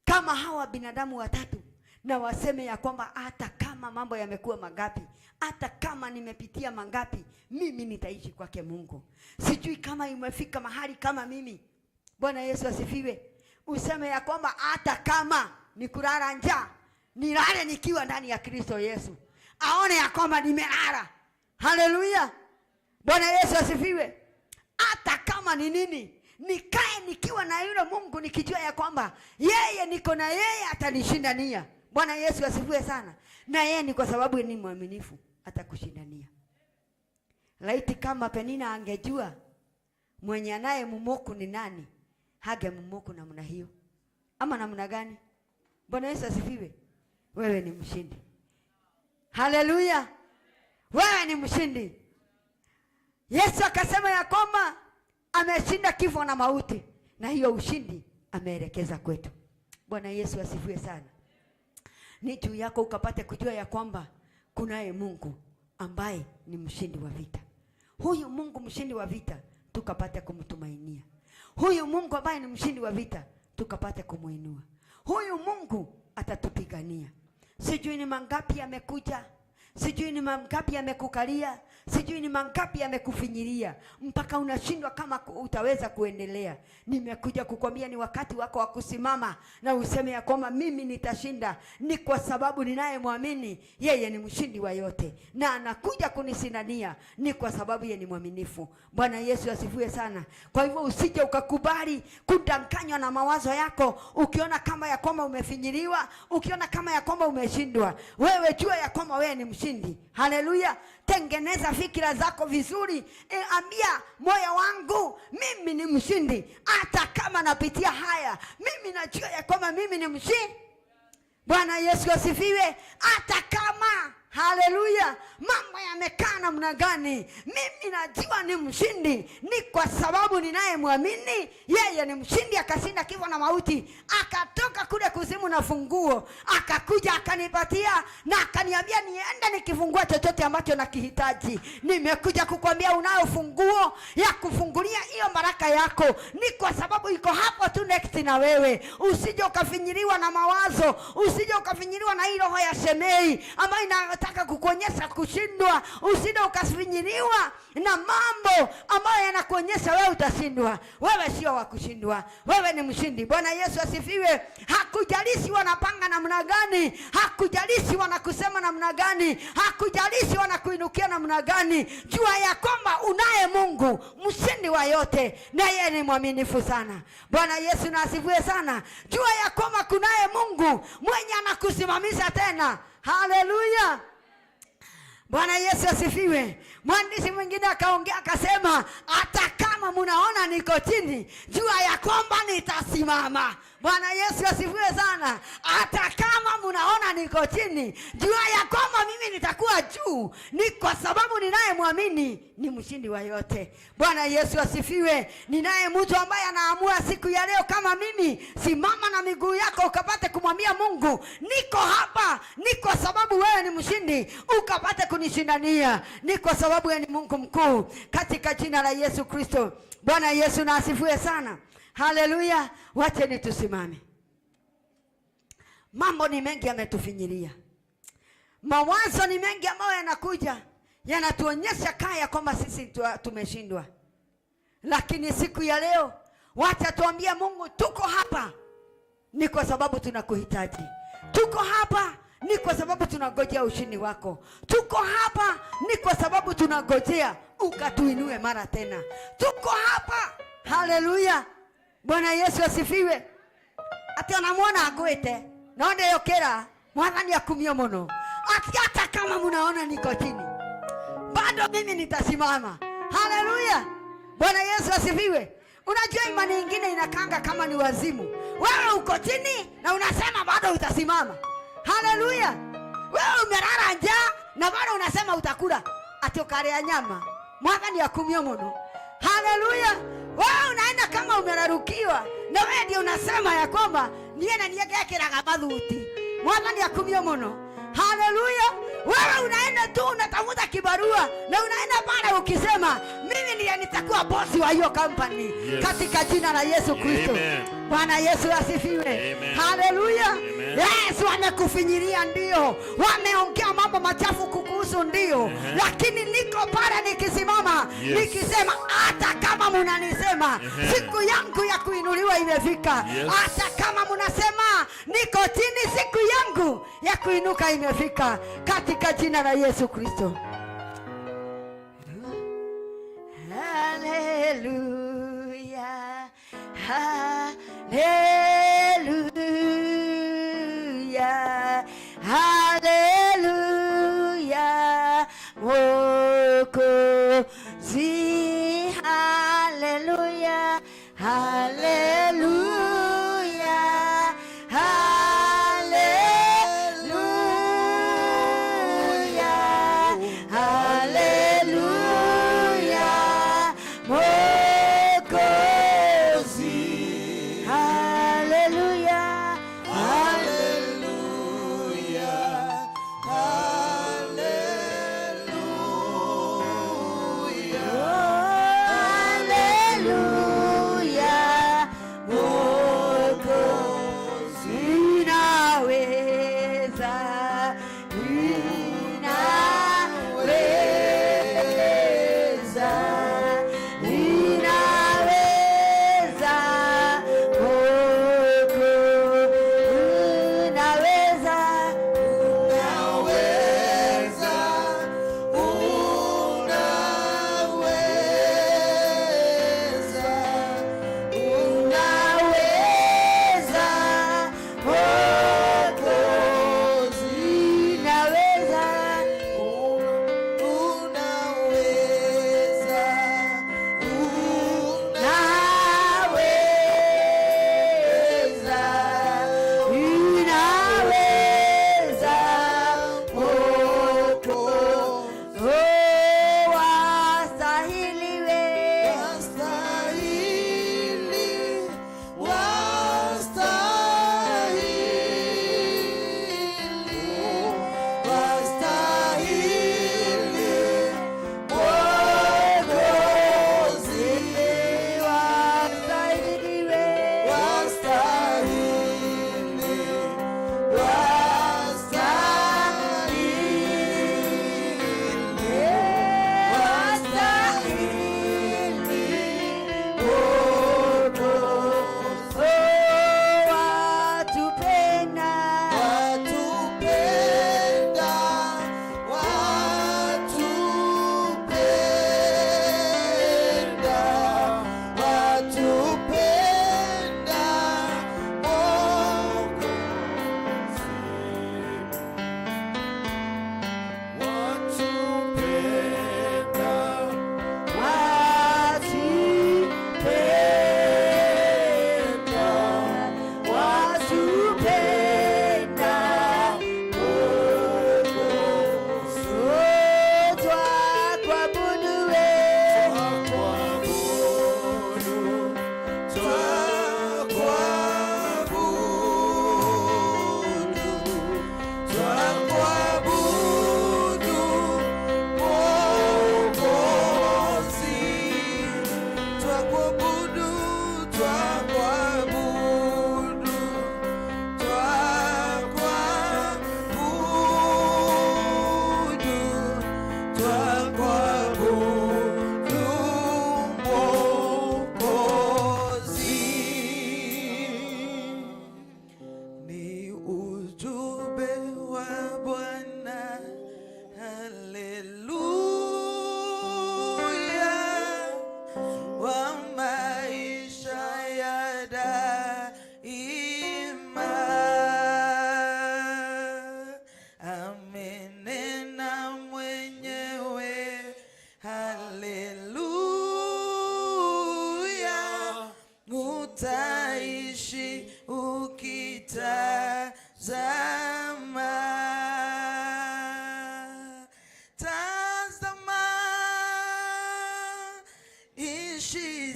kama hawa binadamu watatu, na waseme ya kwamba hata kama mambo yamekuwa mangapi, hata kama nimepitia mangapi, mimi nitaishi kwake Mungu. Sijui kama imefika mahali kama mimi. Bwana Yesu asifiwe. Useme ya kwamba hata kama ni kulala njaa, nilale nikiwa ndani ya Kristo Yesu. Aone ya kwamba nimelala. Haleluya. Bwana Yesu asifiwe. Hata kama ni nini, nikae nikiwa na yule Mungu, nikijua ya kwamba yeye niko na yeye atanishindania. Bwana Yesu asifiwe sana. Na yeye ni kwa sababu ni mwaminifu, atakushindania. Laiti kama Penina angejua mwenye anaye mumoku ni nani, hage mumoku namna hiyo ama namna gani? Bwana Yesu asifiwe. Wewe ni mshindi. Haleluya. Wewe ni mshindi. Yesu akasema ya kwamba ameshinda kifo na mauti, na hiyo ushindi ameelekeza kwetu. Bwana Yesu asifiwe sana. Ni juu yako ukapate kujua ya kwamba kunaye Mungu ambaye ni mshindi wa vita. Huyu Mungu mshindi wa vita tukapate kumtumainia. Huyu Mungu ambaye ni mshindi wa vita tukapate kumuinua. Huyu Mungu atatupigania. Sijui ni mangapi yamekuja, sijui ni mangapi yamekukalia, sijui ni mangapi yamekufinyilia mpaka unashindwa kama utaweza kuendelea. Nimekuja kukwambia ni wakati wako wa kusimama na useme ya kwamba mimi nitashinda. Ni kwa sababu ninayemwamini yeye ni mshindi wa yote na anakuja kunishindania, ni kwa sababu yeye ni mwaminifu. Bwana Yesu asifiwe sana. Kwa hivyo usije ukakubali kudanganywa na mawazo yako, ukiona kama ya kwamba umefinyiliwa, ukiona kama ya kwamba umeshindwa. Wewe jua ya kwamba wewe ni mshindi. Haleluya. Tengeneza fikra fikira zako vizuri. Ambia moyo wangu, mimi ni mshindi, hata kama napitia haya, mimi najua ya kwamba mimi ni mshindi. Bwana Yesu asifiwe. Hata kama, haleluya, mambo yamekaa namna gani, mimi najua ni mshindi, ni kwa sababu ninayemwamini yeye ni mshindi, akashinda kifo na mauti, akatoka kule kuzimu na funguo, akakuja akanipatia na akaniambia niende nikifungua chochote ambacho nakihitaji. Nimekuja kukwambia unayo funguo ya kufungulia hiyo baraka yako, ni kwa sababu iko hapo tu next na wewe. Usije ukafinyiliwa na mawazo, usije ukafinyiliwa na hii roho ya Shemei ambayo inataka kukuonyesha kushindwa. Usije ukafinyiliwa na mambo ambayo yanakuonyesha wewe utashindwa. Wewe sio wa kushindwa, wewe ni mshindi. Bwana Yesu asifiwe. Hakujalishi wanapanga namna gani, hakujalishi wanakusema namna gani, hakujalishi wanakuinukia namna gani, jua ya kwamba unaye Mungu mshindi wa yote, na yeye ni mwaminifu sana. Bwana Yesu na asifiwe sana. Jua ya kwamba kunaye Mungu mwenye anakusimamisha tena. Haleluya. Bwana Yesu asifiwe. Mwandishi mwingine akaongea akasema, hata kama munaona niko chini, jua ya kwamba nitasimama. Bwana Yesu asifiwe sana. Hata kama munaona niko chini, jua ya kwamba mimi nitakuwa juu, ni kwa sababu ninayemwamini ni mshindi wa yote. Bwana Yesu asifiwe. Ninaye mtu ambaye anaamua siku ya leo kama mimi, simama na miguu yako ukapate kumwambia Mungu, niko hapa, ni kwa sababu wewe ni mshindi, ukapate kunishindania, ni kwa sababu wewe ni Mungu mkuu, katika jina la Yesu Kristo. Bwana Yesu na asifiwe sana. Haleluya. Wacheni tusimame. Mambo ni mengi yametufinyilia, mawazo ni mengi ambayo yanakuja yanatuonyesha kaya kwamba sisi tumeshindwa, lakini siku ya leo wacha tuambie Mungu, tuko hapa ni kwa sababu tunakuhitaji. Tuko hapa ni kwa sababu tunangojea ushindi wako. Tuko hapa ni kwa sababu tunangojea ukatuinue mara tena. Tuko hapa. Haleluya. Bwana Yesu asifiwe. Ati anamwona agwete no ndeyokera Mwathani akumio muno. Ati hata kama munaona niko chini, bado mimi nitasimama. Haleluya. Bwana Yesu asifiwe. Unajua imani nyingine inakanga kama ni wazimu. Wewe uko chini na unasema bado utasimama. Haleluya. Wewe umelala njaa na bado unasema utakula. Ati ukalea nyama. Mwathani akumio muno. Haleluya. Wewe unaenda kama umerarukiwa na wewe ndio unasema ya kwamba niye na niye gekiraga mathuti. Mwathani akumio muno. Haleluya. Wewe unaenda tu unatafuta kibarua na unaenda pale ukisema mimi ndiye nitakuwa bosi wa hiyo company. Yes. Katika jina la Yesu Kristo. Amen. Bwana Yesu asifiwe. Amen. Haleluya. Amen. Yesu amekufinyilia, ndio. Wameongea mambo machafu kukuhusu, ndio. Amen. Lakini niko pale nikisimama, Yes. nikisema hata kama mnanisema, Amen. siku yangu ya kuinuliwa imefika. Yes. Hata kama mnasema niko chini, siku yangu ya kuinuka imefika, katika jina la Yesu Kristo. Haleluya. Haleluya. Haleluya. Mwokozi. Haleluya. Haleluya. Haleluya. Haleluya. Mwokozi.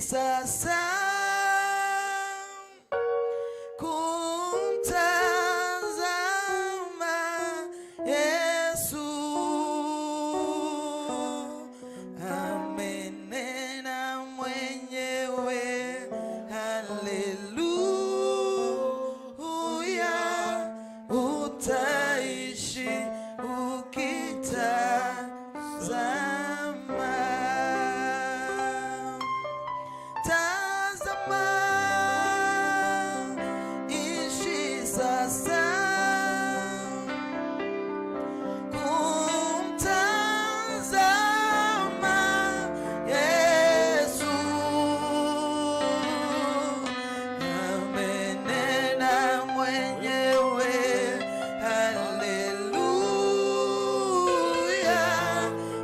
Sasa kumtazama Yesu, amenena mwenyewe, haleluya, utaishi ukitazama. Tazama, ishi sasa kumtazama Yesu, amenena mwenyewe, haleluya,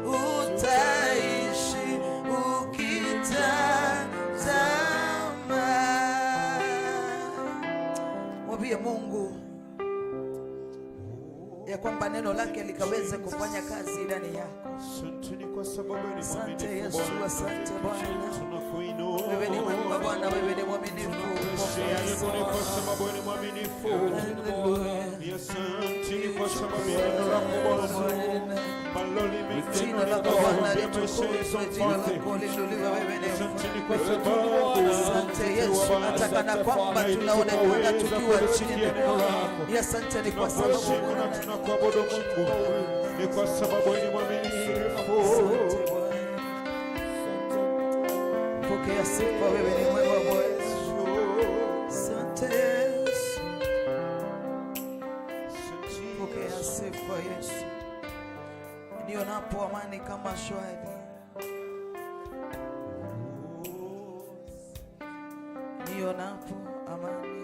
utaishi ukitazama. Mwambie Mungu ya kwamba neno lake likaweze kufanya kazi ndani yako. Asanteni kwa sababu ni Asante mwaminifu Yesu, Bwana. asante Bwana. Tunakuinua. Wewe ni mwema Bwana, wewe ni mwaminifu. Pokea Tunakuheshimu ni kwa sifa. sababu ni mwaminifu. Haleluya. Ni asanteni kwa sababu ya neno lako Bwana. Ambalo Jina limenena lako Bwana kwa maisha litukuzwe, yetu jina Mfalme. lako liinuliwe, wewe ni Asanteni kwa sababu Asante Yesu, hata kana kwamba tunaonekana tukiwa chini. Ni asante ni kwa sababu Tunakuheshimu na Bwana. tunakuabudu Mungu ni kwa sababu ni mwaminifu. Asante Bwana. Pokea sifa, wewe ni mwema Bwana. Asante Yesu. Pokea sifa Yesu. Nionapo amani kama shwari, nionapo amani.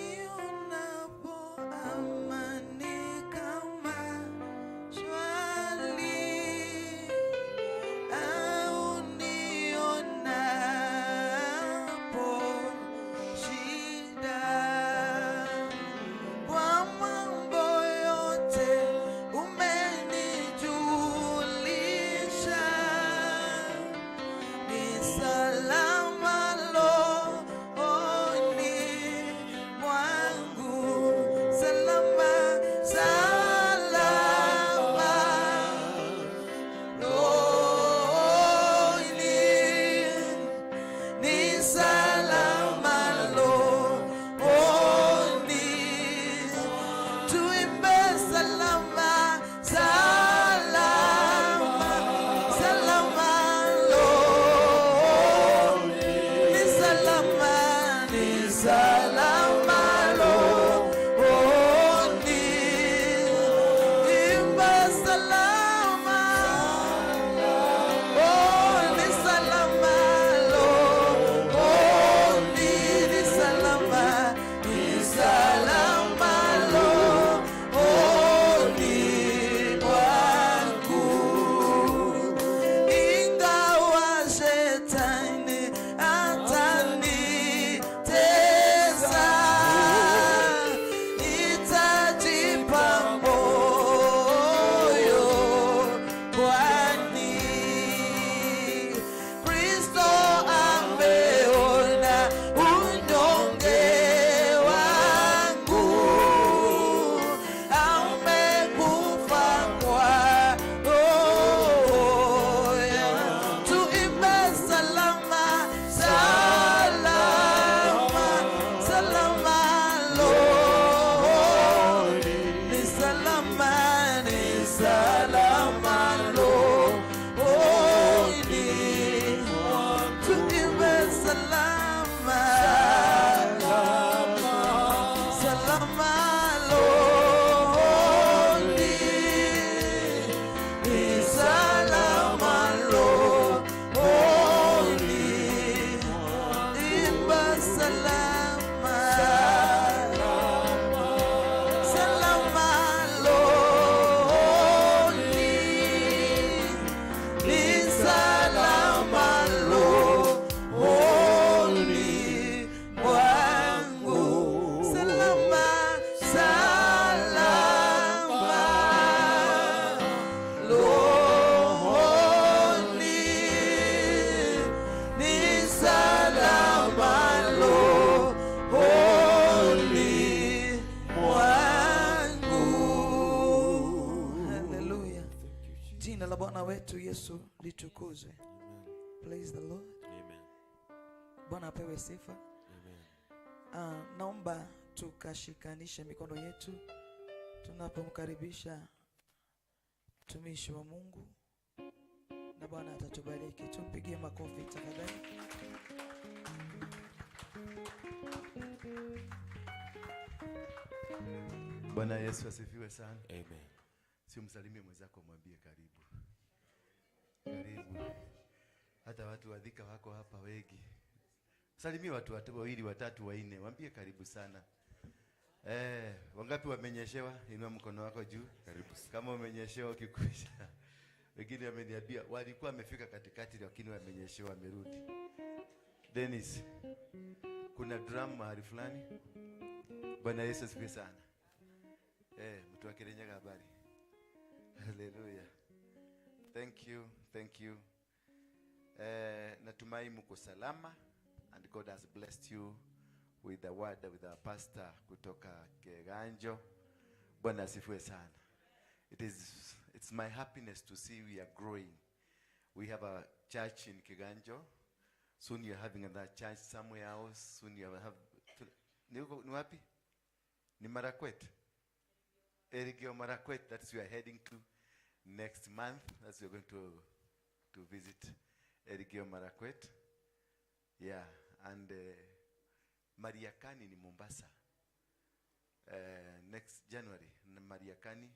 Nionapo amani kama shwari, au nionapo shida, kwa mambo yote umenijulisha, ni salama rohoni mwangu, salama, salama rohoni, ni salama rohoni. Tuimbe salama, salama, salama rohoni, ni salama, ni salama rohoni. Imba salama. Oh, ni salama rohoni, ni salama, ni salama rohoni mwangu. Ingawa shetani atanitesa, nitajipa moyo, kwani Kristo ameona unyonge wangu, amekufa kwa roho yangu. Tuimbe salama, salama, salama rohoni, ni salama, ni salama rohoni. Tuimbe salama, salama rohoni, ni salama rohoni. Imba salama, salama rohoni, ni salama rohoni. wetu Yesu litukuzwe. Praise the Lord. Amen. Bwana apewe sifa. Amen. Naomba tukashikanishe mikono yetu tunapomkaribisha mtumishi wa Mungu, na Bwana atatubariki. Tumpigie makofi tafadhali. Bwana Yesu asifiwe sana. Amen. Si umsalimie mwenzako, mwambie karibu. Karibu. Hata watu wa Thika wako hapa wengi. Salimie watu wawili, watatu, wanne, waambie karibu sana. Wangapi wamenyeshewa? Inua mkono wako juu. Karibu sana. Kama umenyeshewa ukikwisha. Wengine wameniambia walikuwa wamefika katikati lakini wamenyeshewa wamerudi. Dennis, kuna drum mahali fulani. Bwana Yesu asifiwe sana. Mtu wa Kirinyaga habari. Hallelujah. Thank you, thank you. Natumai mko salama and God has blessed you with the word, with our pastor kutoka Kiganjo. Bwana asifiwe sana. It's my happiness to see we are growing. We have a church in Kiganjo. Soon you're having another church somewhere else. Soon you have ni huko, ni wapi? Ni Marakwet. Elgeyo Marakwet, that's we are heading to next month. That's we are going to visit Elgeyo Marakwet. Yeah, and Mariakani ni Mombasa. Next January, Mariakani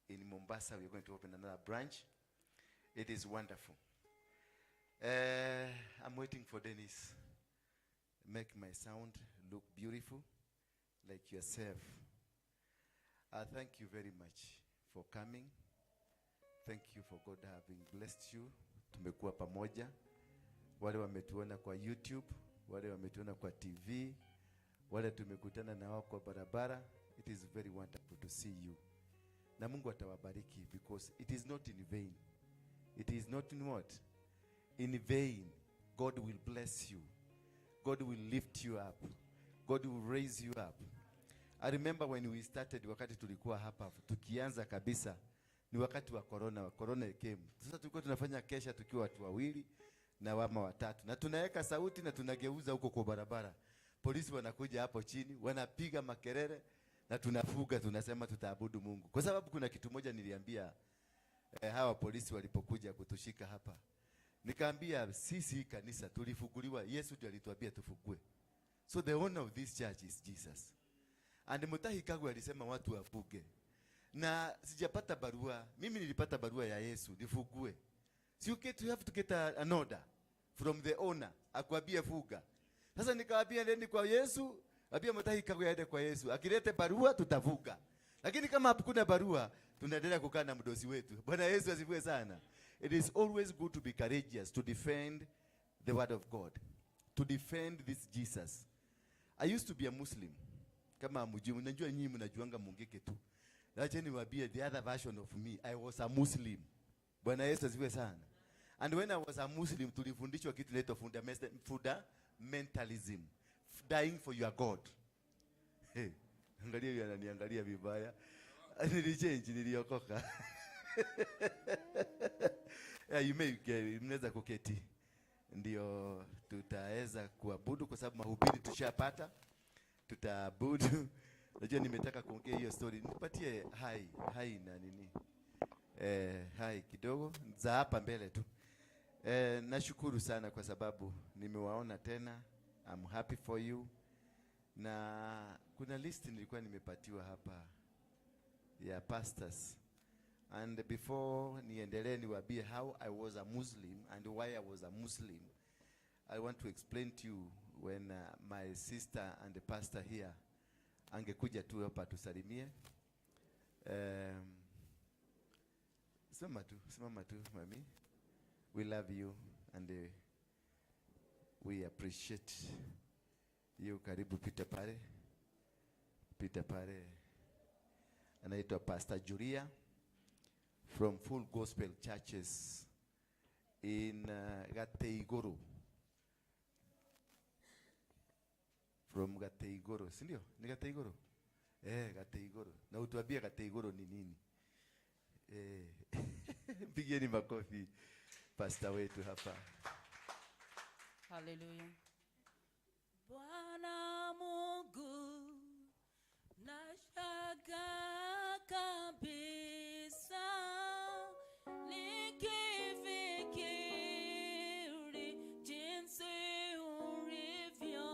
in Mombasa, we are going to open another branch. It is wonderful. I'm waiting for Dennis. Make my sound look beautiful, like yourself. Thank you very much for coming. Thank you for God having blessed you. Tumekuwa pamoja. Wale wametuona kwa YouTube, wale wametuona kwa TV, wale tumekutana na wao kwa barabara. It is very wonderful to see you. Na Mungu atawabariki because it is not in vain. It is not in what? In vain. God will bless you. God will lift you up. God will raise you up. I remember when we started, wakati tulikuwa hapa, tukianza kabisa, ni wakati wa corona, corona came. Sasa tulikuwa tunafanya kesha tukiwa watu wawili na wama watatu. Na tunaweka sauti na tunageuza huko kwa barabara. Polisi wanakuja hapo chini, wanapiga makelele na tunafuga, tunasema tutaabudu Mungu. Kwa sababu kuna kitu moja niliambia hawa polisi walipokuja kutushika hapa. Nikaambia sisi kanisa tulifuguliwa, Yesu ndiye alituambia tufugue. So the owner of this church is Jesus. And Mutahi Kagwe alisema watu wafuge. Na sijapata barua. Mimi nilipata barua ya Yesu nifugue. So you have to get an order from the owner akwambie fuga. Sasa nikawaambia nendeni kwa Yesu, ambia Mutahi Kagwe aende kwa Yesu. Akilete barua tutavuka. Lakini kama hakuna barua tunaendelea kukaa na mdosi wetu. Bwana Yesu asifiwe sana. It is always good to be courageous, to defend the word of God, to defend this Jesus. I used to be a Muslim. Kama hamjui, mnajua nyinyi mnajuanga mungeke tu. Acha niwaambie the other version of me. I was a Muslim. Bwana Yesu asifiwe sana. And when I was a Muslim, tulifundishwa kitu inaitwa fundamentalism. Dying for your God. Hey, angalia huyu ananiangalia vibaya. Nilichange, niliokoka. Yeah, you may get, mnaweza kuketi. Ndio tutaweza kuabudu kwa sababu mahubiri tushapata. Tutaabudu. Najua nimetaka kuongea hiyo story. Nipatie hai na nini? Hai kidogo za hapa mbele tu. Nashukuru sana kwa sababu nimewaona tena. I'm happy for you. Na kuna list nilikuwa nimepatiwa hapa ya pastors. And before niendelee niwaambie how I was a Muslim and why I was a Muslim, I want to explain to you when my sister and the pastor here angekuja tu hapa tusalimie. Simama tu, simama tu mami. We love you and we appreciate you. Karibu pita pale. Pita pale. Anaitwa Pastor Julia from Full Gospel Churches in Gateigoro. From Gateigoro, si ndio? Ni Gateigoro? Gateigoro. Na utuambie Gateigoro ni nini? Mpigeni makofi pastor wetu hapa. Haleluya. Bwana Mungu, nashangaa kabisa nikifikiri jinsi ulivyo,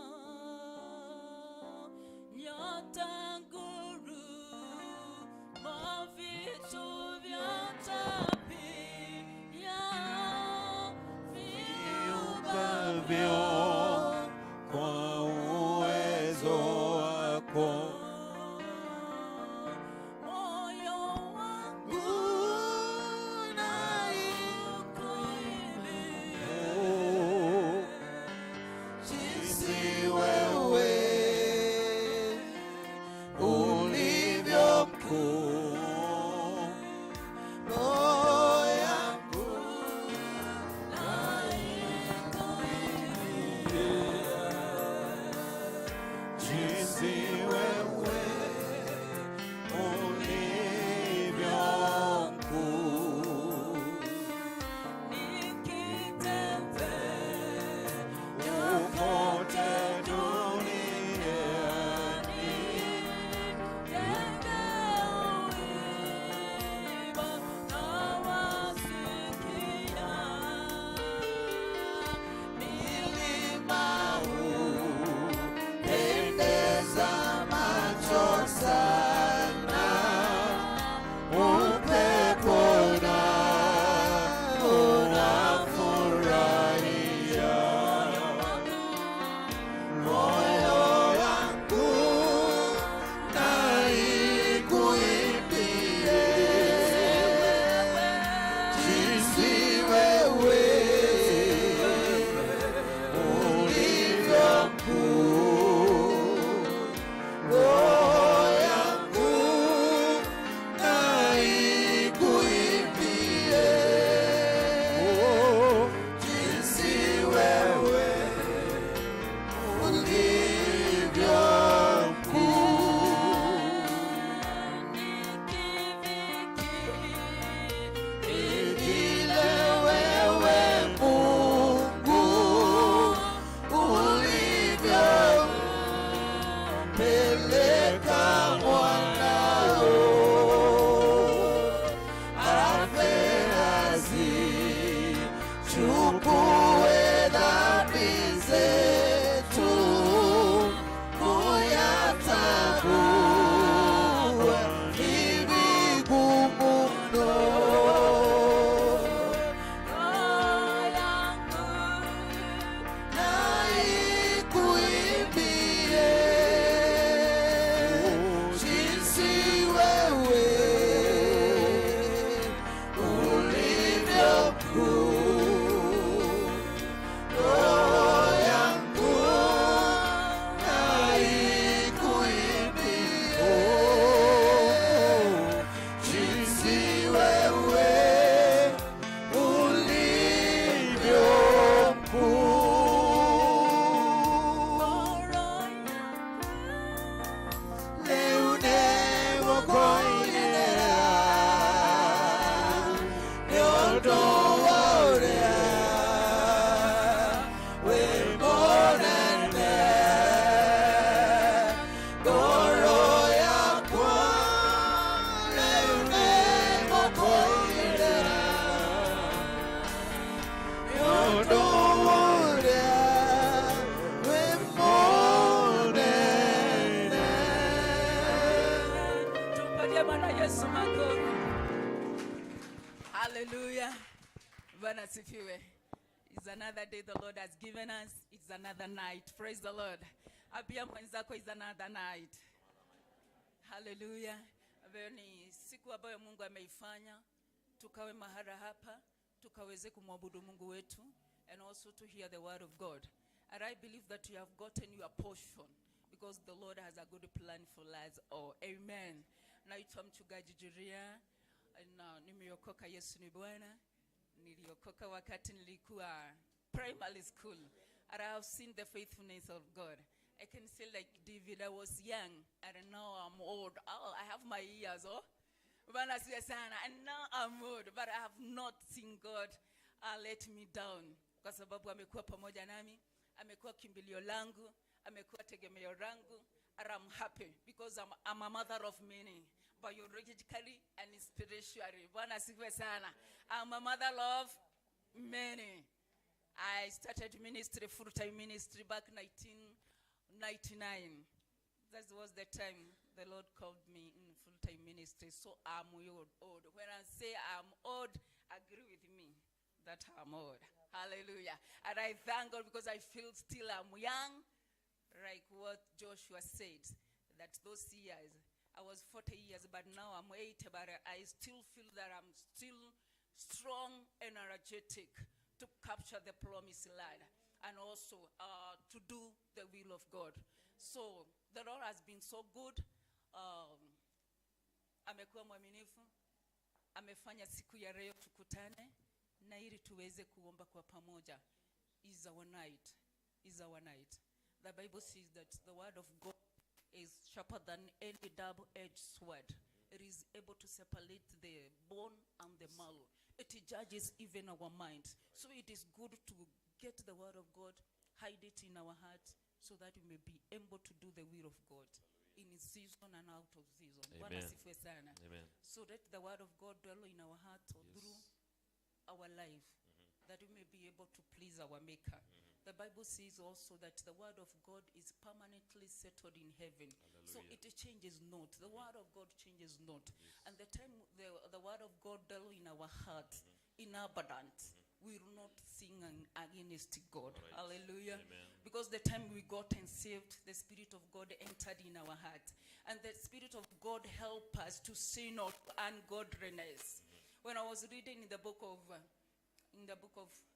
nyota, ngurumo, vitu vyote pia viumbavyo kwa uwezo wako. Moyo wangu na ukuimbie jinsi wewe ulivyo mkuu. Roho yangu na ikuimbie jinsi wewe ulivyo mkuu. Nikitembea kote duniani, ndege huimba nawasikia, milima hupendeza macho sana, upepo na unafurahia. Moyo wangu na ikuimbie jinsi wewe ulivyo mkuu. Roho yangu na ikuimbie jinsi wewe ulivyo mkuu. Nikifikiri Vile wewe Mungu ulivyo peleka mwanao afe azichukue dhambi zetu, kuyatambua ni vigumu mno. Roho yangu Na ikuimbie jinsi wewe ulivyo mkuu. Roho yangu na ikuimbie jinsi wewe ulivyo mkuu. Roho yangu Leune wokoinera nĩũndũ wa ũrĩa wĩ mũnene. Ngoro yakwa rĩu nĩngũkũinĩra nĩũndũ wa ũrĩa wĩ mũnene. Tumpatie Bwana Yesu makofi. Hallelujah. Bwana asifiwe. It's another day the Lord has given us. It's another night. Praise the Lord. Ambia mwenzako, it's another night. Hallelujah. Ambayo ni siku ambayo Mungu ameifanya tukawe mahala hapa tukaweze kumwabudu Mungu wetu and also to hear the word of God. And I believe that you have gotten your portion because the Lord has a good plan for us all. Amen. Naitwa Mchungaji Julia na nimeokoka. Yesu ni Bwana. Niliokoka wakati nilikuwa primary school. And I have seen the faithfulness of God. I can say, like David, I was young and now I'm old. Oh, I have my years, oh. Bwana asifiwe sana. And now I'm old, but I have not seen God let me down, kwa sababu amekuwa pamoja nami, amekuwa kimbilio langu, amekuwa tegemeo langu. And I'm happy because I'm a mother of many, biologically and spiritually. Bwana asifiwe sana. I'm a mother of many. I started ministry, full-time ministry, back 1999. That was the time the Lord called me in full-time ministry. So I'm old. When I say I'm old, agree with me that I'm old. Hallelujah. And I thank God because I feel still I'm young, like what Joshua said, that those years, I was 40 years, but now I'm 80, but I still feel that I'm still strong, energetic to capture the promised land and also to do the will of God. So the Lord has been so good. Amekuwa mwaminifu, amefanya siku ya leo tukutane na ili tuweze kuomba kwa pamoja. Is our night, is our night. The Bible says that the word of God is sharper than any double-edged sword. It is able to separate the bone and the marrow. It judges even our mind. So it is good to get the word of God, hide it in our heart, so that we may be able to do the will of God in season and out of season. Bwana Amen. Asifiwe sana. Amen. So let the word of God dwell in our heart or through our life, that we may be able to please our Maker. The Bible says also that the word of God is permanently settled in heaven. So Hallelujah. it changes not. The word of God changes not. And the time the word of God dwells in our heart in abundance, we will not sin against God. Right. Hallelujah. Amen. Because the time we got and saved, the Spirit of God entered in our heart. And the Spirit of God helped us to sin not ungodliness. When I was reading in the book of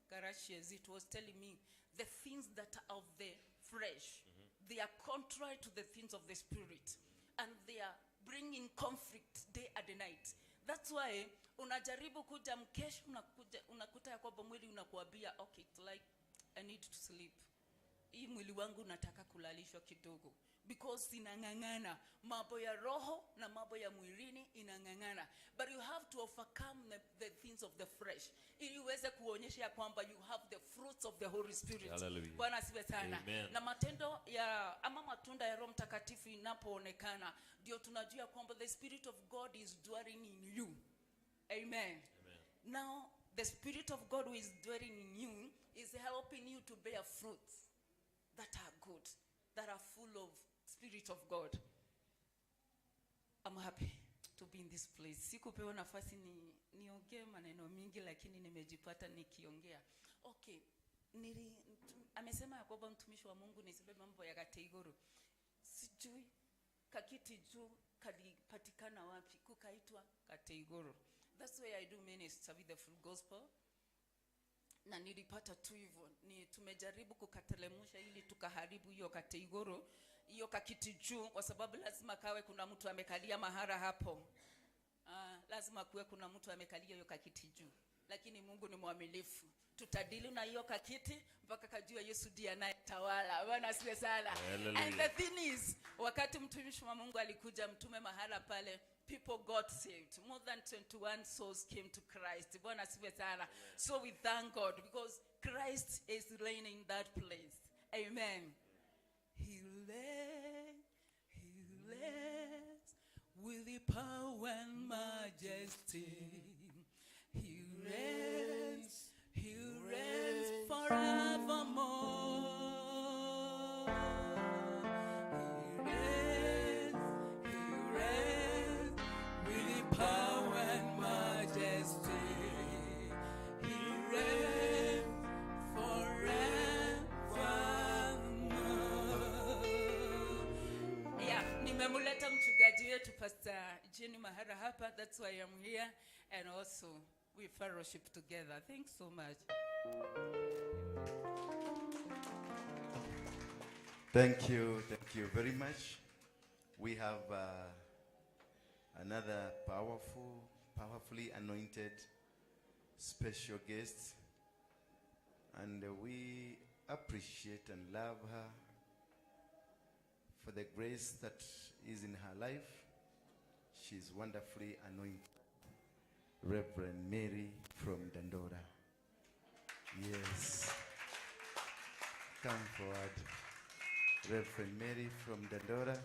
Galatians, it was telling me the things that are of the flesh, they are contrary to the things of the Spirit, and they are bringing conflict day and night. That's why unajaribu kuja mkesha, unakuja, unakuta ya kwamba mwili unakuambia, "Okay, it's like I need to sleep. Hii mwili wangu nataka kulalishwa kidogo," because inang'ang'ana. Mambo ya roho na mambo ya mwilini inang'ang'ana, but you have to overcome the things of the flesh ili uweze kuonyesha ya kwamba you have the fruits of the Holy Spirit. Hallelujah. Bwana asifiwe sana. Amen. Na matendo ya ama matunda ya Roho Mtakatifu inapoonekana, ndio tunajua kwamba the Spirit of God is dwelling in you. Amen. Amen. Now the Spirit of God who is dwelling in you is helping you to bear fruits that are good, that are full of Spirit of God. I'm happy to be in this place. Sikupewa nafasi ni niongee maneno mingi, lakini nimejipata nikiongea. Okay, amesema ya kwamba mtumishi wa Mungu niseme mambo ya Gateiguru. Sijui kakiti juu kalipatikana wapi, kukaitwa Gateiguru. That's why I do minister with the full gospel, na nilipata tu hivyo. Ni tumejaribu kukatelemusha ili tukaharibu hiyo kateigoro, hiyo kakiti juu, kwa sababu lazima kawe kuna mtu amekalia mahara hapo. Lazima kuwe kuna mtu amekalia hiyo kakiti juu, lakini Mungu ni mwaminifu, tutadili na hiyo kakiti mpaka kajua Yesu ndiye anayetawala. Bwana asifiwe sana. Hallelujah. And the thing is, wakati mtumishi wa Mungu alikuja mtume mahala pale, people got saved. More than 21 souls came to Christ. Bwana asifiwe sana. So we thank God because Christ is reigning in that place. Amen. He reigns with the power and majesty. He reigns forevermore. He reigns with the power and majesty. He reigns forevermore. Yeah, nimemleta mchungaji wetu Pastor Jenny Mahara hapa. That's why I'm here, and also we fellowship together. Thanks so much. Thank you very much. We have another powerful, powerfully anointed special guest, and we appreciate and love her for the grace that is in her life. She's wonderfully anointed. Reverend Mary from Dandora. Yes. Come forward. Reverend Mary from Dandora.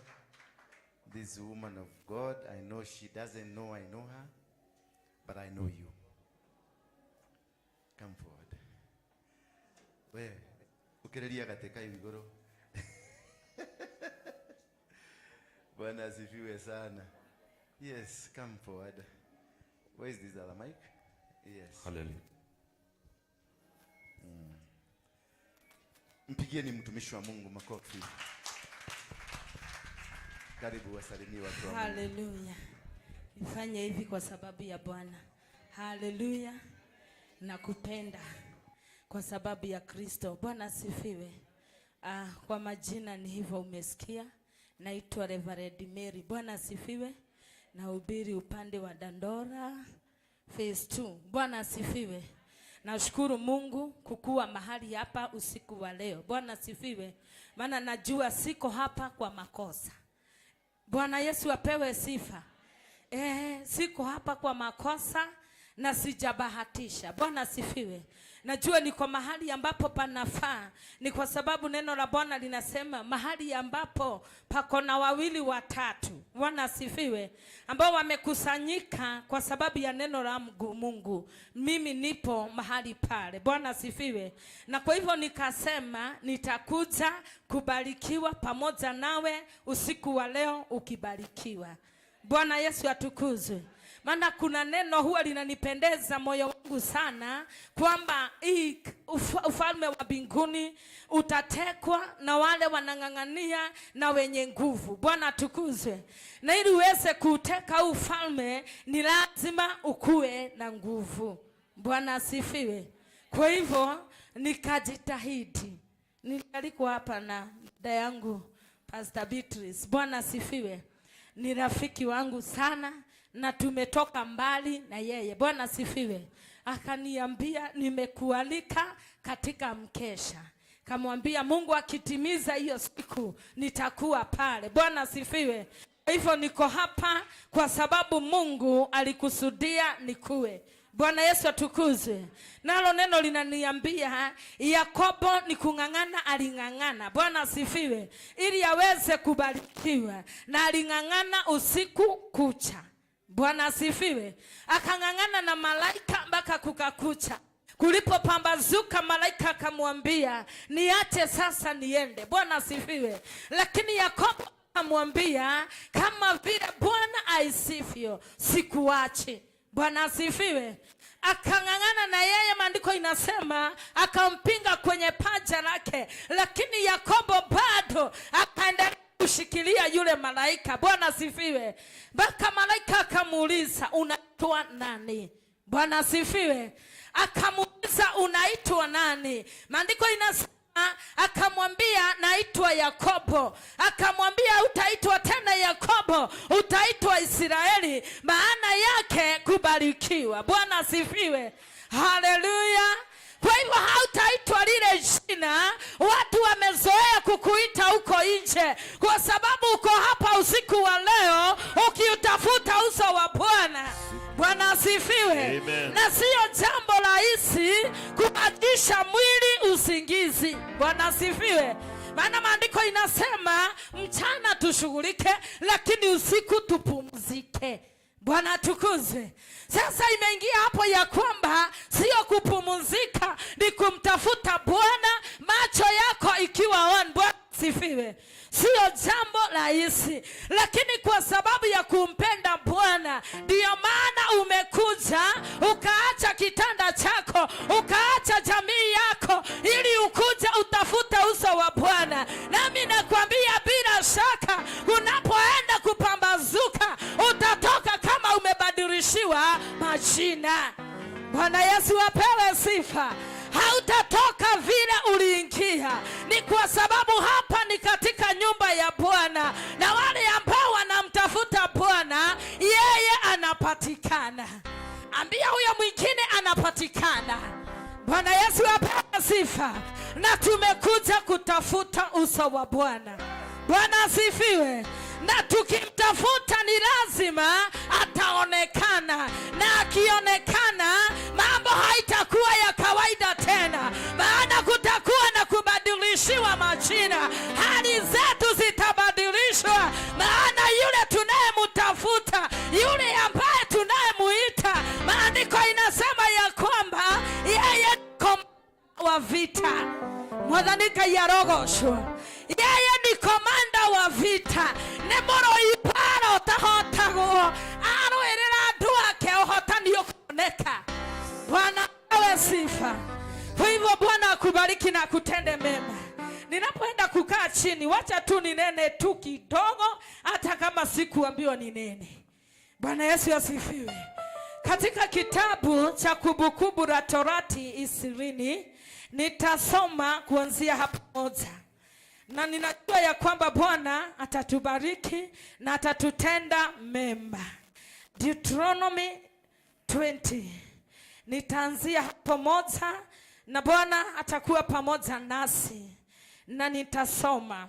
This woman of God, I know she doesn't know I know her, but I know you. Come forward. We, ukireria katika iguru. Bwana asifiwe sana. Yes, come forward. Where is this other mic? Yes. Hallelujah. Mpigieni mtumishi wa Mungu makofi. Karibu wasalimie watu wa Mungu. Hallelujah. Nifanye hivi kwa sababu ya Bwana. Hallelujah. Nakupenda kwa sababu ya Kristo. Bwana asifiwe. Kwa majina ni hivyo umesikia. Naitwa Reverend Mary. Bwana asifiwe. Nahubiri upande wa Dandora Phase 2. Bwana asifiwe. Nashukuru Mungu kukuwa mahali hapa usiku wa leo. Bwana asifiwe. Maana najua siko hapa kwa makosa. Bwana Yesu apewe sifa. Siko hapa kwa makosa na sijabahatisha. Bwana asifiwe. Najua niko mahali ambapo panafaa. Ni kwa sababu neno la Bwana linasema mahali ambapo pako na wawili watatu, Bwana asifiwe, ambao wamekusanyika kwa sababu ya neno la Mungu, mimi nipo mahali pale. Bwana asifiwe. Na kwa hivyo nikasema nitakuja kubarikiwa pamoja nawe usiku wa leo ukibarikiwa. Bwana Yesu atukuzwe. Maana kuna neno huwa linanipendeza moyo wangu sana, kwamba hii ufalme wa mbinguni utatekwa na wale wanang'ang'ania na wenye nguvu. Bwana atukuzwe. Na ili uweze kuuteka ufalme ni lazima ukue na nguvu. Bwana asifiwe. Kwa hivyo nikajitahidi. Nilikuwa hapa na dada yangu Pastor Beatrice. Bwana asifiwe. Ni rafiki wangu sana na tumetoka mbali na yeye. Bwana asifiwe. Akaniambia nimekualika katika mkesha. Kamwambia Mungu akitimiza hiyo siku nitakuwa pale. Bwana asifiwe. Hivyo niko hapa kwa sababu Mungu alikusudia nikue. Bwana Yesu atukuzwe. Nalo neno linaniambia Yakobo ni kung'ang'ana, aling'ang'ana. Bwana asifiwe. Ili aweze kubarikiwa. Na aling'ang'ana usiku kucha. Bwana asifiwe. Akang'ang'ana na malaika mpaka kukakucha. Kulipopambazuka malaika akamwambia niache sasa niende. Bwana asifiwe. Lakini Yakobo akamwambia kama vile Bwana aisifio sikuache. Bwana asifiwe. Akang'ang'ana na yeye, maandiko inasema akampinga kwenye paja lake, lakini Yakobo bado akaendelea kushikilia yule malaika. Bwana asifiwe. Mpaka malaika akamuuliza unaitwa nani? Bwana asifiwe. Akamuuliza unaitwa nani? Maandiko inasema akamwambia naitwa Yakobo. Akamwambia utaitwa tena Yakobo, utaitwa Israeli, maana yake kubarikiwa. Bwana asifiwe. Haleluya. Kwa hivyo hautaitwa lile jina watu wamezoea kukuita huko nje, kwa sababu uko hapa usiku wa leo ukiutafuta uso wa Bwana. Bwana asifiwe. Na sio jambo rahisi kuajisha mwili usingizi. Bwana asifiwe. Maana maandiko inasema mchana tushughulike, lakini usiku tupumzike. Bwana atukuzwe. Sasa imeingia hapo ya kwamba sio kupumzika, ni kumtafuta Bwana, macho yako ikiwa on. Bwana asifiwe. Sio jambo rahisi, lakini kwa sababu ya kumpenda Bwana ndiyo maana umekuja ukaacha kitanda chako, ukaacha jamii yako, ili ukuje utafute uso wa Bwana. Nami nakwambia bila shaka unapoenda kupambazuka utatoka kama umebadilishiwa majina. Bwana Yesu apewe sifa. Hautatoka vile uliingia. Ni kwa sababu hapa ni katika nyumba ya Bwana, na wale ambao wanamtafuta Bwana yeye anapatikana. Ambia huyo mwingine anapatikana. Bwana Yesu apewe sifa. Na tumekuja kutafuta uso wa Bwana. Bwana asifiwe. Na tukimtafuta ni lazima ataonekana, na akionekana mambo haitakuwa ya kawaida tena, maana kutakuwa na kubadilishiwa majina, hali zetu zitabadilishwa, maana yule tunayemtafuta, yule ambaye tunayemuita, maandiko inasema ya kwamba yeye wa vita. Mwathani Ngai arogocwo. Yeye ni komanda wa vita, nĩ mũrũi mbara ũtahotagwo, arũĩrĩra andũ ake ũhotani ũkoneka. Bwana awe sifa. Kwa hivyo Bwana akubariki na akutende mema. Ninapoenda kukaa chini, wacha tu ninene tu kidogo, hata kama sikuambiwa ninene. Bwana Yesu asifiwe. Katika kitabu cha Kumbukumbu la Torati 20 nitasoma kuanzia hapo 1, na ninajua ya kwamba Bwana atatubariki na atatutenda mema. Deuteronomy 20 nitaanzia hapo 1, na Bwana atakuwa pamoja nasi, na nitasoma.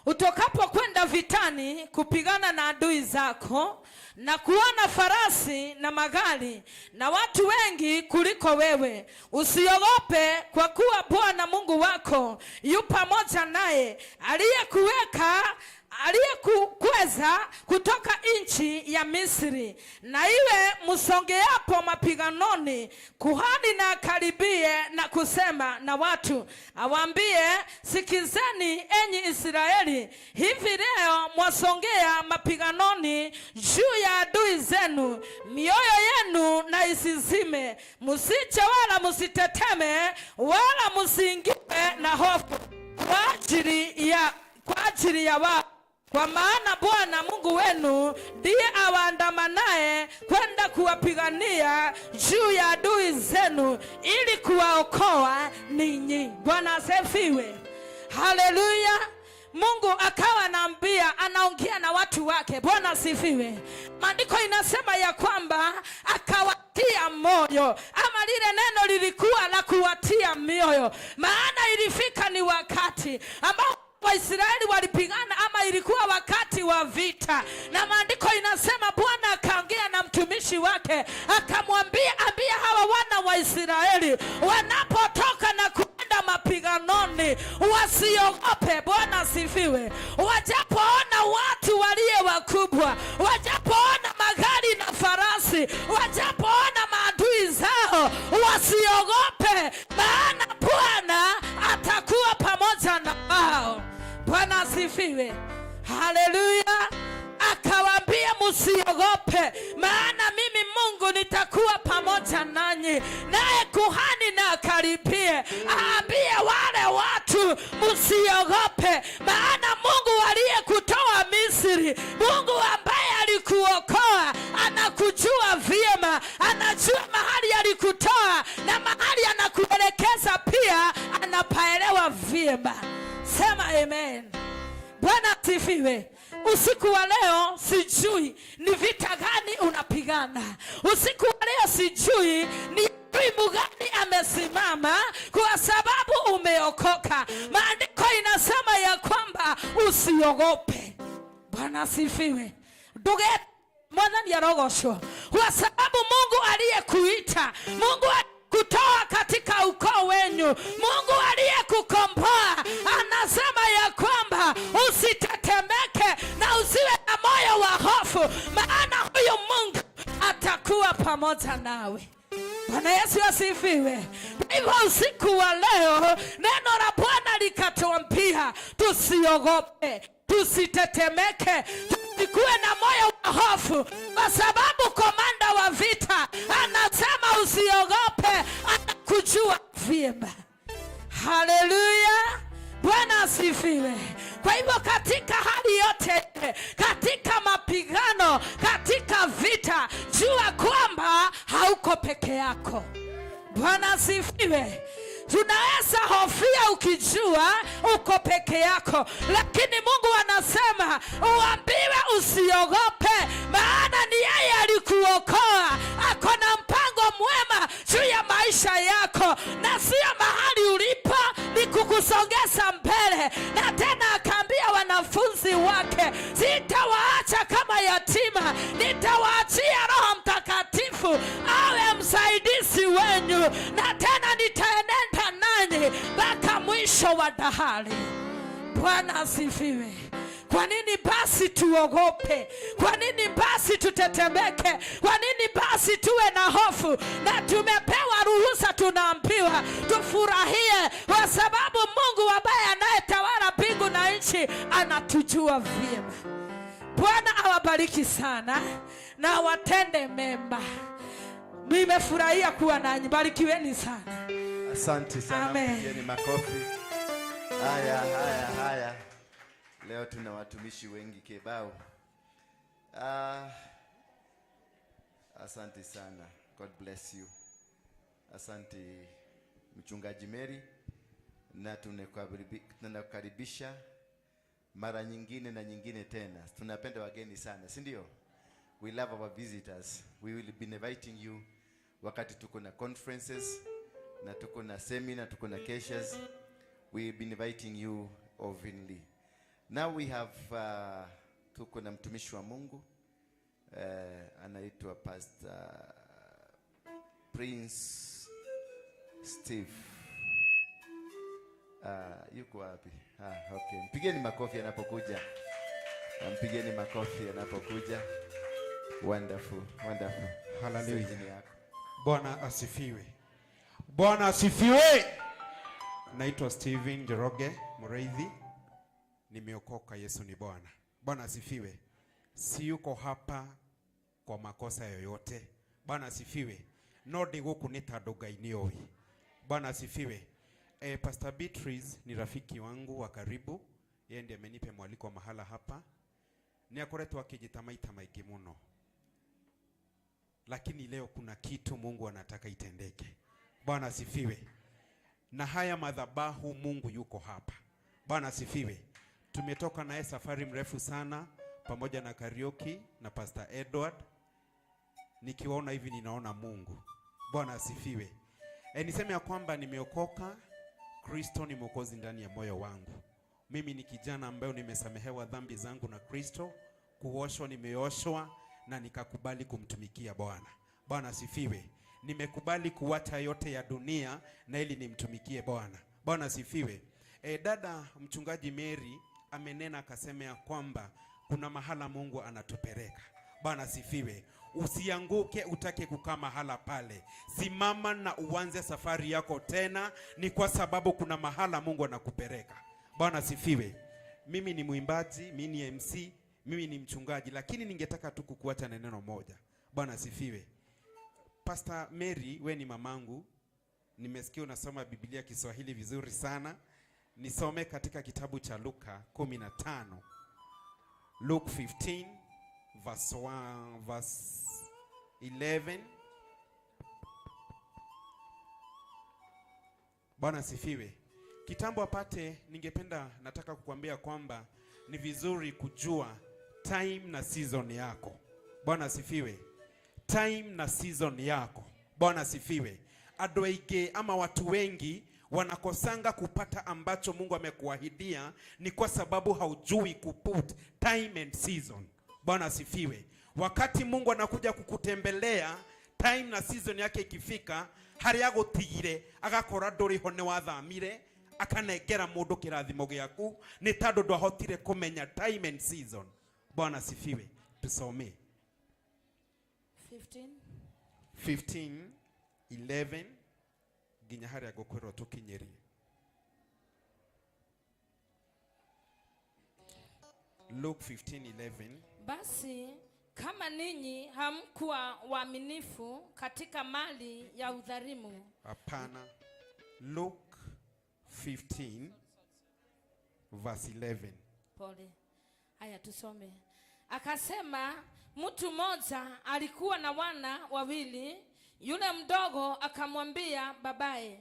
Utokapo kwenda vitani kupigana na adui zako na kuona farasi na magari na watu wengi kuliko wewe, usiogope, kwa kuwa Bwana Mungu wako yu pamoja naye, aliyekukweza kutoka nchi ya Misri. Na iwe msongeapo mapiganoni, kuhani na akaribie na kusema na watu, awaambie, sikizeni enyi Israeli, hivi leo mwasongea mapiganoni juu ya adui zenu, mioyo yenu na isizime, msiche wala msiteteme, wala msiingiwe na hofu kwa ajili ya wao, kwa maana Bwana Mungu wenu ndiye awaandamanaye kwenda kuwapigania juu ya adui zenu ili kuwaokoa ninyi. Bwana asifiwe. Haleluya. Mungu akawa anaambia, anaongea na watu wake. Bwana asifiwe. Maandiko inasema ya kwamba akawatia moyo, ama lile neno lilikuwa la kuwatia mioyo, maana ilifika ni wakati ambao Waisraeli walipigana, ama ilikuwa wakati wa vita, na maandiko inasema Bwana akaongea na mtumishi wake akamwambia, ambia hawa wana wa Israeli wanapotoka na kuenda mapiganoni wasiogope. Bwana asifiwe. Wajapoona watu waliye wakubwa, wajapoona magari na farasi, wajapoona maadui zao, wasiogope, maana Bwana atakuwa pamoja na wao. Bwana asifiwe. Haleluya. Akawaambia msiogope, maana mimi Mungu nitakuwa pamoja nanyi. Naye kuhani na akaribie aambie wale watu msiogope, maana Mungu aliyekutoa Misri, Mungu ambaye alikuokoa, anakujua vyema, anajua mahali alikutoa na mahali anakuelekeza pia anapaelewa vyema. Sema amen. Bwana asifiwe. Usiku wa leo sijui ni vita gani unapigana. Usiku wa leo sijui ni adui gani amesimama, kwa sababu umeokoka. Maandiko inasema ya kwamba usiogope. Bwana asifiwe. Ndugu, Mwathani arogocwo, kwa sababu Mungu aliyekuita, Mungu kutoa katika ukoo wenyu, Mungu aliyekukomboa anasema ya kwamba usitetemeke na usiwe na moyo wa hofu, maana huyu Mungu atakuwa pamoja nawe. Bwana Yesu asifiwe. Kwa hivyo usiku wa leo neno la Bwana likatuambia tusiogope, tusitetemeke, tusikuwe na moyo wa hofu, kwa sababu komanda wa vita anasema usiogope, anakujua vyema. Haleluya, Bwana asifiwe. Kwa hivyo katika hali yote, katika mapigano, katika vita, jua kwamba hauko peke yako. Bwana asifiwe. Tunaweza hofia ukijua uko peke yako, lakini Mungu anasema uambiwe usiogope, maana ni yeye alikuokoa. Ako na mpango mwema juu ya maisha yako, na sio mahali ulipo, ni kukusongeza mbele. Na tena akaambia wanafunzi wake, sitawaacha kama yatima, nitawaachia Roho Mtakatifu awe msaidizi wenyu, na tena nitaenenda nanyi mpaka mwisho wa dahari. Bwana asifiwe. Kwa nini basi tuogope? Kwa nini basi tutetemeke? Kwa nini basi tuwe na hofu? Na tumepewa ruhusa, tunaambiwa tufurahie, kwa sababu Mungu ambaye anayetawala mbingu na nchi anatujua vyema. Bwana awabariki sana na awatende mema. Nimefurahia kuwa nanyi, barikiweni sana. Asante sana. Amen. Pigeni makofi. Haya, haya, haya. Leo tuna watumishi wengi kebao. Ah, asante sana. God bless you. Asante Mchungaji Mary, na tunakukaribisha mara nyingine na nyingine tena. Tunapenda wageni sana, si ndio? We love our visitors. We will be inviting you wakati tuko na conferences na tuko na seminar, tuko na keshas. We will be inviting you openly. Now we have tuko na mtumishi wa Mungu anaitwa Pastor Prince Steve. Yuko wapi? Ah, okay. Mpigeni makofi anapokuja. Mpigeni makofi anapokuja. Wonderful, wonderful. Hallelujah. Stage ni yako. Bwana asifiwe. Bwana asifiwe. Naitwa Steven Njoroge Mureithi. Nimeokoka, Yesu ni Bwana. Bwana asifiwe. Siyuko hapa kwa makosa yoyote. Bwana asifiwe. No ndĩ gũkũ nĩ tondũ Ngai nĩ oĩ. Bwana asifiwe. Pastor Beatrice ni rafiki wangu wa karibu. Yeye ndiye amenipa mwaliko mahala hapa. Nĩ akoretwo akĩnjĩta maita maingĩ mũno, lakini leo kuna kitu Mungu anataka itendeke. Bwana asifiwe. Na haya madhabahu Mungu yuko hapa. Bwana asifiwe. Tumetoka naye safari mrefu sana pamoja na Karaoke na Pastor Edward. Nikiwaona hivi ninaona Mungu. Bwana asifiwe. Niseme ya kwamba nimeokoka, Kristo ni Mwokozi ndani ya moyo wangu. Mimi ni kijana ambaye nimesamehewa dhambi zangu na Kristo, kuoshwa nimeoshwa na nikakubali kumtumikia Bwana. Bwana asifiwe. Nimekubali kuwacha yote ya dunia na ili nimtumikie Bwana. Bwana asifiwe. Dada mchungaji Mary amenena akasema ya kwamba kuna mahala Mungu anatupeleka. Bwana asifiwe. Usianguke utake kukaa mahala pale. Simama na uanze safari yako tena, ni kwa sababu kuna mahala Mungu anakupeleka. Bwana asifiwe. Mimi ni mwimbaji, mimi ni MC, mimi ni mchungaji, lakini ningetaka tu kukuacha na neno moja. Bwana asifiwe. Pastor Mary, we ni mamangu. Nimesikia unasoma Biblia Kiswahili vizuri sana. Nisome katika kitabu cha Luka 15. Luke 15 verse 1, verse 11. Bwana asifiwe. Kitambo apate, ningependa nataka kukuambia kwamba ni vizuri kujua time na season yako. Bwana asifiwe. Time na season yako. Bwana asifiwe. Andũ aingĩ ama watu wengi wanakosanga kupata ambacho Mungu amekuahidia ni kwa sababu haujui kuput time and season. Bwana asifiwe. Wakati Mungu anakuja kukutembelea, time na season yake ikifika, harĩa agũtigire agakora ndũrĩ ho nĩ wathamire, akanengera mũndũ kĩrathimo gĩaku nĩ tondũ ndwahotire kũmenya time and season. Bwana asifiwe. Tusome 15. 15 11 nginya harĩa ngũkwĩrwo tũkinyĩrie. Luke 15:11. Basi kama ninyi hamkuwa waaminifu katika mali ya udhalimu. Hapana. Luke 15 verse 11. Pole. Haya, tusome. Akasema mtu mmoja alikuwa na wana wawili. Yule mdogo akamwambia babaye,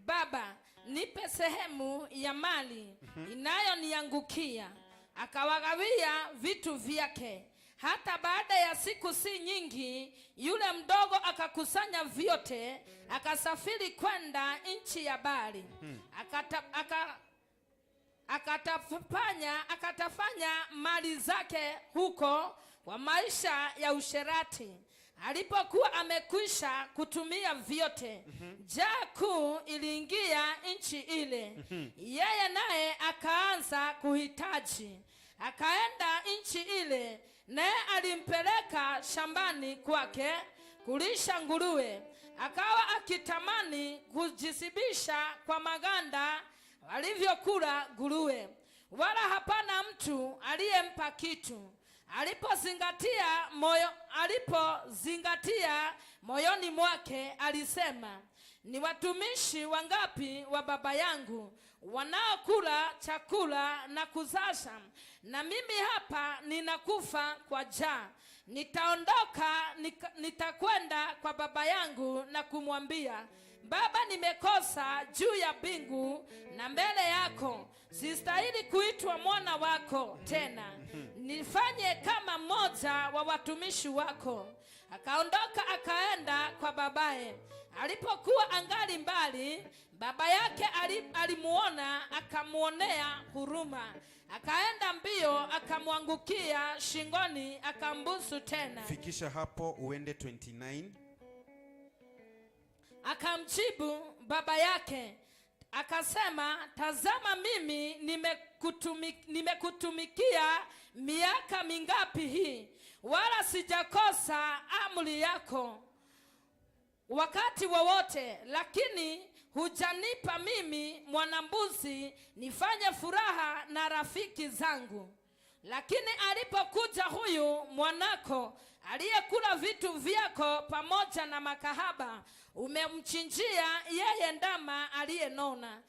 "Baba, nipe sehemu ya mali inayoniangukia." Akawagawia vitu vyake. Hata baada ya siku si nyingi, yule mdogo akakusanya vyote, akasafiri kwenda nchi ya mbali. Akatafanya mali zake huko kwa maisha ya usherati. Alipokuwa amekwisha kutumia vyote, njaa kuu iliingia nchi ile. Yeye naye akaanza kuhitaji. Akaenda nchi ile, naye alimpeleka shambani kwake kulisha nguruwe. Akawa akitamani kujishibisha kwa maganda walivyokula nguruwe, wala hapana mtu aliyempa kitu. Alipozingatia moyoni mwake alisema, ni watumishi wangapi wa baba yangu wanaokula chakula na kuzasha, na mimi hapa ninakufa kwa njaa. Nitaondoka nitakwenda kwa baba yangu na kumwambia, Baba, nimekosa juu ya mbingu na mbele yako, sistahili kuitwa mwana wako tena, nifanye kama mmoja wa watumishi wako. Akaondoka akaenda kwa babaye. Alipokuwa angali mbali, baba yake alimuona, akamuonea huruma, akaenda mbio, akamwangukia shingoni, akambusu tena. Fikisha hapo uende 29. Akamjibu baba yake akasema, tazama, mimi nimekutumikia miaka mingapi hii, wala sijakosa amri yako wakati wowote, lakini hujanipa mimi mwanambuzi nifanye furaha na rafiki zangu. Lakini alipokuja huyu mwanako aliyekula vitu vyako pamoja na makahaba, umemchinjia yeye ndama aliyenona.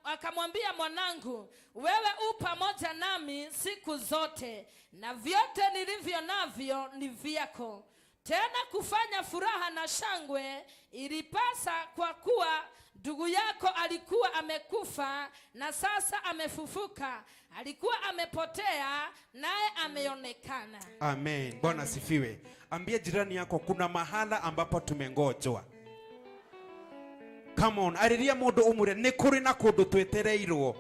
Akamwambia, mwanangu, wewe u pamoja nami siku zote, na vyote nilivyo navyo ni vyako. Tena kufanya furaha na shangwe ilipasa, kwa kuwa ndugu yako alikuwa amekufa na sasa amefufuka, alikuwa amepotea naye ameonekana. Amen. Bwana asifiwe. Ambia jirani yako kuna mahala ambapo tumengojwa. Come on, ariria mundu umure ni kuri na kundu twetereirwo.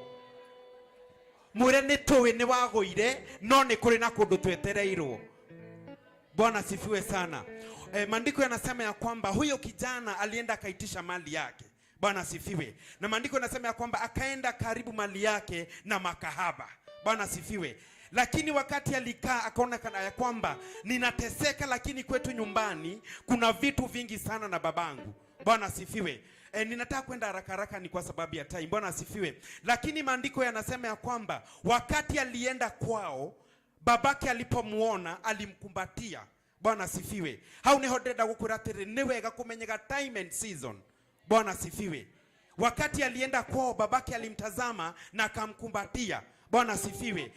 Mwire ni tuwi ni wagũire no ni kuri na kundu twetereirwo. Bwana asifiwe sana. Maandiko yanasema ya kwamba huyo kijana alienda akaitisha mali yake. Bwana asifiwe. Na maandiko yanasema ya kwamba akaenda karibu mali yake na makahaba. Bwana asifiwe. Lakini wakati alikaa akaona kana ya kwamba ninateseka, lakini kwetu nyumbani kuna vitu vingi sana na babangu. Bwana asifiwe. Ninataka kwenda haraka haraka ni kwa sababu ya time. Bwana asifiwe. Lakini maandiko yanasema ya kwamba wakati alienda kwao, babake alipomuona alimkumbatia. Bwana asifiwe. Hau niho ndĩrenda gũkwĩra atĩrĩ, nĩ wega kũmenyeka time and season. Bwana asifiwe. Wakati alienda kwao, babake alimtazama na akamkumbatia. Bwana asifiwe.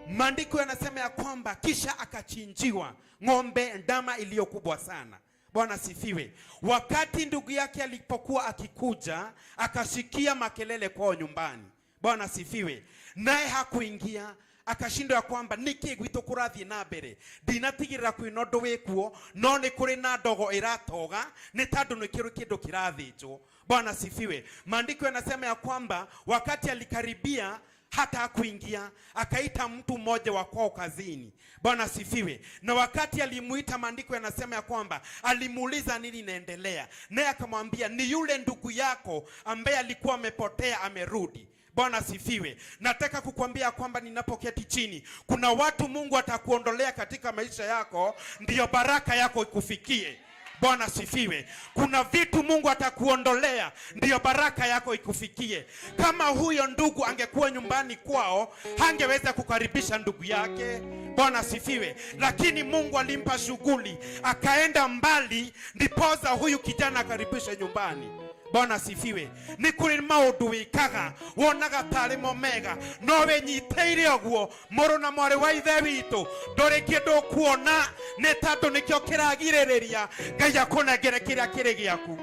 Maandiko yanasema ya kwamba kisha akachinjiwa ng'ombe ndama iliyo kubwa sana. Bwana asifiwe. Wakati ndugu yake alipokuwa akikuja, akashikia makelele kwao nyumbani. Bwana asifiwe. Naye hakuingia, akashindwa ya kwamba niki gwitũ kũrathiĩ na mbere, ndinatigĩrĩra kwĩna ũndũ wĩkuo, no nĩ kũrĩ na ndogo ĩratoga nĩ tondũ nĩ kĩrĩ kĩndũ kĩrathĩnjwo. Bwana asifiwe. Maandiko yanasema ya kwamba wakati alikaribia hata hakuingia, akaita mtu mmoja wa kwao kazini. Bwana asifiwe. Na wakati alimuita, maandiko yanasema ya kwamba alimuuliza nini inaendelea, naye akamwambia ni yule ndugu yako ambaye alikuwa amepotea amerudi. Bwana asifiwe. Nataka kukwambia kwamba ninapoketi chini, kuna watu Mungu atakuondolea katika maisha yako, ndiyo baraka yako ikufikie. Bwana asifiwe. Kuna vitu Mungu atakuondolea ndiyo baraka yako ikufikie. Kama huyo ndugu angekuwa nyumbani kwao, hangeweza kukaribisha ndugu yake. Bwana asifiwe. Lakini Mungu alimpa shughuli, akaenda mbali, ndiposa huyu kijana akaribishe nyumbani. Bwana asifiwe. Nĩ kũrĩ maũndũ wĩkaga wonaga tarĩ mo mega, no wĩnyitĩire ũguo, mũrũ na mwarĩ wa ithe witũ, ndũrĩ kĩndũ ũkuona nĩ tondũ nĩkĩo kĩragirĩrĩria Ngai akũnengere kĩrĩa kĩrĩ gĩaku.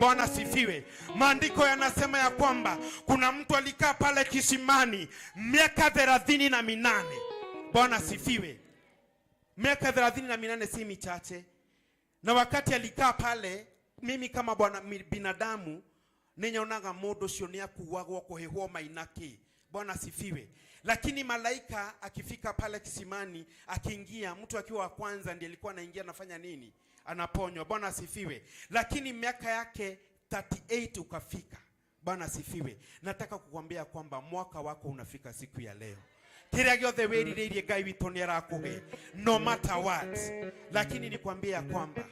Bwana asifiwe. Maandiko yanasema ya kwamba kuna mtu alikaa pale kisimani miaka 38. Bwana asifiwe. Miaka 38 si michache. Na wakati alikaa pale, mimi kama bwana binadamu Ninyonaga mundu ucio ni akuagwo kuhihwo mainaki. Bwana asifiwe. Lakini malaika akifika pale kisimani, akiingia, mtu akiwa wa kwanza ndiye alikuwa anaingia, anafanya nini? Anaponywa. Bwana asifiwe. Lakini miaka yake 38 ukafika. Bwana asifiwe. Nataka kukwambia kwamba mwaka wako unafika siku ya leo. Kĩrĩa gĩothe wĩrirĩirie Ngai witũ nĩ arakũhe, no matter what. Lakini nikwambia kwamba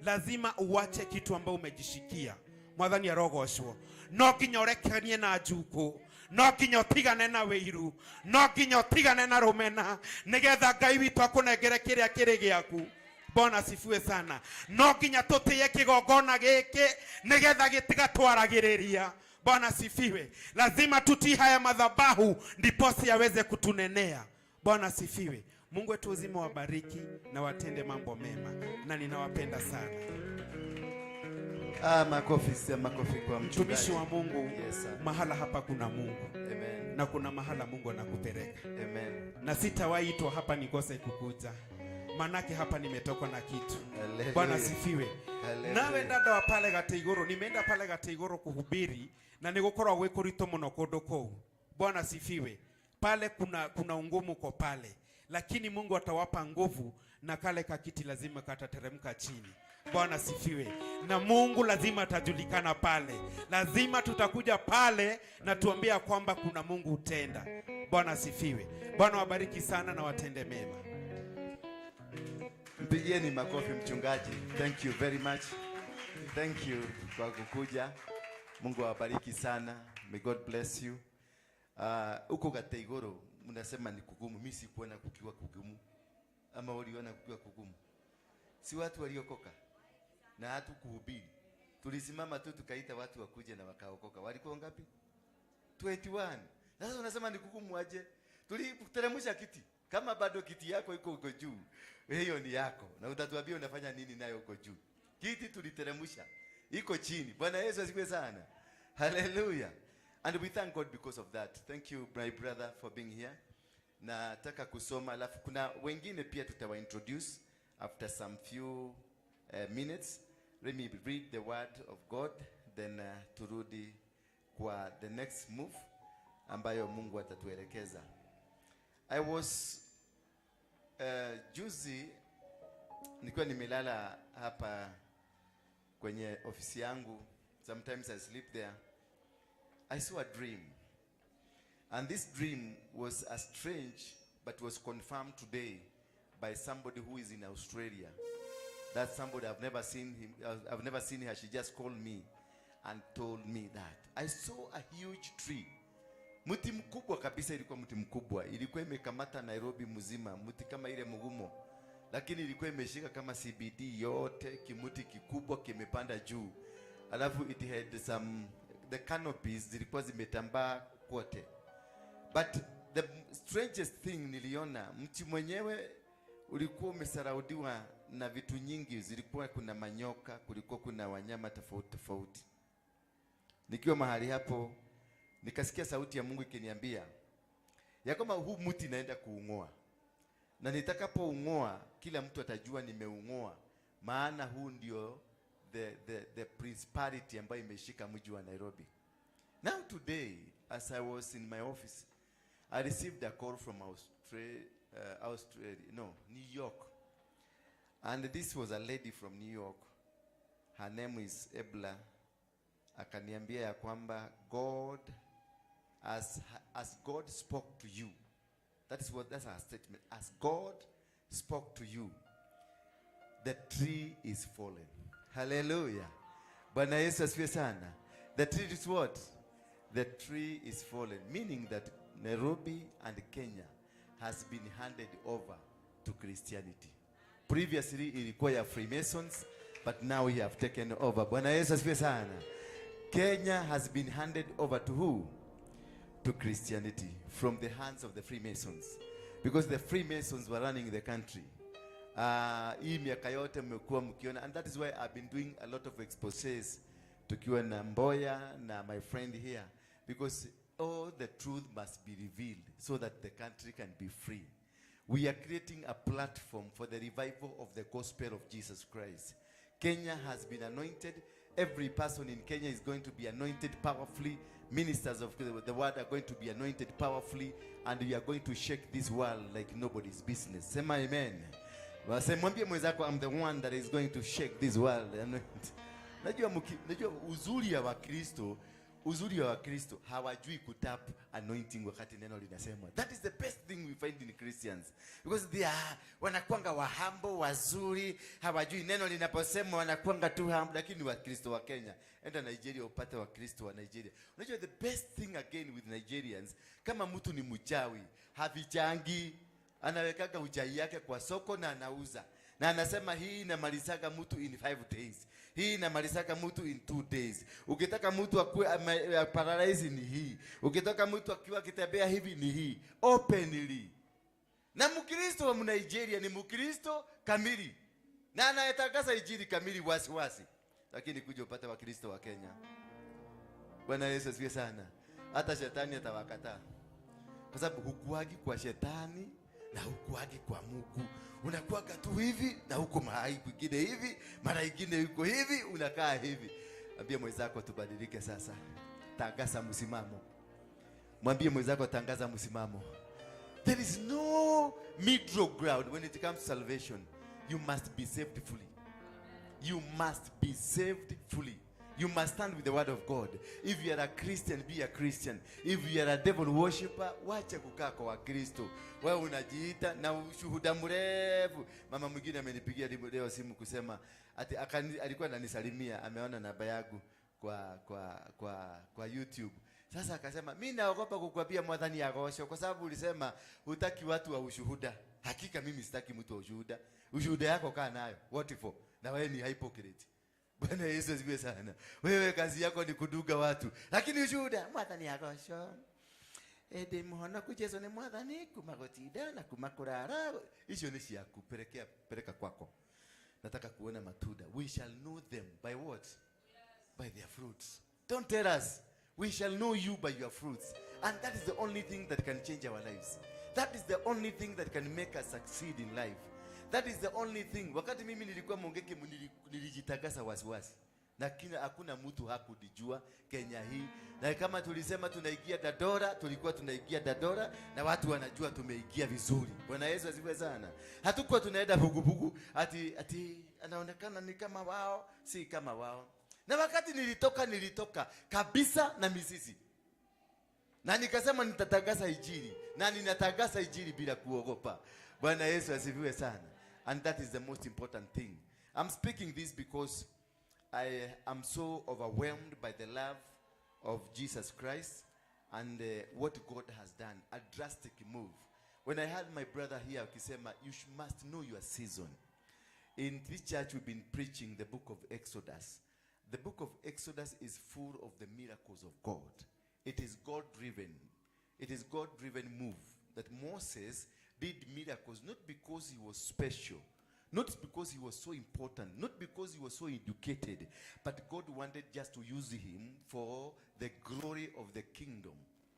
lazima uwache kitu ambayo umejishikia. Mwathani arogocwo. No nginya ũrekanie na njukũ, no nginya ũtigane na wĩiru, no nginya ũtigane na rũmena, nĩgetha Ngai witũ akũnengere kĩrĩa kĩrĩ gĩaku. Bwana asifiwe sana. No nginya tũtĩye kĩgongona gĩkĩ nĩgetha gĩtigatwaragĩrĩria. Bwana asifiwe. Lazima tutii haya madhabahu ndiposi yaweze kutunenea. Bwana asifiwe. Mungu wetu uzima wabariki na watende mambo mema, na ninawapenda sana. Ah, makofi, sema makofi kwa mchungaji. Mtumishi wa Mungu, Yes, sir. mahala hapa kuna Mungu. Amen. Na kuna mahala Mungu anakupeleka. Amen. Na sitawahi itwa hapa nikose kukuja, manake hapa nimetoka na kitu. Hallelujah. Bwana asifiwe. Hallelujah. Nawe dada wa pale Gateiguru, nimeenda pale Gateiguru kuhubiri na nigukorwo gwĩ kũritũ mũno kũndũ kũu. Bwana asifiwe. Pale kuna ungumu kwa pale, lakini Mungu atawapa nguvu na kale kakiti lazima katateremka chini. Bwana asifiwe. Na Mungu lazima atajulikana pale. Lazima tutakuja pale na tuambia kwamba kuna Mungu utenda. Bwana asifiwe. Bwana wabariki sana na watende mema. Mpigieni makofi mchungaji. Thank you very much. Thank you kwa kukuja. Mungu awabariki sana. May God bless you. Huko Gateigoro mnasema ni kugumu. Mimi sikuona kukiwa kugumu. Ama uliona kukiwa kugumu? Si watu waliokoka na hatukuhubiri. Tulisimama tu tukaita watu wakuje na wakaokoka. Walikuwa ngapi? 21. Sasa unasema ni kugumu aje? Tuliteremsha kiti. Kama bado kiti yako iko huko juu, hiyo ni yako. Na utatuambia unafanya nini nayo huko juu. Kiti tuliteremsha, iko chini. Bwana Yesu asifiwe sana. Hallelujah. And we thank God because of that. Thank you my brother for being here. Nataka kusoma, alafu kuna wengine pia tutawa introduce after some few minutes. Let me read the word of God, then turudi kwa the next move ambayo Mungu atatuelekeza. I was juzi nikiwa nimelala hapa kwenye ofisi yangu. Sometimes I sleep there. I saw a dream. And this dream was a strange, but was confirmed today by somebody who is in Australia. That's somebody I've never seen him. I've never seen her. She just called me and told me that. I saw a huge tree. Mti mkubwa kabisa, ilikuwa mti mkubwa. Ilikuwa imekamata Nairobi mzima, mti kama ile mgumo. Lakini ilikuwa imeshika kama CBD yote, kimuti kikubwa kimepanda juu. Alafu it had some, the canopies zilikuwa zimetambaa kote. But the strangest thing niliona, mti mwenyewe ulikuwa umesurroundiwa na vitu nyingi, zilikuwa kuna manyoka, kulikuwa kuna wanyama tofauti tofauti. Nikiwa mahali hapo, nikasikia sauti ya Mungu ikiniambia ya kwamba huu mti naenda kuung'oa. Na nitakapoung'oa, kila mtu atajua nimeung'oa, maana huu ndio the principality ambayo imeshika mji wa Nairobi. Now today, as I was in my office, I received a call from Australia, no, New York. And this was a lady from New York. Her name is Ebla. Akaniambia ya kwamba God, as God spoke to you, that's her statement. As God spoke to you, the tree is fallen. Hallelujah. Bwana Yesu asifiwe sana. The tree is what? The tree is fallen, meaning that Nairobi and Kenya has been handed over to Christianity. Previously ilikuwa ya Freemasons, but now we have taken over. Bwana Yesu asifiwe sana. Kenya has been handed over to who? To Christianity from the hands of the Freemasons. Because the Freemasons were running the country. Hii miaka yote mmekuwa mkiona, and that is why I've been doing a lot of exposés tukiwa na Mboya na my friend here, because all the truth must be revealed so that the country can be free. We are creating a platform for the revival of the gospel of Jesus Christ. Kenya has been anointed. Every person in Kenya is going to be anointed powerfully. Ministers of the word are going to be anointed powerfully, and we are going to shake this world like nobody's business. Sema amen. Mwambie mwenzako, I'm the one that is going to shake this world. Najua uzuri ya Wakristo, uzuri wa Wakristo hawajui kutap anointing wakati neno linasemwa. That is the best thing we find in Christians, because they are wanakuanga wahambo wazuri, hawajui neno linaposemwa, wanakuanga tu humble. Lakini Wakristo wa Kenya, enda Nigeria upate Wakristo wa Nigeria. Unajua the best thing again with Nigerians, kama mtu ni mchawi, havichangi, anawekaga uchawi yake kwa soko na anauza. Na anasema hii inamalizaga mtu in 5 days. Hii inamalizaga mtu in 2 days. Ukitaka mtu akue paralyze ni hii. Ukitaka mtu akiwa akitembea hivi ni hii. Openly. Na Mkristo wa Nigeria ni Mkristo kamili. Na anayetangaza injili kamili wasiwasi. Lakini kuja upate Wakristo wa Kenya. Bwana Yesu asifiwe sana. Hata shetani atawakataa. Kwa sababu hukuagi kwa shetani na hukuagi kwa Mungu. Unakuaga tu hivi na huko mahali kwingine hivi, mara nyingine yuko hivi, unakaa hivi. Ambia mwenzako tubadilike sasa. Tangaza msimamo. Mwambie mwenzako tangaza msimamo. There is no middle ground when it comes to salvation. You must be saved fully. You must be saved fully. You must stand with the word of God. If you are a Christian, be a Christian. If you are a devil worshipper, wacha kukaa kwa Wakristo. Wewe unajiita na ushuhuda mrefu. Mama mwingine amenipigia leo simu kusema ati alikuwa ananisalimia, ameona namba yangu kwa YouTube. Sasa akasema mimi naogopa kukuambia mwathani agocwo kwa sababu ulisema hutaki watu wa ushuhuda. Hakika mimi sitaki mtu wa ushuhuda. Ushuhuda yako kaa nayo. What for? Na wewe ni hypocrite. Bwana Yesu asifiwe sana. Wewe kazi yako ni kuduga watu. Lakini ushuhuda mwathani agocwo. Ende muhono ku Jesu ni mwathani kumagotinda na kumakurara. Icio ni ciaku, peleka kwako. Nataka kuona matunda. We shall know them by what? Yes. By their fruits. Don't tell us. We shall know you by your fruits. And that is the only thing that can change our lives. That is the only thing that can make us succeed in life. That is the only thing. Wakati mimi nilikuwa Mongeke nilijitakasa wasiwasi. Lakini hakuna mtu hakudijua Kenya hii. Na kama tulisema tunaingia Dadora, tulikuwa tunaingia Dadora na watu wanajua tumeingia vizuri. Bwana Yesu asifiwe sana. Hatukuwa tunaenda bugubugu ati anaonekana ni kama wao, si kama wao. Na wakati nilitoka kabisa na mizizi. Na nikasema nitatangaza injili, na ninatangaza injili bila kuogopa. Bwana Yesu asifiwe sana. And that is the most important thing. I'm speaking this because I am so overwhelmed by the love of Jesus Christ and what God has done, a drastic move. When I had my brother here akisema, you must know your season. In this church we've been preaching the book of Exodus. The book of Exodus is full of the miracles of God. It is God-driven. It is God-driven move that Moses did miracles not because he was special, not because he was so important, not because he was so educated, but God wanted just to use him for the glory of the kingdom.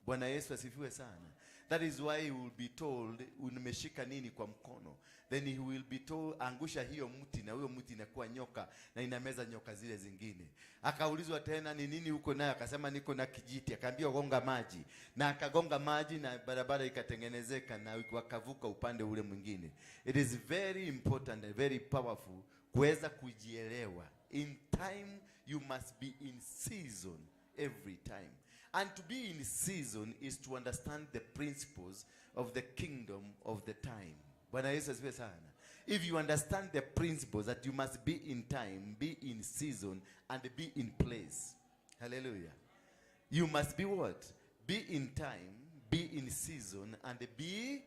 Bwana Yesu asifiwe sana. That is why he will be told, umeshika nini kwa mkono? Then he will be told, angusha hiyo mti, na huyo mti inakuwa nyoka, na inameza nyoka zile zingine. Akaulizwa tena, ni nini uko nayo? Akasema niko na kijiti. Akaambiwa gonga maji. Na akagonga maji na barabara ikatengenezeka na wakavuka upande ule mwingine. It is very important and very powerful kuweza kujielewa. In time you must be in season every time. And to be in season is to understand the principles of the kingdom of the time. Bwana Yesu asifiwe sana. If you understand the principles that you must be in time, be in season, and be in place. Hallelujah. You must be what? Be in time, be in season, and be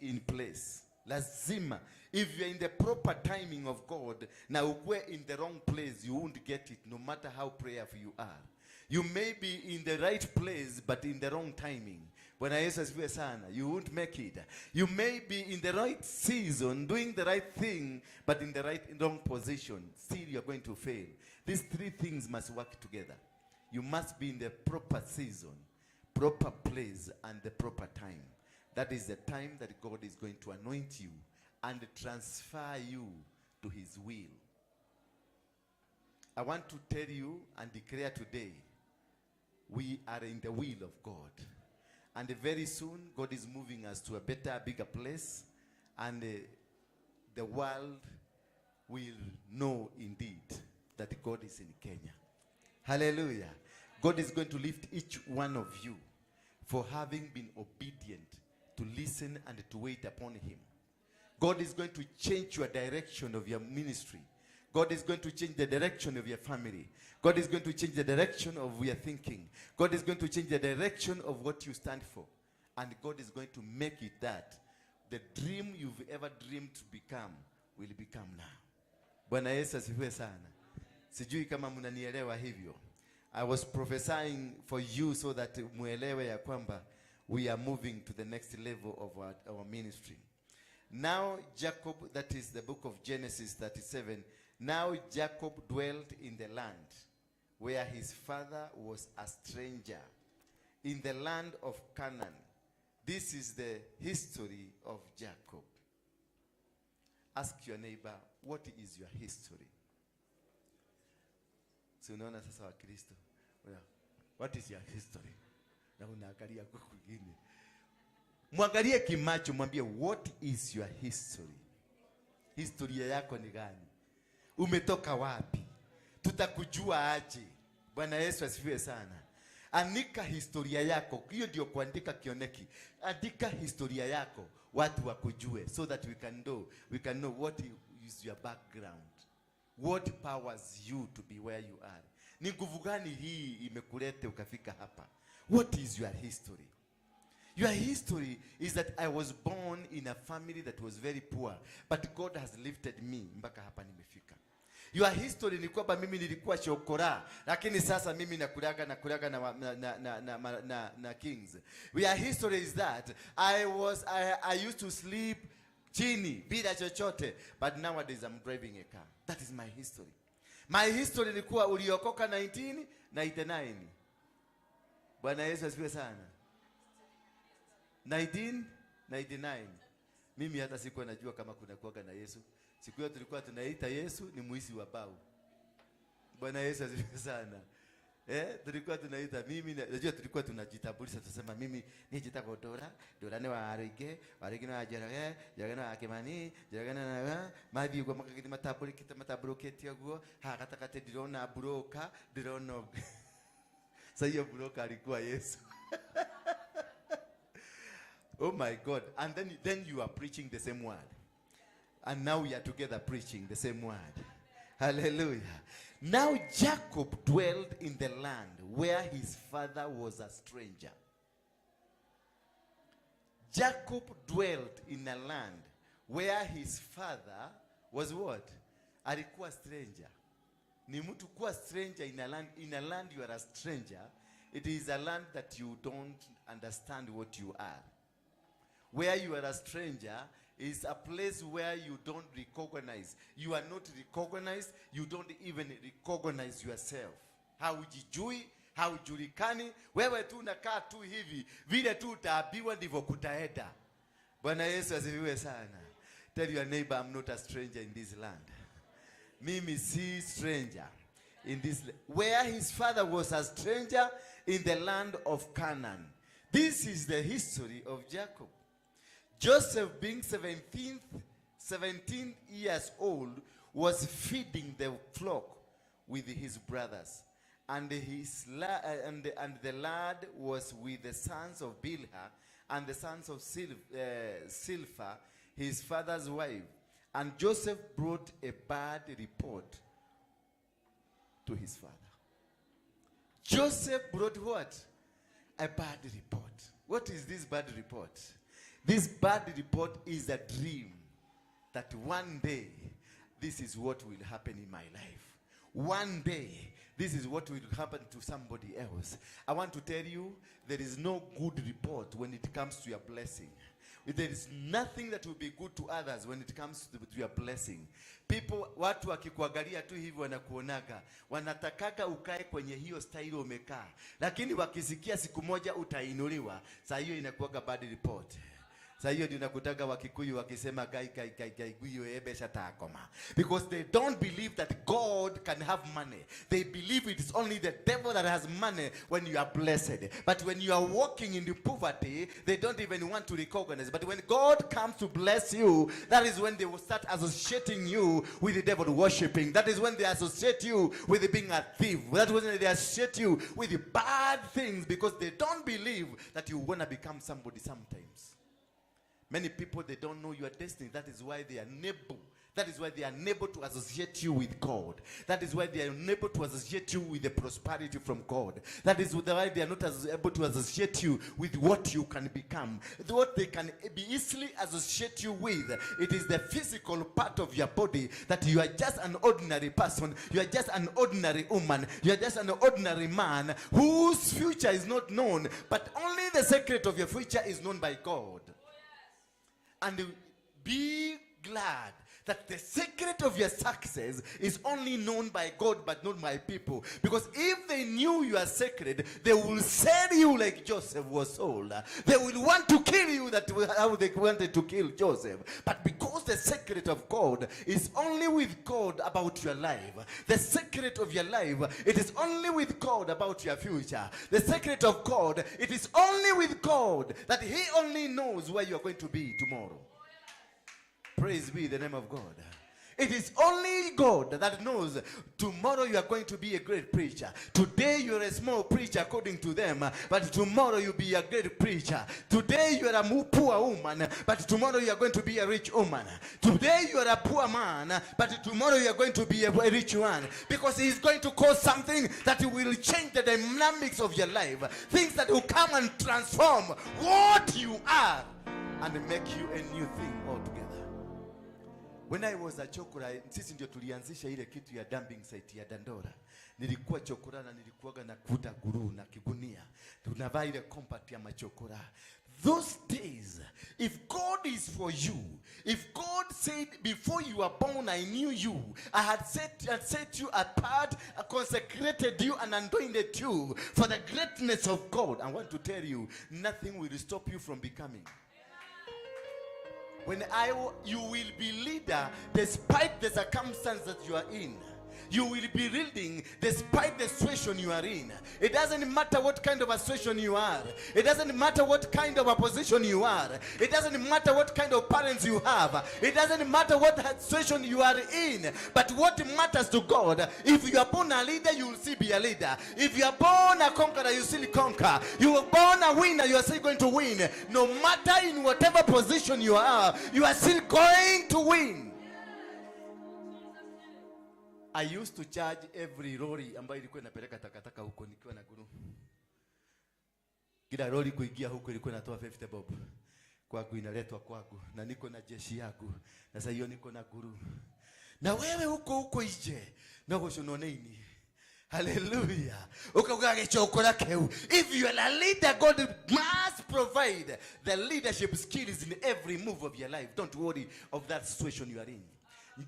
in place. Lazima. If you are in the proper timing of God, na ukue in the wrong place, you won't get it, no matter how prayerful you are. You may be in the right place, but in the wrong timing. Bwana Yesu asifiwe sana. You won't make it. You may be in the right season, doing the right thing, but in the wrong position. Still, you are going to fail. These three things must work together. You must be in the proper season, proper place, and the proper time. That is the time that God is going to anoint you and transfer you to his will. I want to tell you and declare today, we are in the will of God. And very soon, God is moving us to a better, bigger place. And the world will know indeed that God is in Kenya. Hallelujah. God is going to lift each one of you for having been obedient to listen and to wait upon him. God is going to change your direction of your ministry. God is going to change the direction of your family. God is going to change the direction of your thinking. God is going to change the direction of what you stand for. And God is going to make it that the dream you've ever dreamed to become will become now. Bwana Yesu asifiwe sana. Sijui kama mnanielewa hivyo. I was prophesying for you so that muelewe ya kwamba we are moving to the next level of our ministry. Now Jacob, that is the book of Genesis 37. Now Jacob dwelt in the land where his father was a stranger, in the land of Canaan. This is the history of Jacob. Ask your neighbor, what is your history? Si unaona sasa Wakristo, what is your history? Na unaangalia kwa kwingine. Mwangalie kimacho, mwambie what is your history? Historia yako ni gani? Umetoka wapi? Tutakujua aje? Bwana Yesu asifiwe sana. Andika historia yako. Hiyo ndio kuandika kioneki. Andika historia yako, watu wakujue, so that we can know what is your background. What powers you to be where you are. Ni nguvu gani hii imekuleta ukafika hapa? What is your history? Your history is that I was born in a family that was very poor, but God has lifted me mpaka hapa nimefika. Your history ni kwamba mimi nilikuwa chokora, lakini sasa mimi nakulaga na kings. Your history is that I used to sleep chini bila chochote, but nowadays I'm driving a car. That is my history. My history ilikuwa uliokoka 1999. Bwana Yesu asifiwe sana. 1999. Mimi hata sikuwa najua kama kuna kuaga na Yesu. Siku hiyo tulikuwa tunaita Yesu ni muizi wa bao. Bwana Yesu asifiwe sana. Tulikuwa tunaita, mimi najua tulikuwa tunajitambulisha, tunasema mimi nijitagwo Dora, Dora ni wa Arige, Arige ni wa Njoroge, Njoroge ni wa Kimani, Njoroge ni wa mathi uguo makagithii matambũrĩkĩte matambũrũkĩte ũguo, haha gatagatĩ ndirona broker, ndirona sasa hiyo broker alikuwa Yesu. Oh my God. And then you are preaching the same word. And now we are together preaching the same word. Hallelujah. Now Jacob dwelt in the land where his father was a stranger. Jacob dwelt in a land where his father was what? Alikuwa stranger. Ni mtu kuwa stranger in a land. In a land you are a stranger. It is a land that you don't understand what you are. Where you are a stranger is a place where you don't recognize. You are not recognized. You don't even recognize yourself. Haujijui, haujulikani. Wewe tu unakaa tu hivi. Vile tu utaambiwa ndivyo kutaenda. Bwana Yesu asifiwe sana. Tell your neighbor, I'm not a stranger in this land. Mimi si stranger in this land. Where his father was a stranger in the land of Canaan. This is the history of Jacob. Joseph, being 17 years old, was feeding the flock with his brothers. And the lad was with the sons of Bilhah and the sons of Silpha, his father's wife. And Joseph brought a bad report to his father. Joseph brought what? A bad report. What is this bad report? This bad report is a dream that one day this is what will happen in my life. One day this is what will happen to somebody else. I want to tell you, there is no good report when it comes to your blessing. There is nothing that will be good to others when it comes to your blessing. People, watu wakikuangalia tu hivi wanakuonaga, wanatakaga ukae kwenye hiyo style umekaa. Lakini wakisikia siku moja utainuliwa, saa hiyo inakuwaga bad report. Sasa hiyo ndio nakutaga Wakikuyu wakisema gai gai gai gai guyo ebesha takoma, because they don't believe that God can have money. They believe it is only the devil that has money when you are blessed. But when you are walking in the poverty, they don't even want to recognize. But when God comes to bless you, that is when they will start associating you with the devil worshipping. That is when they associate you with being a thief. That is when they associate you with the bad things, because they don't believe that you want to become somebody sometimes. Many people, they don't know your destiny. That is why they are unable. That is why they are unable to associate you with God. That is why they are unable to associate you with the prosperity from God. That is why they are not able to associate you with what you can become. What they can be easily associate you with, it is the physical part of your body, that you are just an ordinary person. You are just an ordinary woman. You are just an ordinary man whose future is not known, but only the secret of your future is known by God. And be glad that the secret of your success is only known by God, but not by people. Because if they knew you are sacred, they will sell you like Joseph was sold. They will want to kill you that how they wanted to kill Joseph. But because the secret of God is only with God about your life, the secret of your life, it is only with God about your future. The secret of God, it is only with God that He only knows where you are going to be tomorrow. Praise be the name of God. It is only God that knows tomorrow you are going to be a great preacher. Today you are a small preacher according to them, but tomorrow you'll be a great preacher. Today you are a poor woman, but tomorrow you are going to be a rich woman. Today you are a poor man, but tomorrow you are going to be a rich one. Because He is going to cause something that will change the dynamics of your life. Things that will come and transform what you are and make you a new thing altogether. When I was a chokora, sisi ndio tulianzisha ile kitu ya dumping site ya Dandora. Nilikuwa chokora na nilikuwaga na kuta guru na kigunia. Tunavaa ile compact ya machokora. Those days, if God is for you, if God said before you were born, I knew you, I had set you apart, I consecrated you and anointed you for the greatness of God. I want to tell you, nothing will stop you from becoming. When you will be leader despite the circumstance that you are in. You will be leading despite the situation you are in. It doesn't matter what kind of a situation you are. It doesn't matter what kind of a position you are. It doesn't matter what kind of parents you have. It doesn't matter what situation you are in. But what matters to God, if you are born a leader, you will still be a leader. If you are born a conqueror, you still conquer. You are born a winner, you are still going to win. No matter in whatever position you are still going to win. I used to charge every lorry ambayo ilikuwa inapeleka takataka huko nikiwa na guru. Kila lorry kuingia huko ilikuwa inatoa 50 bob. Kwangu inaletwa kwangu na niko na jeshi yangu. Na sasa hiyo niko na guru. Na wewe huko huko nje na gũcũnwo. Hallelujah. Ukauga gĩcokora kĩu. If you are a leader, God must provide the leadership skills in every move of your life. Don't worry of that situation you are in.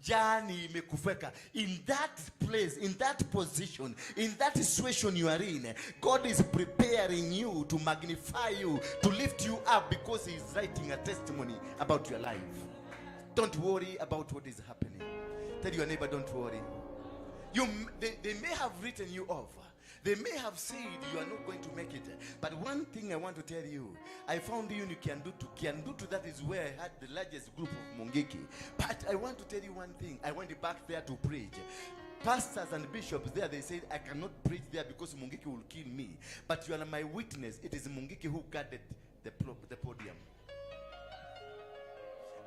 Jani imekufeka in that place, in that position, in that situation you are in. God is preparing you to magnify you, to lift you up, because He is writing a testimony about your life. Don't worry about what is happening. Tell your neighbor, don't worry. They may have written you off. They may have said you are not going to make it. But one thing I want to tell you, I found you in Kiandutu. Kiandutu, that is where I had the largest group of Mungiki. But I want to tell you one thing. I went back there to preach. Pastors and bishops there, they said, I cannot preach there because Mungiki will kill me. But you are my witness. It is Mungiki who guarded the podium.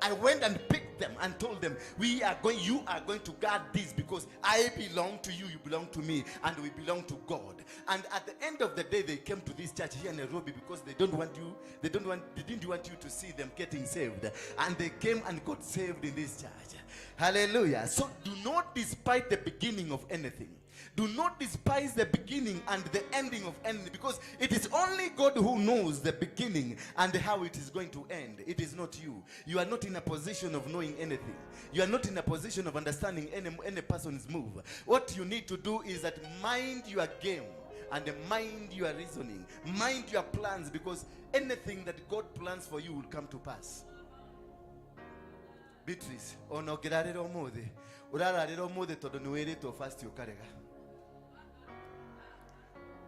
I went and picked them and told them, you are going to guard this because I belong to you, you belong to me, and we belong to God. And at the end of the day, they came to this church here in Nairobi because they didn't want you to see them getting saved. And they came and got saved in this church. Hallelujah. So do not despise the beginning of anything. Do not despise the beginning and the ending of anything, because it is only God who knows the beginning and how it is going to end. It is not you. You are not in a position of knowing anything. You are not in a position of understanding any person's move. What you need to do is that mind your game And mind your reasoning. Mind your plans, because anything that God plans for you will come to pass. Beatrice, ona ũngĩrarĩra ũmũthĩ, ũrararĩra ũmũthĩ tondũ nĩ wĩrĩtwo fast ũkarega.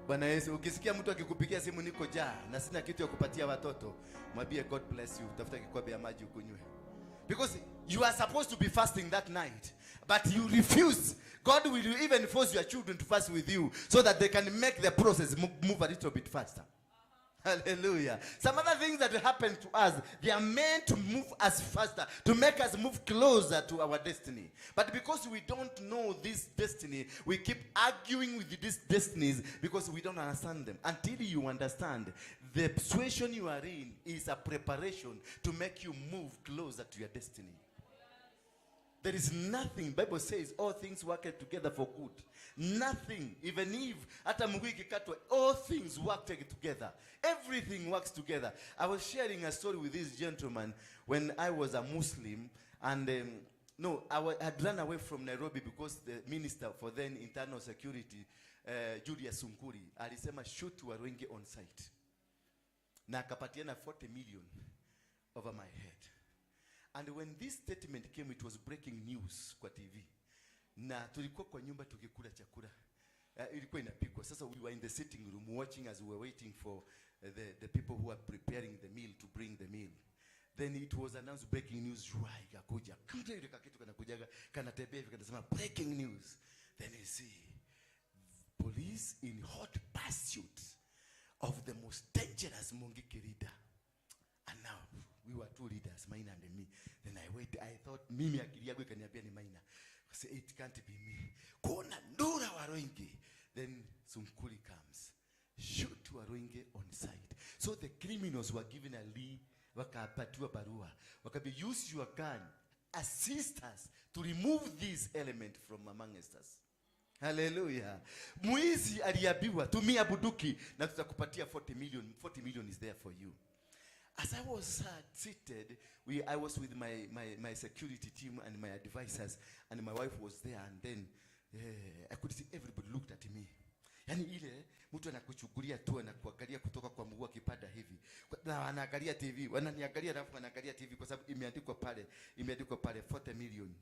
Bwana Yesu, ukisikia mtu akikupigia simu niko jaa na sina kitu ya kupatia watoto, mwambie God bless you, tafuta kikombe ya maji ukunywe. Because you are supposed to be fasting that night, but you refuse. God will even force your children to fast with you so that they can make the process move a little bit faster. Hallelujah. Some other things that happen to us, they are meant to move us faster, to make us move closer to our destiny. But because we don't know this destiny, we keep arguing with these destinies because we don't understand them. Until you understand, the situation you are in is a preparation to make you move closer to your destiny. There is nothing, Bible says, all things work together for good. Nothing, even if hata mguu ikikatwa, all things work together. Everything works together. I was sharing a story with this gentleman when I was a Muslim, and no, I had run away from Nairobi because the minister for then internal security, Julius Sunkuri, alisema shoot Waruinge on sight. Na akapatiana 40 million over my head. And when this statement came, it was breaking news kwa TV. Na tulikuwa kwa nyumba tukikula chakula. Ilikuwa inapikwa. Sasa we were in the sitting room watching as we were waiting for the people who are preparing the meal to bring the meal. Then it was announced breaking news. Shua, ikakuja. Kuja ile kakitu kanakujaga, kanatembea hivi kanasema breaking news. Then you see police in hot pursuit of the most dangerous Mungiki leader. And now we were two leaders, Maina and me. Then I wait, I thought mimi akili yangu ikaniambia ni Maina. I say it can't be me. Kuna Ndura Waruinge. Then Sunkuri comes. Shoot Waruinge on sight. So the criminals were given a lee, wakapatiwa barua. Wakabi use your gun, assist us to remove this element from amongst us. Hallelujah. Mwizi aliambiwa tumia bunduki na tutakupatia 40 million. 40 million is there for you. As I was seated, I was with my security team and my advisors, and my wife was there, and then I could see everybody looked at me. Yani ile mtu anakuchukulia tu anakuangalia kutoka kwa mguu akipanda hivi. Na wanaangalia TV, wananiangalia alafu wanaangalia TV kwa sababu imeandikwa pale 40 million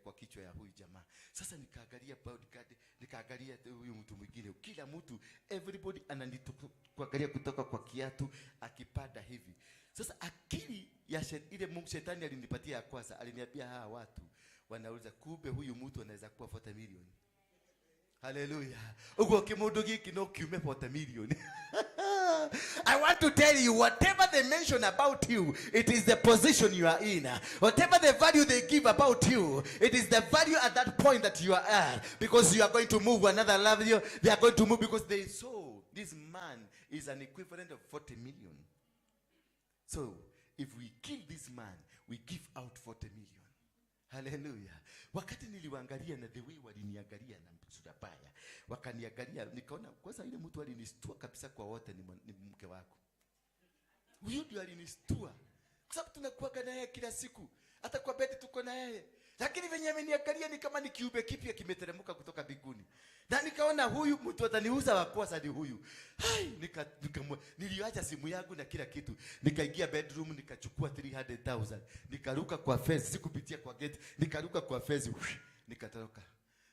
kwa kichwa ya huyu jamaa. Sasa nikaangalia bodyguard, nikaangalia huyu mtu mwingine. Kila mtu, everybody ananikuangalia kutoka kwa kiatu akipanda hivi. Sasa akili ya ile Mungu shetani alinipatia ya kwanza, aliniambia hawa watu wanauliza kumbe huyu mtu anaweza kuwa 40 million. Hallelujah. Ugo kimundu giki no kiume 40 million. I want to tell you, whatever they mention about you, it is the position you are in. Whatever the value they give about you, it is the value at that point that you are at. Because you are going to move another level. They are going to move because they saw this man is an equivalent of 40 million. So, if we kill this man, we give out 40 million. Hallelujah. Wakati niliwaangalia na the way waliniangalia na sura baya, wakaniangalia nikaona kwanza ile mtu alinistua kabisa kwa wote ni mke wako. Huyo ndio alinistua. Kwa sababu tunakuwa na yeye kila siku. Hata kwa bed tuko na yeye. Lakini venye ameniangalia ni kama ni kiumbe kipya kimeteremka kutoka mbinguni. Na nikaona huyu mtu ataniuza wa kwanza ni huyu. Hai, niliacha simu yangu na kila kitu. Nikaingia bedroom nikachukua 300,000. Nikaruka kwa fence, sikupitia kwa gate, nikaruka kwa fence, nikatoroka.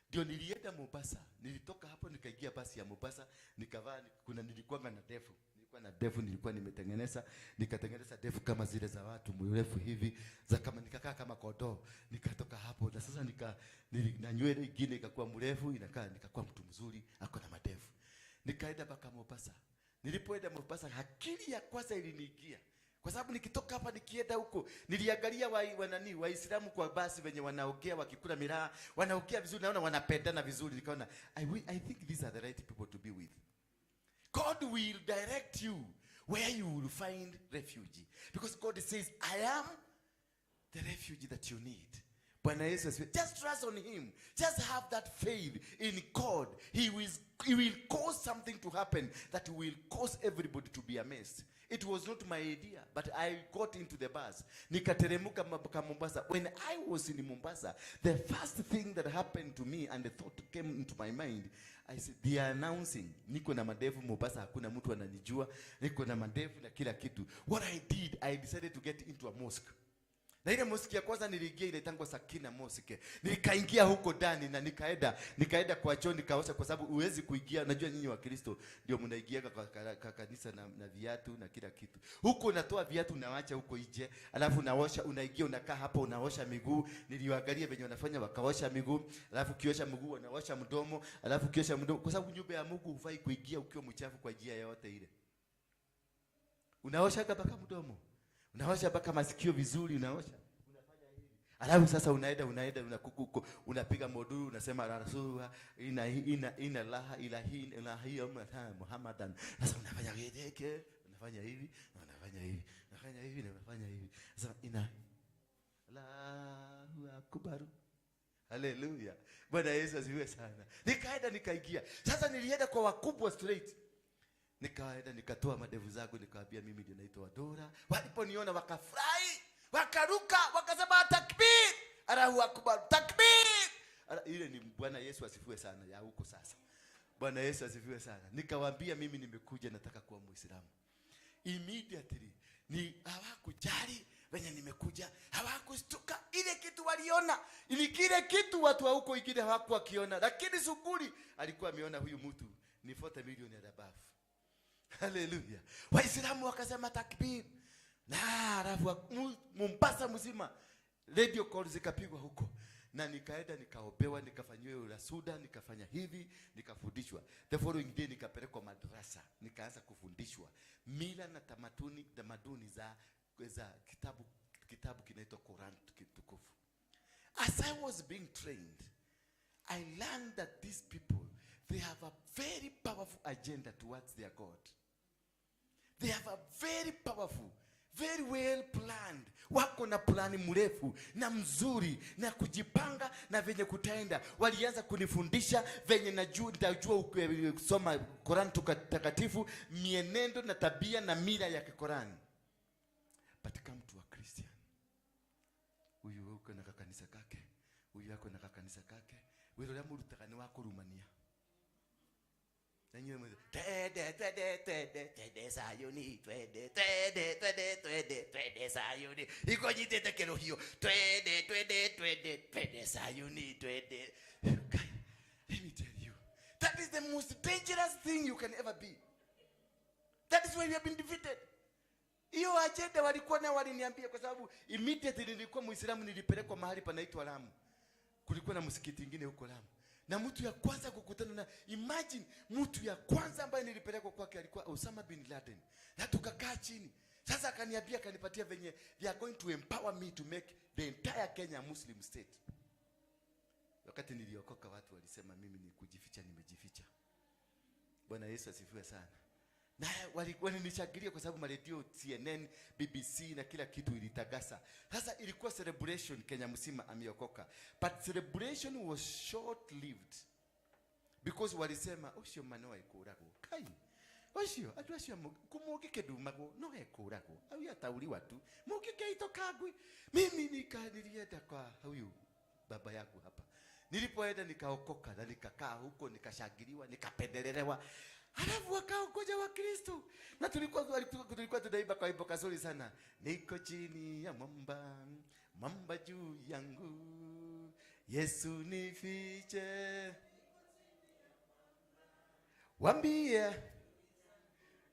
Ndio nilienda Mombasa. Nilitoka hapo nikaingia basi ya Mombasa, nikavaa kuna nilikuwa na ndevu. Nilikuwa na ndevu nilikuwa nimetengeneza, nikatengeneza ndevu kama zile za watu mrefu hivi, za kama nikakaa kama kondoo. Nikatoka hapo na sasa na nywele nyingine ikakuwa mrefu, inakaa nikakuwa mtu mzuri, ako na madevu. Nikaenda mpaka Mombasa. Nilipoenda Mombasa akili ya kwanza iliniingia. Kwa sababu nikitoka hapa nikienda huko, niliangalia Waislamu kwa basi wenye wanaongea wakikula miraa, wanaongea vizuri, naona wanapendana vizuri, nikaona I think these are the right people to be with. God will direct you where you will find refuge. Because God says, I am the refuge that you need. Bwana Yesu asifiwe. Just trust on him. Just have that faith in God. He will cause something to happen that will cause everybody to be amazed. It was not my idea, but I got into the bus. Nikateremuka mpaka Mombasa. When I was in Mombasa, the first thing that happened to me and the thought came into my mind, I said, they are announcing, niko na madevu Mombasa, hakuna mtu ananijua, niko na madevu na kila kitu. What I did, I decided to get into a mosque. Na ile mosque ya kwanza niliingia inaitangwa Sakina Mosque. Nikaingia huko ndani na nikaenda kwa choo nikaosha, kwa sababu huwezi kuingia. Najua nyinyi wa Kristo ndio mnaingia kwa kanisa na viatu na kila kitu. Huko unatoa viatu unawacha huko nje, alafu unaosha, unaingia unakaa hapo unaosha miguu. Niliwaangalia venye wanafanya, wakaosha miguu, alafu ukiosha miguu wanaosha mdomo, alafu ukiosha mdomo, kwa sababu nyumba ya Mungu hufai kuingia ukiwa mchafu kwa njia yoyote ile. Unaosha mpaka mdomo, unaosha mpaka masikio vizuri, unaosha, unafanya hivi. Alafu sasa unaenda unakuku, unapiga moduru, unasema rasulullah ina ina ina laha ilahi ilahi Muhammadan. Sasa unafanya hivi, unafanya hivi, unafanya hivi, unafanya hivi, unafanya hivi. Sasa ina Allahu akbar. Haleluya. Bwana Yesu asifiwe sana. Nikaenda nikaingia. Sasa nilienda kwa wakubwa straight. Nikaenda nikatoa madevu zangu, nikawaambia mimi ndio naitwa Dora. Waliponiona wakafurahi, wakaruka, wakasema takbir, Allahu akbar, takbir. Ile ni Bwana Yesu asifiwe sana ya huko sasa. Bwana Yesu asifiwe sana. Nikawaambia mimi nimekuja nataka kuwa Muislamu. Immediately ni hawakujali venye nimekuja, hawakustuka. Ile kitu waliona ni kile kitu watu wa huko ingine hawakuwa wakiona, lakini Suguri alikuwa ameona huyu mtu ni 40 million and above. Haleluya. Waislamu wakasema takbir. Na alafu Mombasa mzima radio calls zikapigwa huko. Na nikaenda nikaobewa, nikafanyiwa urasuda, nikafanya hivi, nikafundishwa. The following day nikapelekwa madrasa, nikaanza kufundishwa mila na tamaduni za kitabu kinaitwa Quran tukufu. As I was being trained, I learned that these people, they have a very powerful agenda towards their God. They have a very powerful, very well planned. Wako na plani mrefu na mzuri na kujipanga na venye kutaenda. Walianza kunifundisha venye nitajua kusoma Quran takatifu, mienendo na tabia na mila ya Quran. But come to a Christian. Huyu uko na kanisa kake, huyu ako na kanisa kake. Wewe ndio murutaga ni wa kurumania. Na nyinyi mwe, twende, twende, twende, twende Sayuni, twende, twende, twende, twende, twende Sayuni. Iko nyitete kerohio. Twende, twende, twende, twende Sayuni, twende. Guy, let me tell you, that is the most dangerous thing you can ever be. That is why we have been defeated. Hiyo agenda walikuwa nayo, waliniambia, kwa sababu immediately nilikuwa Muislamu, nilipelekwa mahali panaitwa Lamu. Kulikuwa na msikiti mwingine huko Lamu. Na mtu ya kwanza kukutana na, imagine, mtu ya kwanza ambaye nilipelekwa kwake alikuwa Osama bin Laden. Na tukakaa chini. Sasa akaniambia, akanipatia venye they are going to empower me to make the entire Kenya Muslim state. Wakati niliokoka watu walisema mimi ni kujificha, nimejificha. Bwana Yesu asifiwe sana. Na walikuwa wananishangilia kwa sababu maredio CNN, BBC na kila kitu ilitangaza. Sasa ilikuwa celebration Kenya mzima ameokoka. But celebration was short lived. Because walisema ucio mano ekuragwo. Kai. Ucio andu acio kumugike ndumagwo no ekuragwo. Au atauriwa tu. Mugike itokangwi. Mimi nilienda kwa huyu baba yangu hapa. Nilipoenda nikaokoka na nikakaa huko, nikashangiliwa, nikapendelewa. Halafu wakaongoja wa Kristo. Na tulikuwa tunaimba kwa wimbo kazuri sana. Niko chini ya mwamba, mwamba juu yangu. Yesu nifiche. Wambie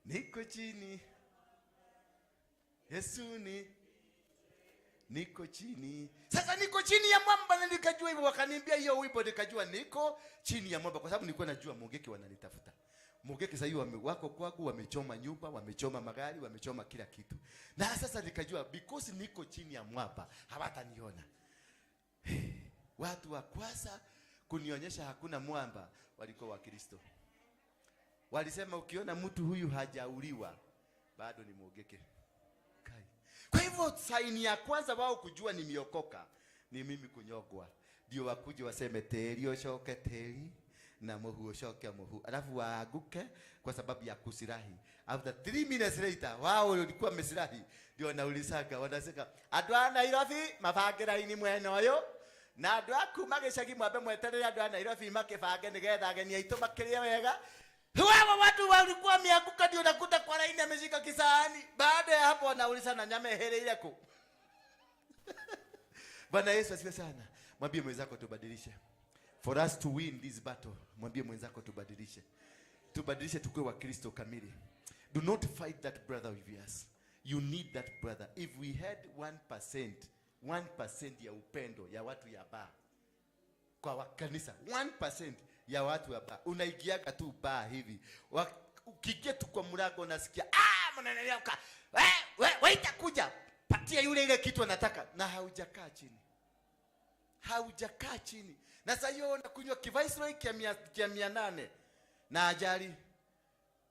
niko chini. Yesu ni niko chini. Sasa niko chini ya mwamba na nikajua hivyo, wakaniambia hiyo wimbo nikajua niko chini ya mwamba, kwa sababu nilikuwa najua Mungiki wananitafuta. Mungiki sasa hivi wako kwangu, wamechoma nyumba, wamechoma magari, wamechoma kila kitu. Na sasa nikajua because niko chini ya mwamba hawataniona. Watu wa kwanza kunionyesha hakuna mwamba walikuwa Wakristo. Walisema ukiona mtu huyu hajauliwa bado ni Mungiki. Kai. Kwa hivyo saini ya kwanza wao kujua nimeokoka ni mimi kunyogwa. Ndio wakuje waseme teri oshoke teri. Na muhu ucoke muhu, alafu waanguke kwa sababu ya kusirahi. After 3 minutes later, wao walikuwa wamesirahi, ndio wanaulizaga, wanasema andũ a Nairobi mabange raini mwena ũyũ, na andũ a kuma gĩcagi mwambe mweterere andũ a Nairobi makĩbange nĩgetha ageni aitũ makĩrĩe wega. Hawa watu walikuwa wameanguka, ndio nakuta kwa laini ameshika kisahani. Baada ya hapo wanaulizana nyama ihereire ku. Bwana Yesu asifiwe sana. Mwambie mwenzako tubadilishe. For us to win this battle, mwambie mwenzako tubadilishe. Tubadilishe tukue wa Kristo kamili. Do not fight that brother with yours. You need that brother. If we had 1%, 1% ya upendo ya watu ya bar kwa kanisa, 1% ya watu ya bar. Unaingiaga tu bar hivi. Ukiingia tu kwa mlango unasikia, mnaneleka. We itakuja. Patia yule ile kitu anataka, na haujakaa chini. Haujakaa chini. Na sasa hiyo unakunywa kiviceroy kia 800 na ajali.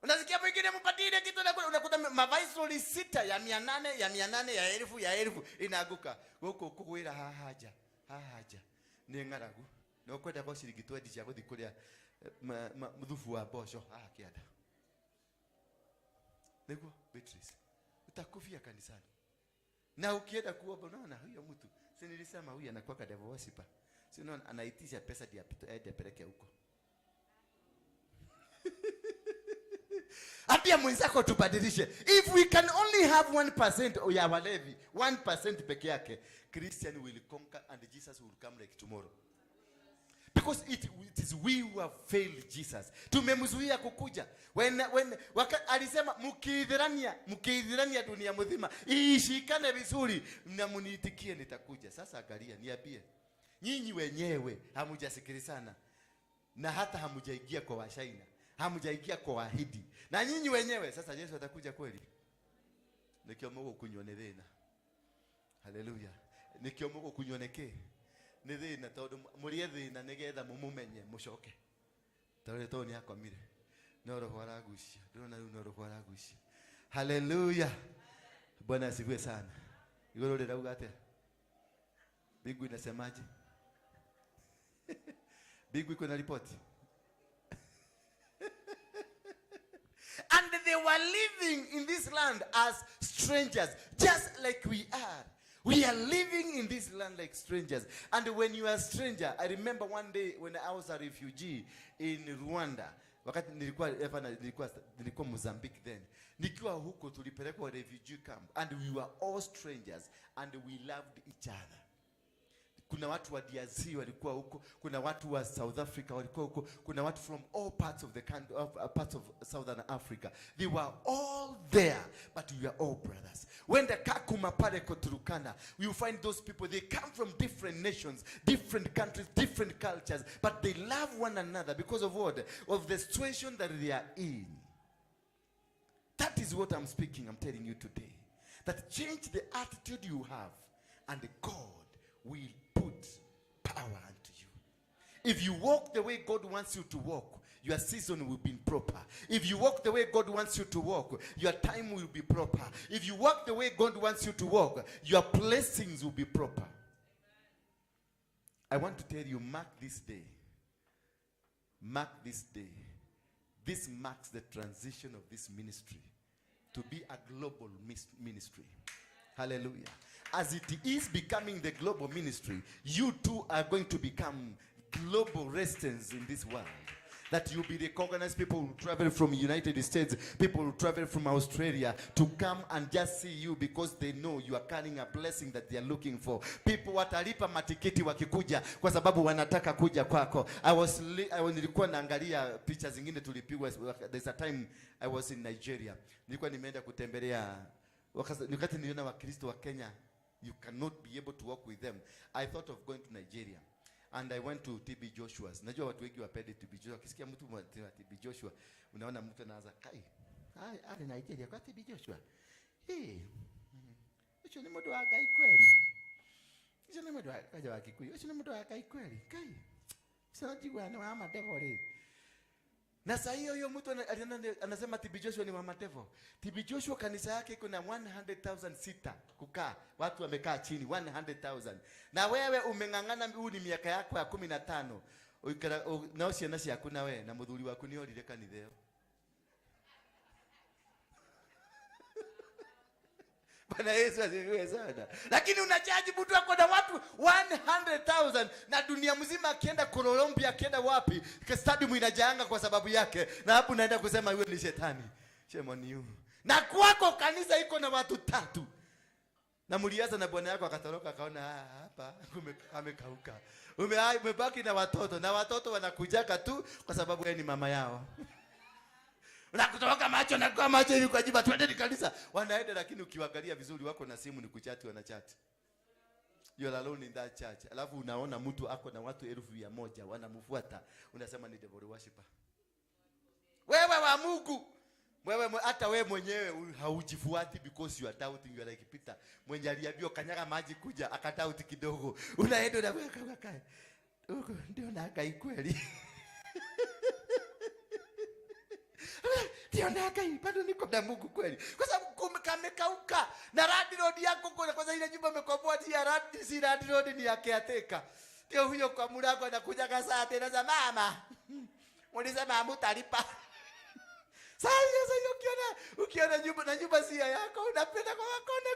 Unasikia mwingine mpatie ile kitu, unakuta maviceroy 6 ya 800, ya 800, ya 1000, ya 1000 inaanguka. Huko kukwira hahaja, hahaja. Ni ngaragu. Na ukwenda kwa shilingi 20 cia guthi kuria muthubu wa mboco haha kianda. Niguo Beatrice, utakufia kanisani. Na ukienda kuomba unaona huyo mtu, si nilisema huyu anakuwa devil worshiper. Si unaona anaitisha pesa ndio apeleke huko. Ambia mwenzako tubadilishe. If we can only have 1% ya walevi, 1% peke yake, Christian will conquer and Jesus will come like tomorrow. Because it is we who have failed Jesus. Tumemzuia kukuja. Alisema mkiidhirania dunia mzima ishikane vizuri na mniitikie nitakuja. Sasa angalia, niambie. Nyinyi wenyewe hamujasikilizana na hata hamujaingia kwa Washaina, hamujaingia kwa Wahidi. Na nyinyi wenyewe sasa Yesu atakuja kweli? Nikio mugukunywa ni thina. Haleluya. Nikio mugukunywa ni ki? Ni thina tondu murie thina nigetha mumumenye mucoke. Tondu to ni akomire. No roho aragucia. Ndona riu no roho aragucia. Haleluya. Bwana asifiwe sana. Iguru rirauga atia? Mbingu inasemaje? Mbingu iko na ripoti. And they were living in this land as strangers, just like we are. We are living in this land like strangers. And when you are a stranger, I remember one day when I was a refugee in Rwanda. Wakati nilikuwa Mozambique then. Nikiwa huko tulipelekwa refugee camp, and we were all strangers and we loved each other. Kuna watu wa DRC walikuwa huko, kuna watu wa South Africa walikuwa huko, kuna watu from all parts of the country, parts of Southern Africa. They were all there, but we are all brothers. When the Kakuma pale Turkana, you find those people, they come from different nations, different countries, different cultures, but they love one another because of what? Of the situation that they are in. That is what I'm speaking, I'm telling you today. That change the attitude you have, and God will put power unto you. If you walk the way God wants you to walk, your season will be proper. If you walk the way God wants you to walk, your time will be proper. If you walk the way God wants you to walk, your blessings will be proper. I want to tell you, mark this day. Mark this day. This marks the transition of this ministry to be a global ministry. Hallelujah. As it is becoming the global ministry, you too are going to become global residents in this world. That you'll be recognized. People will travel from United States, people will travel from Australia to come and just see you because they know you are carrying a blessing that they are looking for. People watalipa matikiti wakikuja kwa sababu wanataka kuja kwako. Nilikuwa naangalia picha zingine tulipigwa. There's a time I was in Nigeria. Nilikuwa nimeenda kutembelea, wakati niliona Wakristo wa Kenya, you cannot be able to walk with them. I thought of going to Nigeria. And I went to TB Joshua's. Najua watu wengi wapende TB Joshua. Ukisikia mtu wa TB Joshua, unaona mtu anaanza kai. Ai, ali Nigeria kwa TB Joshua. Eh. Ucho ni mtu wa Ngai kweli. Ucho ni mtu wa kaja wa Kikuyu. Ucho ni mtu wa Ngai kweli. Kai. Sasa jigwa ni wa madevo ri. Na saa hiyo hiyo mtu anasema TB Joshua ni wa madevo. TB Joshua kanisa yake iko na 100,000 sita kukaa. Watu wamekaa chini 100,000. Na wewe umeng'ang'ana, huu ni miaka yako ya 15. Uikara nao ciana ciaku na we na muthuri waku ni orire kanitha ĩyo. Bwana Yesu asifiwe sana. Lakini unachaji mtu ako na watu 100,000 na dunia mzima, akienda Colombia, akienda wapi, stadium inajaanga kwa sababu yake, na hapo unaenda kusema huyo ni shetani. Shame on you. Na kwako kanisa iko na watu 3. Na mlianza na bwana yako akatoroka, akaona hapa amekauka. Umebaki na watoto, na watoto wanakujaka tu kwa sababu yeye ni mama yao. Unakutoroka macho na kwa macho hivi kwa jiba, twende kanisa. Wanaenda, lakini ukiangalia vizuri wako na simu ni kuchati, wanachati. You are alone in that church. Alafu unaona mtu ako na watu 1,000 wanamfuata. Unasema ni devil worshiper. Wewe wa Mungu. Wewe hata wewe mwenyewe haujifuati because you are doubting, you are like Peter. Mwenye aliambiwa kanyaga maji kuja, akadoubt kidogo. Unaenda unaweka kae. Huko ndio na kai kweli. Ndio na kai bado niko na Mungu kweli. Kwa sababu kamekauka na landlord yako kwa kwanza ile nyumba umekomboa si ya landlord, si landlord ni ya caretaker. Ndio huyo kwa mlango anakuja kasa tena za mama. Ulisema hamtalipa. Sasa ukiona nyumba na nyumba si yako, unapenda kwa kona.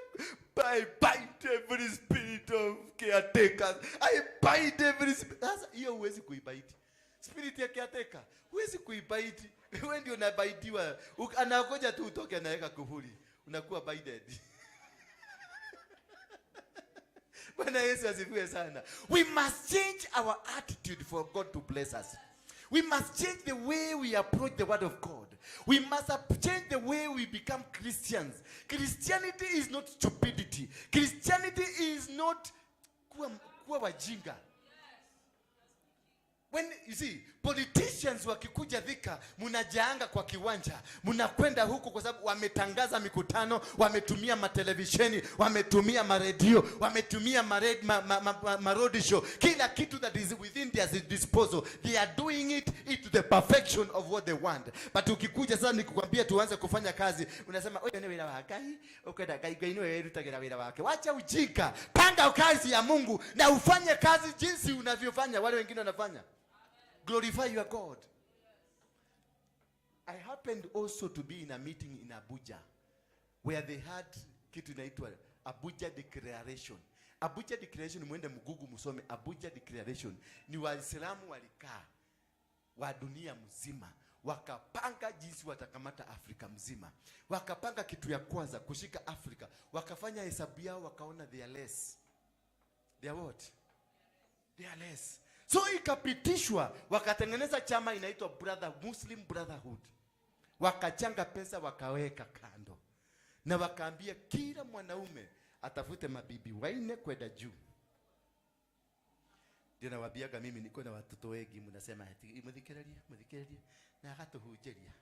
I bind every spirit of caretakers. I bind every spirit. Sasa hiyo huwezi kuibaiti. Spirit ya caretaker huwezi kuibaiti. Wewe ndio unabaitiwa. Anakoja tu utoke, anaweka kufuri. Unakuwa binded. Bwana Yesu asifiwe sana. We must change our attitude for God to bless us. We must change the way we approach the word of God. We must change the way we become Christians. Christianity is not stupidity. Christianity is not kuwa wajinga. When you see politicians wakikuja Thika, mnajaanga kwa kiwanja, mnakwenda huko kwa sababu wametangaza mikutano, wametumia matelevisheni, wametumia maredio, wametumia ma road show, kila kitu that is within their disposal, they are doing it to the perfection of what they want. But ukikuja sasa nikukwambia tuanze kufanya kazi, unasema oyo ni wira wa Ngai, ukwenda Ngai, Ngai niwe werutagira wira wake. Wacha ujinga, panga kazi ya Mungu na ufanye kazi jinsi unavyofanya wale wengine wanafanya. Glorify your God. I happened also to be in a meeting in Abuja where they had kitu inaitwa Abuja Declaration. Abuja Declaration, mwende mgugu msome Abuja Declaration. Ni Waislamu walikaa wa dunia mzima, wakapanga jinsi watakamata Afrika mzima. Wakapanga kitu ya kwanza kushika Afrika. Wakafanya hesabu yao, wakaona they are less. They are what? They are less. So ikapitishwa, wakatengeneza chama inaitwa Muslim Brotherhood. Wakachanga pesa wakaweka kando. Na wakaambia kila mwanaume atafute mabibi 4 kwenda juu. Ndio nawaambiaga mimi niko na watoto wengi, mnasema ati muthikiririe, muthikiririe na agatuhunjĩria.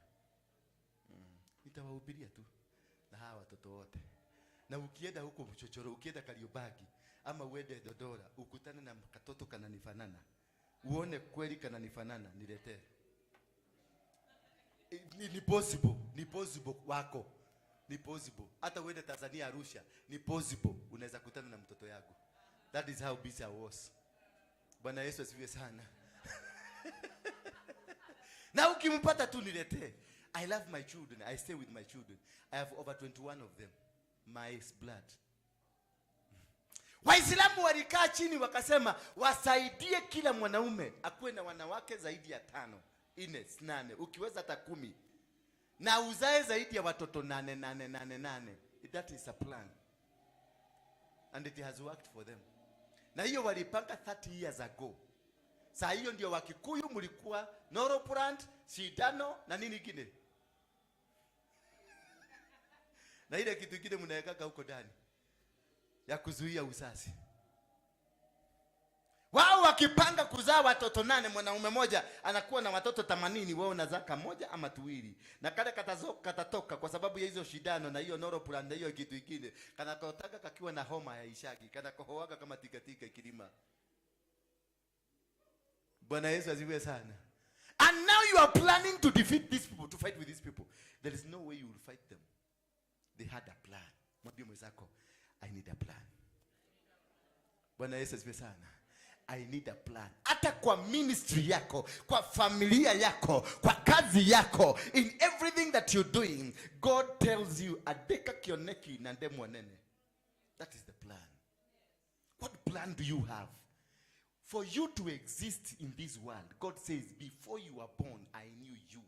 Nitawahubiria tu na hawa watoto wote. Na ukienda huko mchochoro, ukienda Kariobangi ama uende Dodora, ukutane na katoto kananifanana, uone kweli kananifanana, niletee. Ni possible, ni possible wako. Ni possible. Hata uende Tanzania Arusha, ni possible unaweza kutana na mtoto yako. That is how busy I was. Bwana Yesu asifiwe sana. Na ukimpata tu niletee. I love my children. I stay with my children. I have over 21 of them. My blood. Waislamu walikaa chini wakasema wasaidie kila mwanaume akuwe na wanawake zaidi ya 5, 4, 8, ukiweza hata 10. Na uzae zaidi ya watoto 8, 8, 8, 8. That is a plan. And it has worked for them. Na hiyo walipanga 30 years ago. Saa hiyo ndio Wakikuyu mlikuwa Noroplant, Shidano na nini kingine. Na ile kitu kingine mnawekaka huko ndani ya kuzuia uzazi. Wao wakipanga kuzaa watoto 8, mwanaume mmoja anakuwa na watoto 80, wao unazaa moja ama 2. Na kale katatoka kwa sababu ya hizo shidano na hiyo Noroplant na hiyo kitu kingine, kanakotaka kakiwa na homa ya ishagi, kanakohoaga kama tikatika ikilima. Bwana Yesu asifiwe sana. And now you are planning to defeat these people, to fight with these people. There is no way you will fight them. They had a plan. Mwambie mwenzako, I need a plan. Bwana Yesu asifiwe sana. I need a plan. Hata kwa ministry yako, kwa familia yako, kwa kazi yako, in everything that you're doing, God tells you, "Andĩka kĩoneki na ndemwa nene." That is the plan. What plan do you have? For you to exist in this world, God says, "Before you were born, I knew you.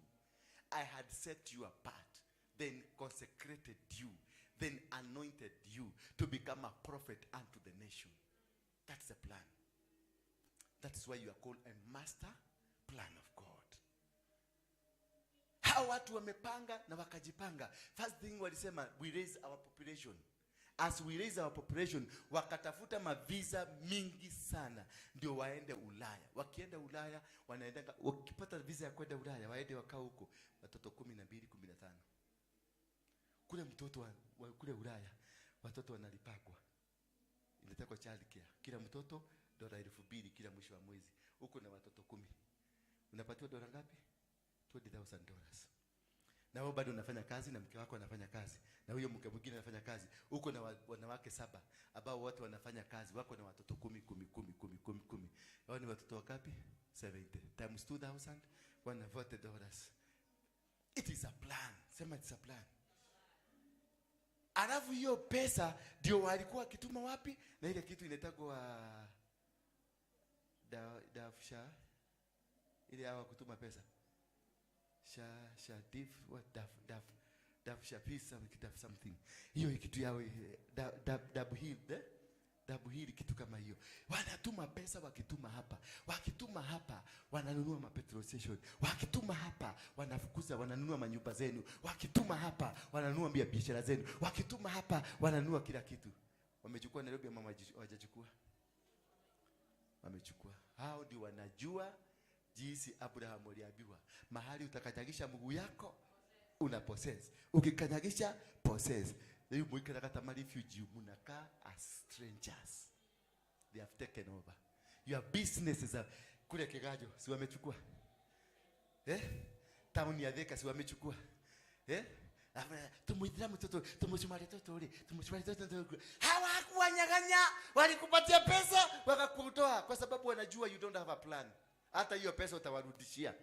I had set you apart, then consecrated you, then anointed you to become a prophet unto the nation." That's the plan. That's why you are called a master plan of God. Hawa watu wamepanga na wakajipanga. First thing walisema, "We raise our population." As we raise our population, wakatafuta mavisa mingi sana ndio waende Ulaya. Wakienda Ulaya, wanaenda, wakipata visa ya kwenda Ulaya, waende wakaa huko watoto 12, 15. Kule mtoto wa kule Ulaya, watoto wanalipagwa, inatakwa child care. Kila mtoto dola 2,000 kila mwisho wa mwezi. Huko na watoto 10, unapatiwa dola ngapi? $20,000. Na wewe bado unafanya kazi, na mke wako anafanya kazi, na huyo mke mwingine anafanya kazi. Uko na wanawake saba ambao wote wanafanya kazi, wako na watoto 10, 10, 10, 10, 10, 10. Hao ni watoto wangapi? 70 times 2000, $140. It is a plan. Sema, "It's a plan." Alafu hiyo pesa ndio walikuwa wakituma wapi? Na ile kitu inaitagwa da, dafsha, ile hawa kutuma pesa, sha sha div what, daf daf daf sha peace, daf something, hiyo kitu yao, da, da, dab hill, eh? Dabu hili, kitu kama hiyo. Wanatuma pesa, wakituma hapa, wakituma hapa wananunua ma petrol station, wakituma hapa wanafukuza, wananunua manyumba zenu, wakituma hapa wananunua biashara zenu, wakituma hapa wananunua kila kitu. Wamechukua Nairobi ama hawajachukua? Wamechukua. Hao ndio wanajua jinsi Abraham aliambiwa, mahali utakanyagisha mguu yako una possess, ukikanyagisha possess. Rĩu mũikaraga ta refugee, munakaa as strangers. They have taken over your businesses. Are kule Kiganjo, si wamechukua, eh? Town ya Thika, si wamechukua, eh? Tumuithiramu tutu, tumucumari tutu ri, tumucumari tutu. Hawakuwanyang'anya, walikupatia pesa wakakutoa, kwa sababu wanajua you don't have a plan. Hata hiyo pesa utawarudishia.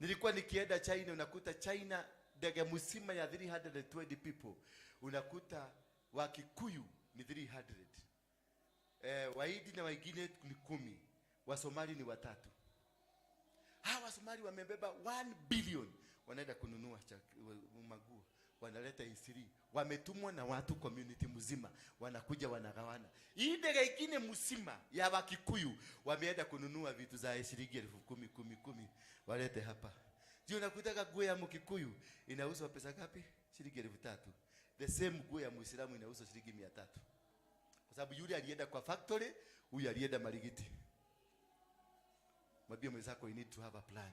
Nilikuwa nikienda China, unakuta China ndege mzima ya 320 people, unakuta Wakikuyu ni 300, Wahindi na wengine ni 10, Wasomali ni watatu. Hawa Wasomali wamebeba 1 billion, wanaenda kununua maguo, wanaleta isiri, wametumwa na watu community mzima, wanakuja wanagawana. Hii ndege ingine mzima ya Wakikuyu wameenda kununua vitu za shilingi 10,000, 10, 10, walete hapa. Ndio unakutaka nguo ya Mkikuyu inauzwa pesa ngapi? Shilingi 3,000. The same nguo ya Muislamu inauzwa shilingi 300. Kwa sababu yule alienda kwa factory, huyu alienda Marigiti. Mwambie mwenzako, "You need to have a plan."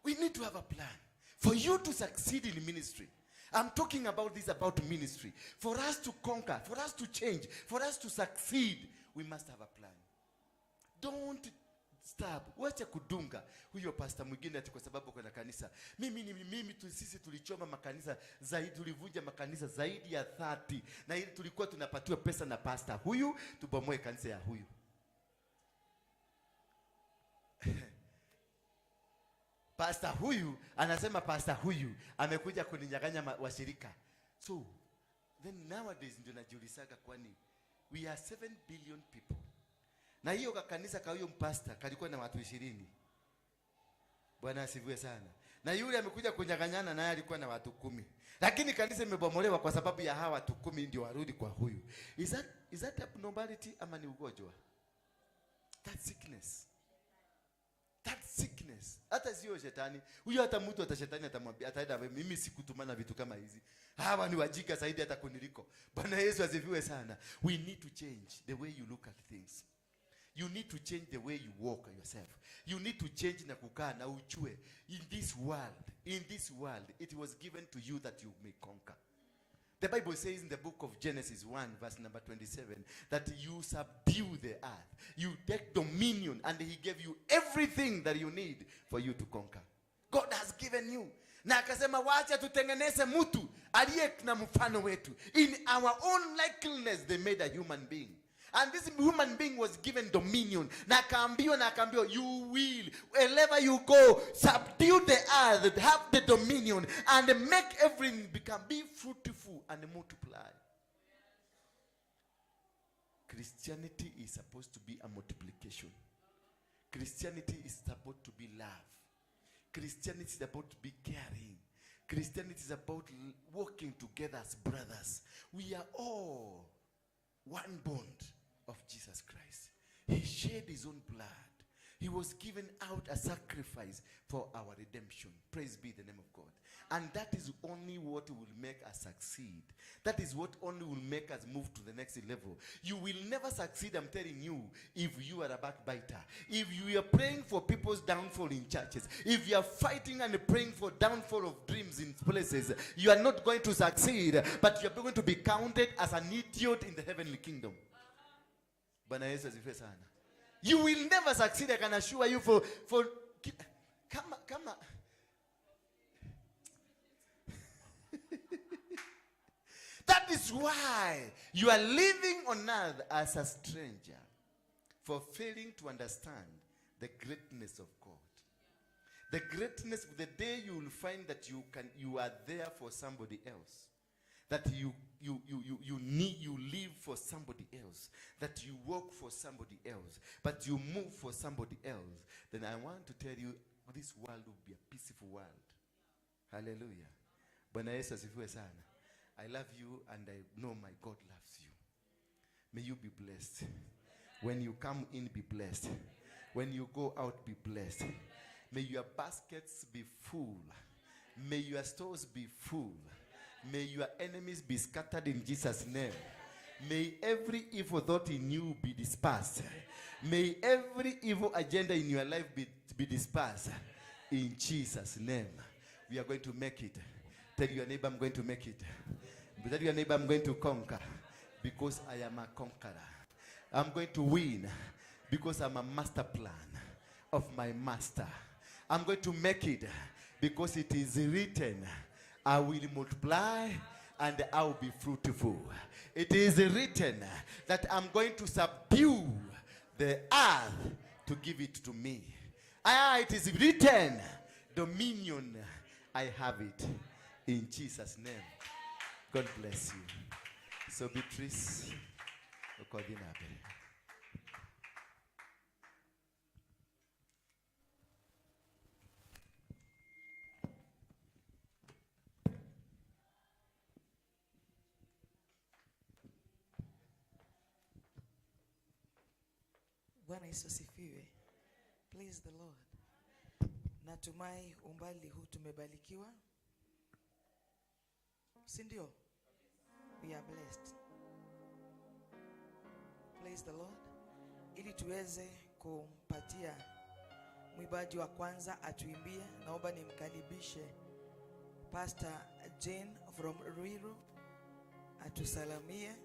We need to have a plan. For you to succeed in ministry. I'm talking about this, about ministry. For us to conquer, for us to change, for us to succeed, we must have a plan. Don't stop. Wacha kudunga huyo pastor mwingine ati kwa sababu kuna kanisa. Mimi ni mimi tu, sisi tulichoma makanisa zaidi, tulivunja makanisa zaidi ya 30, na ili tulikuwa tunapatiwa pesa na pastor huyu tubomoe kanisa ya huyu. Pastor huyu anasema pastor huyu amekuja kuninyang'anya washirika. So then nowadays ndio najiulizaga, kwani we are 7 billion people, na hiyo kanisa ka huyo mpasta kalikuwa na watu 20. Bwana asifiwe sana. Na yule amekuja kunyang'anyana naye alikuwa na watu 10. Lakini kanisa imebomolewa kwa sababu ya hawa watu 10 ndio warudi kwa huyu. Is that abnormality ama ni ugonjwa? That sickness. That sickness. Hata sio shetani. Huyo hata mtu hata shetani atamwambia, ataenda, "Mimi sikutumana vitu kama hizi. Hawa ni wajinga zaidi hata kuniliko." Bwana Yesu asifiwe sana. We need to change the way you look at things. You need to change the way you walk yourself. You need to change na kukaa na ujue in this world it was given to you that you may conquer. The Bible says in the book of Genesis 1 verse number 27 that you subdue the earth. You take dominion, and he gave you everything that you need for you to conquer. God has given you. Na akasema, "Wacha tutengeneze mtu aliye na mfano wetu." In our own likeness they made a human being. And this human being was given dominion. Na akaambiwa, you will, wherever you go, subdue the earth, have the dominion, and make everything become, be fruitful and multiply. Christianity is supposed to be a multiplication. Christianity is supposed to be love. Christianity is about to be caring. Christianity is about working together as brothers. We are all one bond of Jesus Christ. He shed his own blood. He was given out a sacrifice for our redemption. Praise be the name of God. And that is only what will make us succeed. That is what only will make us move to the next level. You will never succeed, I'm telling you, if you are a backbiter. If you are praying for people's downfall in churches, if you are fighting and praying for downfall of dreams in places, you are not going to succeed, but you are going to be counted as an idiot in the heavenly kingdom. Bwana Yesu asifiwe sana. You will never succeed, I can assure you, for kama That is why you are living on earth as a stranger, for failing to understand the greatness of God. The greatness, the day you will find that you are there for somebody else, that you live for somebody else, that you work for somebody else, but you move for somebody else, then I want to tell you, this world will be a peaceful world. Hallelujah. Bwana Yesu asifiwe sana. I love you and I know my God loves you. May you be blessed. When you come in, be blessed. When you go out, be blessed. May your baskets be full. May your stores be full. May your enemies be scattered in Jesus' name. May every evil thought in you be dispersed. May every evil agenda in your life be dispersed. In Jesus' name. We are going to make it. Tell your neighbor, I'm going to make it. Tell your neighbor, I'm going to conquer. Because I am a conqueror. I'm going to win. Because I'm a master plan of my master. I'm going to make it. Because it is written, I will multiply and I will be fruitful. It is written that I'm going to subdue the earth to give it to me. It is written, dominion, I have it. In Jesus' name. God bless you. So Beatrice, Okodinabe. Bwana Yesu asifiwe. Praise the Lord. Natumai umbali huu tumebarikiwa, si ndio? We are blessed. Praise the Lord. Ili tuweze kumpatia mwimbaji wa kwanza atuimbie, naomba nimkaribishe Pastor Jane from Ruiru atusalamie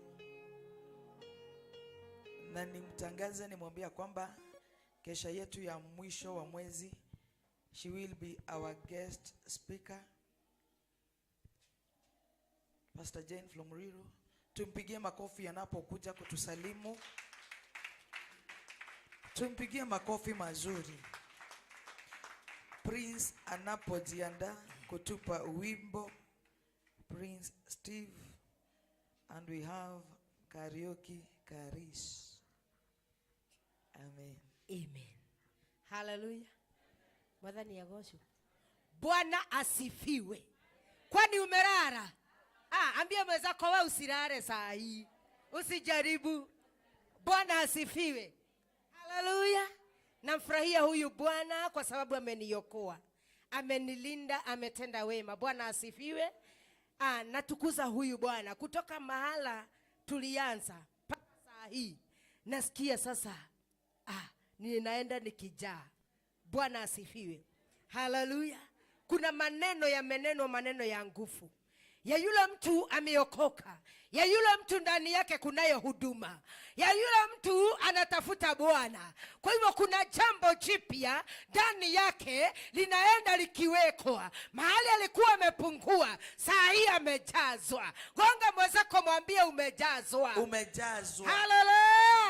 na nimtangaze, nimwambia kwamba kesha yetu ya mwisho wa mwezi she will be our guest speaker. Pastor Jane from Ruiru. Tumpigie makofi anapokuja kutusalimu. Tumpigie makofi mazuri. Prince anapojiandaa kutupa wimbo, Prince Steve, and we have karaoke Karis. Amen. Amen. Hallelujah. Mwathani agocwo. Bwana asifiwe. Kwani umelala? Ah, ambia mwenzako wewe usilale saa hii. Usijaribu. Bwana asifiwe. Hallelujah. Namfurahia huyu Bwana kwa sababu ameniokoa. Amenilinda, ametenda wema. Bwana asifiwe. Ah, natukuza huyu Bwana kutoka mahala tulianza mpaka saa hii. Nasikia sasa ninaenda nikijaa. Bwana asifiwe. Haleluya. Kuna maneno yamenenwa, maneno ya nguvu ya yule mtu ameokoka, ya yule mtu ndani yake kunayo huduma, ya yule mtu anatafuta Bwana. Kwa hivyo kuna jambo jipya ndani yake linaenda likiwekwa. Mahali alikuwa amepungua, saa hii amejazwa. Gonga mwenzako, mwambie umejazwa. Umejazwa. Haleluya.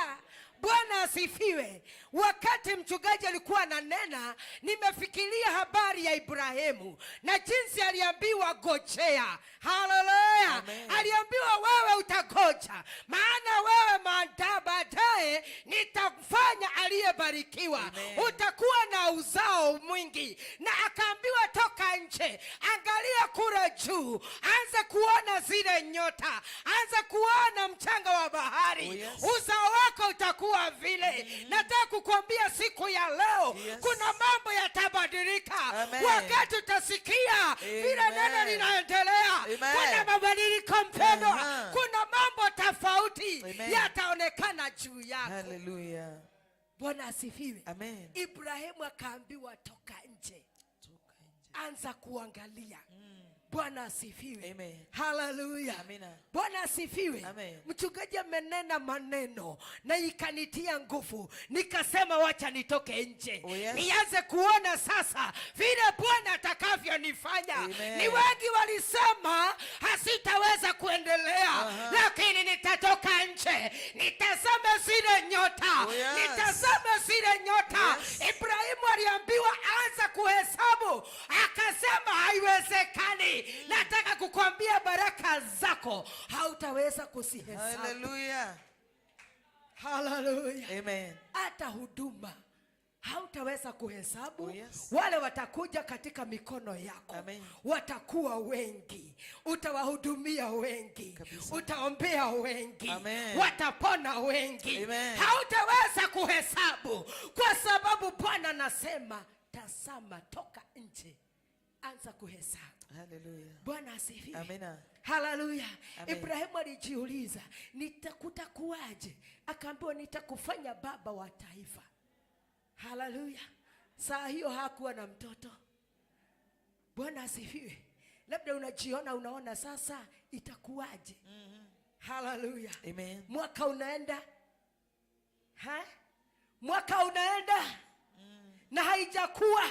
Bwana asifiwe. Wakati mchungaji alikuwa ananena, nimefikiria habari ya Ibrahimu na jinsi aliambiwa gojea. Haleluya! Aliambiwa wewe utagoja, maana wewe baadaye nitakufanya aliyebarikiwa, utakuwa na uzao mwingi. Na akaambiwa toka nje, angalia kule juu, anza kuona zile nyota, anza kuona mchanga wa bahari. Uzao wako utakuwa vile. Nataka kukuambia siku ya leo, kuna mambo yatabadilika. Amen. Wakati utasikia vile Amen. Neno linaendelea, Amen. kuna mabadiliko mpendwa, kuna mambo tofauti Amen. Yataonekana juu yako. Hallelujah. Bwana asifiwe. Amen. Ibrahimu akaambiwa toka nje, anza kuangalia. Bwana asifiwe. Amen. Haleluya. Amina. Bwana asifiwe. Amen. Mchungaji amenena maneno na ikanitia nguvu, nikasema wacha nitoke nje, Oh, yes. nianze kuona sasa vile Bwana atakavyonifanya. Amen. Ni wengi walisema hasitaweza kuendelea, lakini nitatoka nje, nitazame zile nyota, Oh, yes. nitazame zile nyota. Yes. Ibrahimu aliambiwa anza kuhesabu, akasema haiwezekani. Nataka kukwambia baraka zako hautaweza kuzihesabu. Hallelujah. Haleluya. Amen. Hata huduma hautaweza kuhesabu. Oh, yes. Wale watakuja katika mikono yako Amen. Watakuwa wengi, utawahudumia wengi, Kabisa. Utaombea wengi, Amen. Watapona wengi. Amen. Hautaweza kuhesabu kwa sababu Bwana anasema tazama, toka nje, anza kuhesabu. Hallelujah. Bwana asifiwe. Amina. Haleluya. Amen. Ibrahimu alijiuliza, nitakutakuwaje? Akaambiwa nitakufanya baba wa taifa. Haleluya. Saa hiyo hakuwa na mtoto. Bwana asifiwe. Labda unajiona, unaona sasa itakuwaje? Haleluya. Amen. Mwaka unaenda. Ha? Mwaka unaenda na haijakuwa.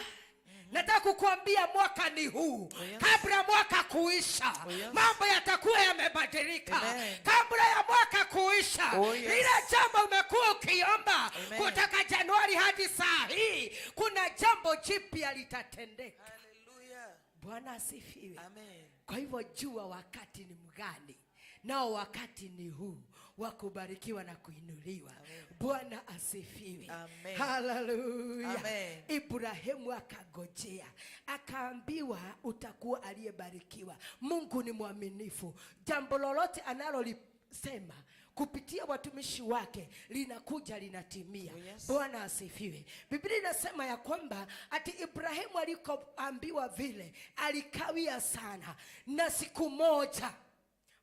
Nataka kukuambia mwaka ni huu. Oh, yes. Kabla mwaka kuisha, Oh, yes. mambo yatakuwa yamebadilika. Amen. Kabla ya mwaka kuisha, Oh, yes. lile jambo umekuwa ukiomba Amen. kutoka Januari hadi saa hii, kuna jambo jipya litatendeka. Hallelujah. Bwana asifiwe. Amen. Kwa hivyo jua wakati ni mgani, nao wakati ni huu wa kubarikiwa na kuinuliwa. Bwana asifiwe. Amen. Haleluya. Amen. Ibrahimu akagojea, akaambiwa utakuwa aliyebarikiwa. Mungu ni mwaminifu, jambo lolote analolisema kupitia watumishi wake linakuja linatimia. Oh, yes. Bwana asifiwe. Biblia inasema ya kwamba ati Ibrahimu alikoambiwa vile alikawia sana, na siku moja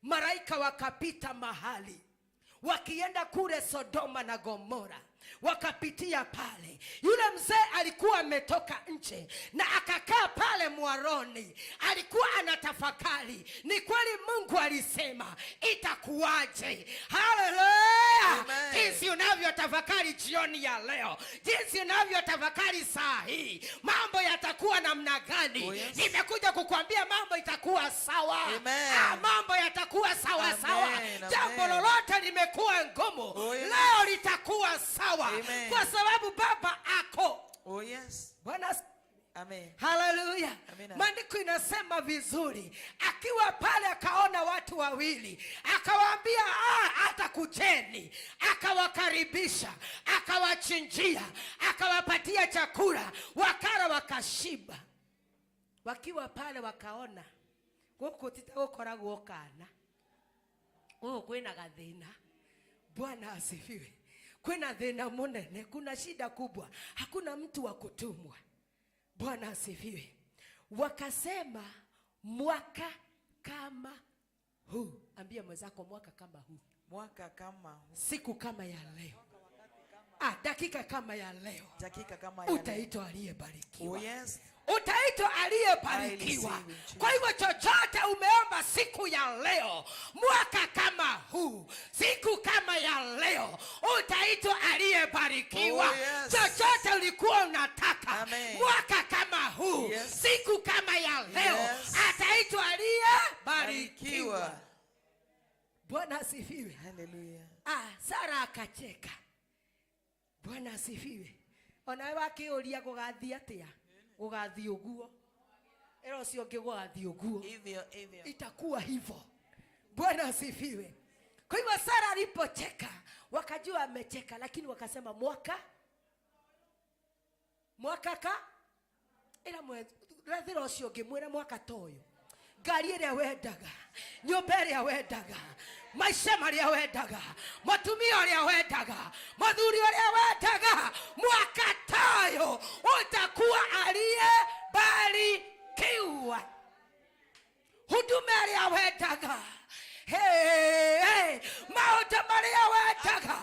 malaika wakapita mahali wakienda kule Sodoma na Gomora, wakapitia pale. Yule mzee alikuwa ametoka nje na akakaa pale mwaroni, alikuwa anatafakari, ni kweli Mungu alisema, itakuwaje? Haleluya! Amen. Jinsi unavyotafakari jioni ya leo, jinsi unavyotafakari saa hii, mambo yatakuwa namna gani? Oh, yes. Nimekuja kukuambia mambo itakuwa sawa. Amen. Ah, mambo yatakuwa sawa Amen, sawa. amen. Jambo lolote limekuwa ngumu, Oh, yes. leo litakuwa sawa, Amen. kwa sababu Baba ako. Oh, yes. Bwana Amen. Haleluya. Amina. Maandiko inasema vizuri, akiwa pale akaona watu wawili, akawaambia ah, hata kujeni. Akawakaribisha, akawachinjia, akawapatia chakula, wakala wakashiba. Wakiwa pale wakaona guku ti ta gukoragwo kana guku kwina gathina. Bwana asifiwe. Kwina thina munene, kuna shida kubwa, hakuna mtu wa kutumwa. Bwana asifiwe. Wakasema mwaka kama huu, ambia mwenzako mwaka kama huu, Mwaka kama huu. Siku kama ya leo, ah, dakika kama ya leo, Dakika kama ya leo. utaitwa aliyebarikiwa. Oh, yes. Utaitwa aliyebarikiwa. I receive in Jesus. Kwa hivyo chochote umeomba siku ya leo, mwaka kama huu, siku kama ya leo, utaitwa aliyebarikiwa. Oh, yes. Chochote ulikuwa unataka Amen. mwaka kama huu, Yes. siku kama ya leo, Yes. ataitwa aliyebarikiwa. Barikiwa. Bwana asifiwe. Hallelujah. Ah, Sara akacheka. Bwana asifiwe. Onawe wakiuria gugathii atia, gugathii uguo, era ucio ungi gugathii uguo. Hivyo hivyo. Itakuwa hivyo. Bwana asifiwe. Kwa hivyo Sara alipocheka wakajua amecheka, lakini wakasema mwaka ka ira rathira ucio ungi mwira mwaka toyo, ngari ĩrĩa wendaga, nyũmba ĩrĩa wendaga, maica marĩa wendaga, mũtumia ũrĩa wendaga, mũthuri ũrĩa wendaga, mwaka toyo utakuwa aliyebarikiwa. Huduma ĩrĩa wendaga, hey, hey, maũndũ marĩa wendaga,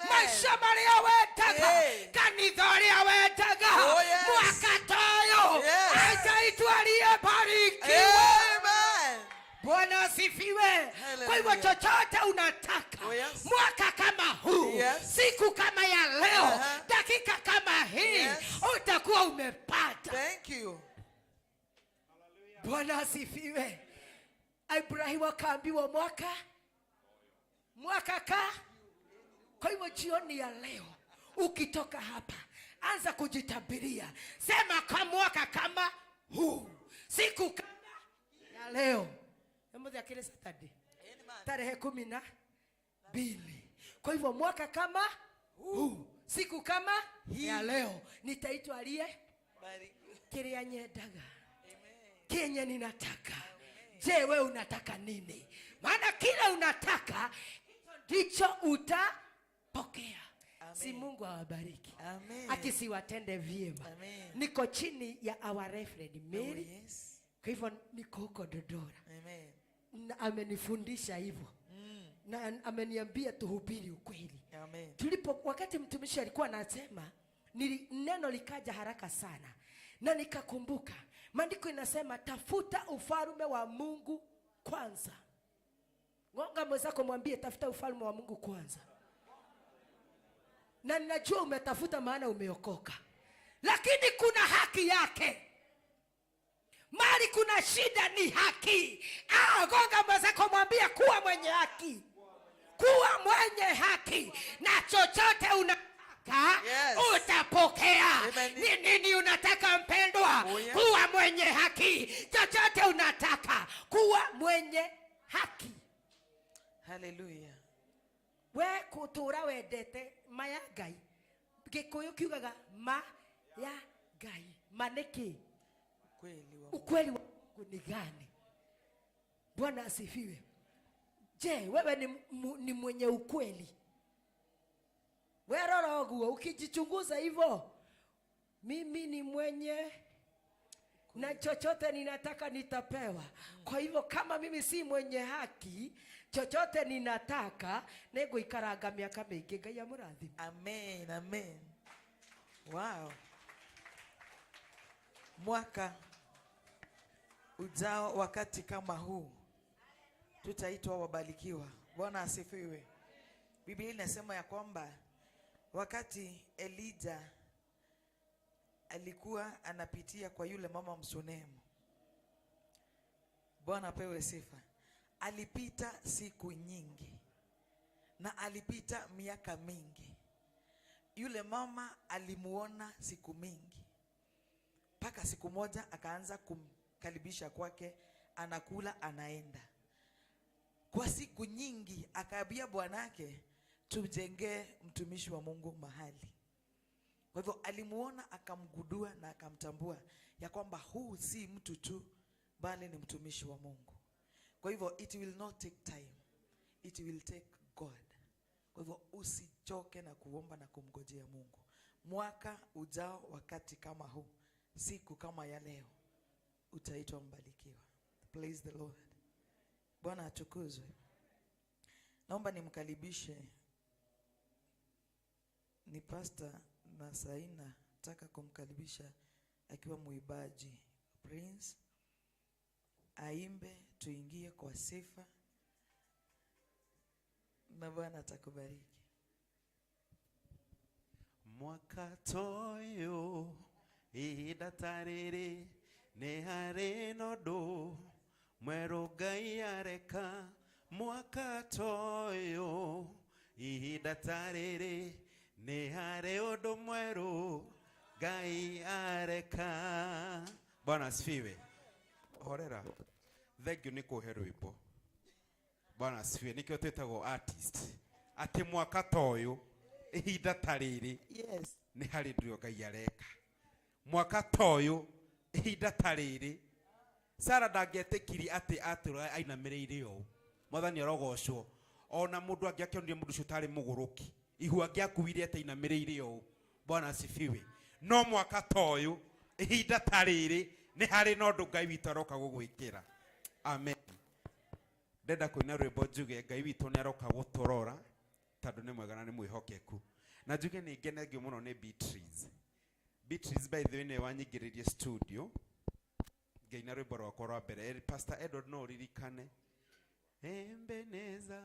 maica marĩa wendaga, kanitha ũrĩa wendaga, Oh, yes. mwaka toyo ataitwa aliyebarikiwa. Amen. Bwana asifiwe. Kwa hivyo chochote unataka, Oh, yes. mwaka kama huu, siku kama ya leo, dakika kama hii, utakuwa umepata. Thank you. Bwana asifiwe. Ibrahimu akaambiwa mwaka ka. Kwa hivyo jioni ya leo ukitoka hapa anza kujitabiria, sema kwa mwaka kama huu, siku kama ya leo. Hebu akili Saturday tarehe 12. Kwa hivyo mwaka kama huu, siku kama ya leo, nitaitwa aliye kiria nyendaga, kenye ninataka. Je, wewe unataka nini? Maana kila unataka ndicho utapokea. Amen. Si Mungu awabariki. Amen. Akisiwatende vyema. Amen. Niko chini ya our reverend Mary. Oh, yes. Kwa hivyo niko huko Dodora. Amen. Na amenifundisha hivyo. Na ameniambia tuhubiri ukweli. Amen. Wakati mtumishi alikuwa anasema, neno likaja haraka sana. Na nikakumbuka maandiko inasema tafuta ufalme wa Mungu kwanza. Gonga mwenzako mwambie tafuta ufalme wa Mungu kwanza. Na ninajua umetafuta maana umeokoka. Lakini kuna haki yake. Mali kuna shida ni haki. Gonga mwenzako mwambie kuwa mwenye haki. Kuwa mwenye haki. Na chochote unataka, utapokea. Amen. Ni nini unataka mpendwa? Oh, yes. Kuwa mwenye haki. Chochote unataka, kuwa mwenye haki. Hallelujah. We kutura wendete maya Ngai. Gikuyu kiugaga ma ya Ngai. Ma niki? Ukweli wa Mungu. Ukweli wa Mungu ni gani? Bwana asifiwe. Je, wewe ni mwenye ukweli? We rora ũguo, ukijichunguza hivyo, mimi ni mwenye na chochote ninataka nitapewa. Kwa hivyo kama mimi si mwenye haki, chochote ninataka nĩngũikaranga miaka mĩingĩ. Ngai amũrathime. Amen, amen. Wow. Mwaka ujao wakati kama huu tutaitwa wabarikiwa. Bwana asifiwe. Biblia inasema ya kwamba wakati Elijah alikuwa anapitia kwa yule mama Msunemu, Bwana apewe sifa, alipita siku nyingi na alipita miaka mingi. Yule mama alimuona siku mingi, mpaka siku moja akaanza kumkaribisha kwake, anakula anaenda. Kwa siku nyingi akaambia bwanake, tujengee mtumishi wa Mungu mahali. Kwa hivyo alimuona, akamgundua na akamtambua ya kwamba huu si mtu tu, bali ni mtumishi wa Mungu. Kwa hivyo it will not take time, it will take God. Kwa hivyo usichoke na kuomba na kumgojea Mungu. Mwaka ujao wakati kama huu, siku kama ya leo, utaitwa mbarikiwa. Praise the Lord. Bwana atukuzwe. Naomba nimkaribishe ni Pastor na Saina, nataka kumkaribisha akiwa muibaji Prince, aimbe tuingie kwa sifa na Bwana atakubariki. Mwaka toyo ihinda ta rĩrĩ nĩ harĩ na ũndũ mwerũ Ngai areka. Mwaka toyo ihinda ta rĩrĩ Nĩ harĩ ũndũ mwerũ Ngai areka. Bwana asifiwe. Horera. Thank you nĩ kũhe rwĩmbo. Bwana asifiwe. Nĩkĩo twĩtagwo artist. Atĩ mwaka ta ũyũ, ihinda ta rĩrĩ, Yes. nĩ harĩ ndũrĩ Ngai areka. Mwaka ta ũyũ, ihinda ta rĩrĩ, Sara ndangĩetĩkirie atĩ atũra ainamĩrĩire ũũ. Mwathani arogocwo. Ona mũndũ angĩakĩonire mũndũ ũcio tarĩ mũgũrũki, ihu angĩakuire atĩ ainamĩrĩire ũũ. Bwana asifiwe. No mwaka ta ũyũ, ihinda ta rĩrĩ, nĩ harĩ na ũndũ Ngai witũ aroka gũgwĩkĩra. Amen. Ndenda kũina rwĩmbo njuge Ngai witũ nĩ aroka gũtũrora tondũ nĩ mwega na nĩ mwĩhokeku. Na njuge nĩ ngenagio mũno nĩ Beatrice. Beatrice by the way nĩwe wanyingĩrĩrie studio ngaina rwĩmbo rwakwa rwa mbere. Pastor Edward no ũririkane. Ebeneza,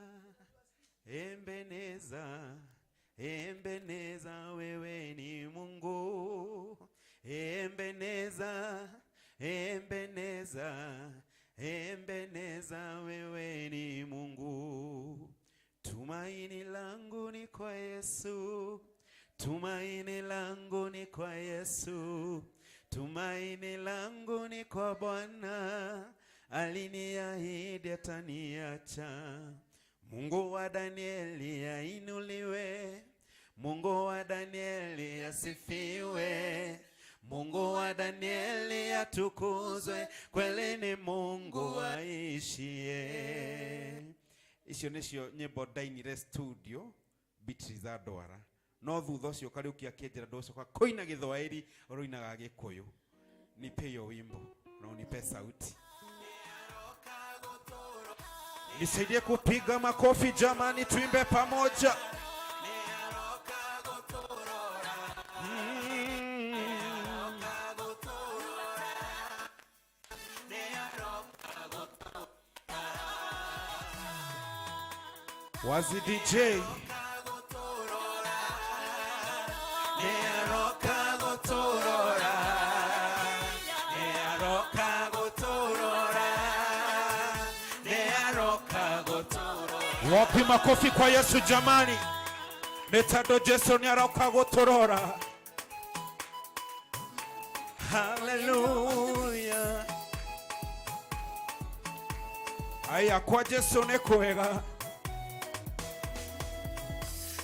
Ebeneza, Ebeneza, wewe ni Mungu. Ebeneza, Ebeneza, Ebeneza, wewe ni Mungu. Tumaini langu ni kwa Yesu, tumaini langu ni kwa Yesu, tumaini langu ni kwa Bwana, aliniahidi ataniacha. Mungu wa Danieli ainuliwe, Mungu wa Danieli asifiwe, Mungu wa Danieli atukuzwe, kweli ni Mungu aishie. Icio nĩcio nyĩmbo ndainire studio Beatrice andwara, no thutha ũcio Kariũki akĩnjĩra ndũcoka kũina Gĩthwaĩri, ũroinaga Gĩkũyũ. Nipe hiyo wimbo na unipe sauti. Nisaidie kupiga makofi jamani, tuimbe pamoja. Wazi DJ. Nĩaroka gũtũrora, nĩaroka gũtũrora, nĩaroka gũtũrora. Wapi makofi kwa Yesu jamani? Nĩ tondũ Jesu nĩaroka gũtũrora. Haleluya. Aya, kwa Jesu nĩ kwega.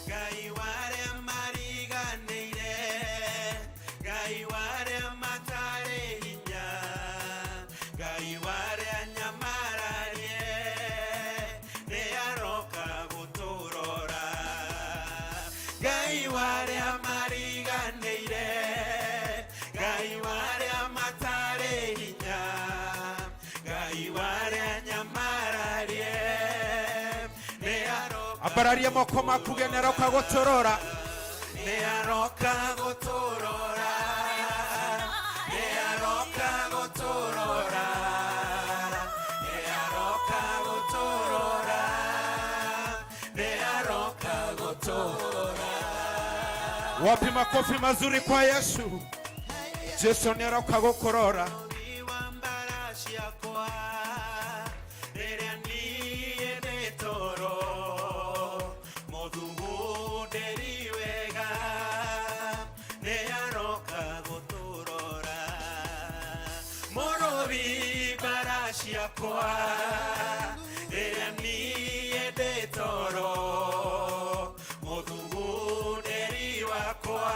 Ngai warĩa mariganĩire, Ngai warĩa matarĩ hinya, Ngai warĩa nyamararie, nĩaroka gũtũrora. Ngai warĩa mariganĩire, Ngai warĩa matarĩ hinya, Ngai warĩa nyamararie, nĩaroka. Ambararia moko maku ge nĩaroka gũtũrora, nĩaroka gũtũrora, nĩaroka gũtũrora, nĩaroka gũtũrora, nĩaroka gũtũrora. Wapi makofi mazuri kwa Yesu? Jesu nĩaroka gũkũrora. Wa mbara ciakwa, rĩrĩa niĩ ndĩ toro, mũthugundĩri wega, nĩaroka gũtũrora. Mũrũbi mbara ciakwa, rĩrĩa niĩ ndĩ toro, mũthugundĩri wakwa,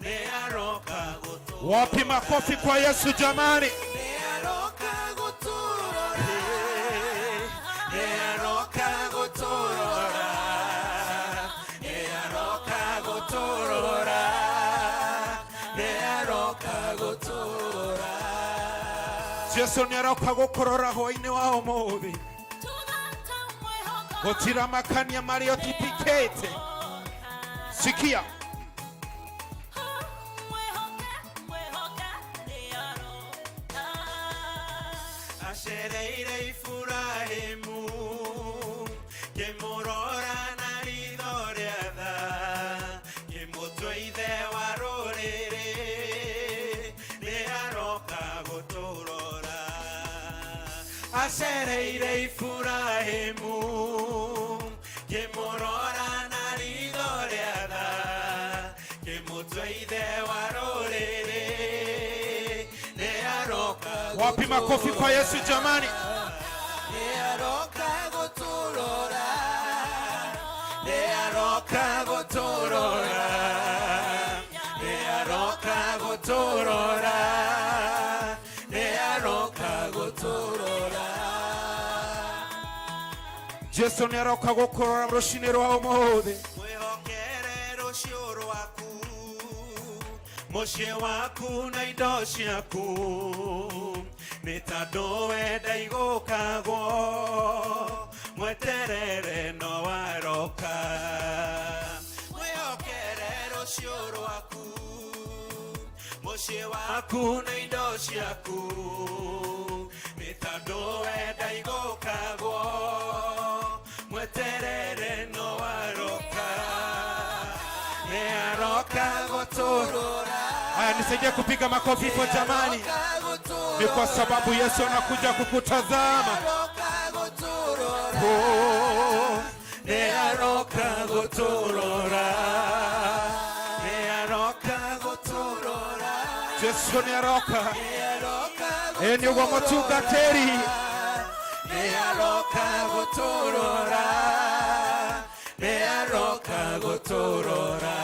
nĩaroka gũtũrora. Wapi makofi kwa Yesu jamani? Nĩaroka gũtũrora, nĩaroka gũtũrora, nĩaroka gũtũrora, nĩaroka gũtũrora. Jesu nĩaroka gũkũrora hwaĩ-inĩ wa ũmũthĩ. Gũtira makania marĩa ũtitikĩte. Sikia. Acereire Ibrahimu kĩmũrora na ritho rĩa tha, kĩmũtua ithe wa rũrĩrĩ, nĩaroka gũtũrora. Acereire Ibrahimu kĩmũrora na ritho rĩa Wapi makofi kwa Yesu jamani? Nĩaroka gũtũrora, nĩaroka gũtũrora, nĩaroka gũtũrora, nĩaroka gũtũrora. Jesu nĩaroka gũkũrora rũcinĩ rwa ũmũthĩ. Mwĩhokere rũciũ rwaku, mũciĩ waku na indo ciaku, nĩ tondũ wenda igũkagwo, mweterere no waroka. Mwĩhokere rũciũ rwaku, mũciĩ waku na indo ciaku, nĩ tondũ wenda igũkagwo, mweterere no waroka. Nĩaroka gũtũrora. Haya, nisaidie kupiga makofi hapo jamani. Ni kwa sababu Yesu anakuja kukutazama. Oh, nĩaroka gũtũrora, nĩaroka gũtũrora. Jesu nĩaroka. Ĩ nĩũguo mũtungatĩri. Nĩaroka gũtũrora, nĩaroka gũtũrora.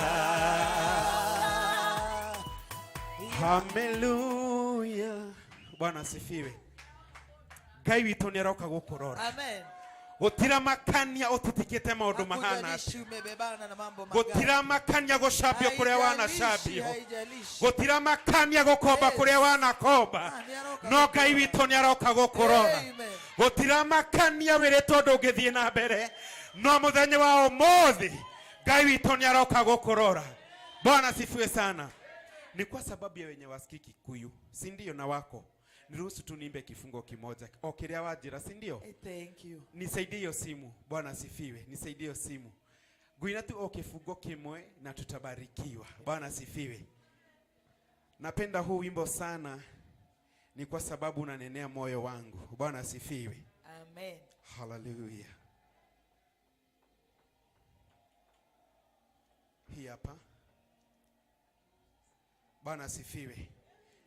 Haleluya. Bwana asifiwe. Ngai witũ nĩaroka gũkũrora. Amen. Gũtiramakania ũtitikĩte maũndũ mahana atĩa. Hakujalishi umebebana na mambo mangapi. Gũtiramakania gũcambio kũrĩa Haijalishi, wanacambio. haijalishi. Gũtiramakania gũkomba Yes. kũrĩa wanakomba. Ah, nĩaroka No Ngai witũ nĩaroka gũkũrora. Amen. Gũtiramakania wĩrĩtwo ndũngĩthiĩ na mbere, no mũthenya wa ũmũthĩ Ngai witũ nĩaroka gũkũrora. Bwana asifiwe sana. Ni kwa sababu ya wenye wasikii Kikuyu, si ndio? Na wako niruhusu tu niimbe kifungo kimoja o kĩrĩa wanjĩra, si ndio? Thank you. Nisaidie hiyo simu. Bwana asifiwe. Nisaidie hiyo simu. Ngũina tu o kifungo kimwe na tutabarikiwa. Bwana asifiwe. Napenda huu wimbo sana, ni kwa sababu unanenea moyo wangu. Bwana asifiwe. Amen. Haleluya. Hii hapa. Bwana asifiwe.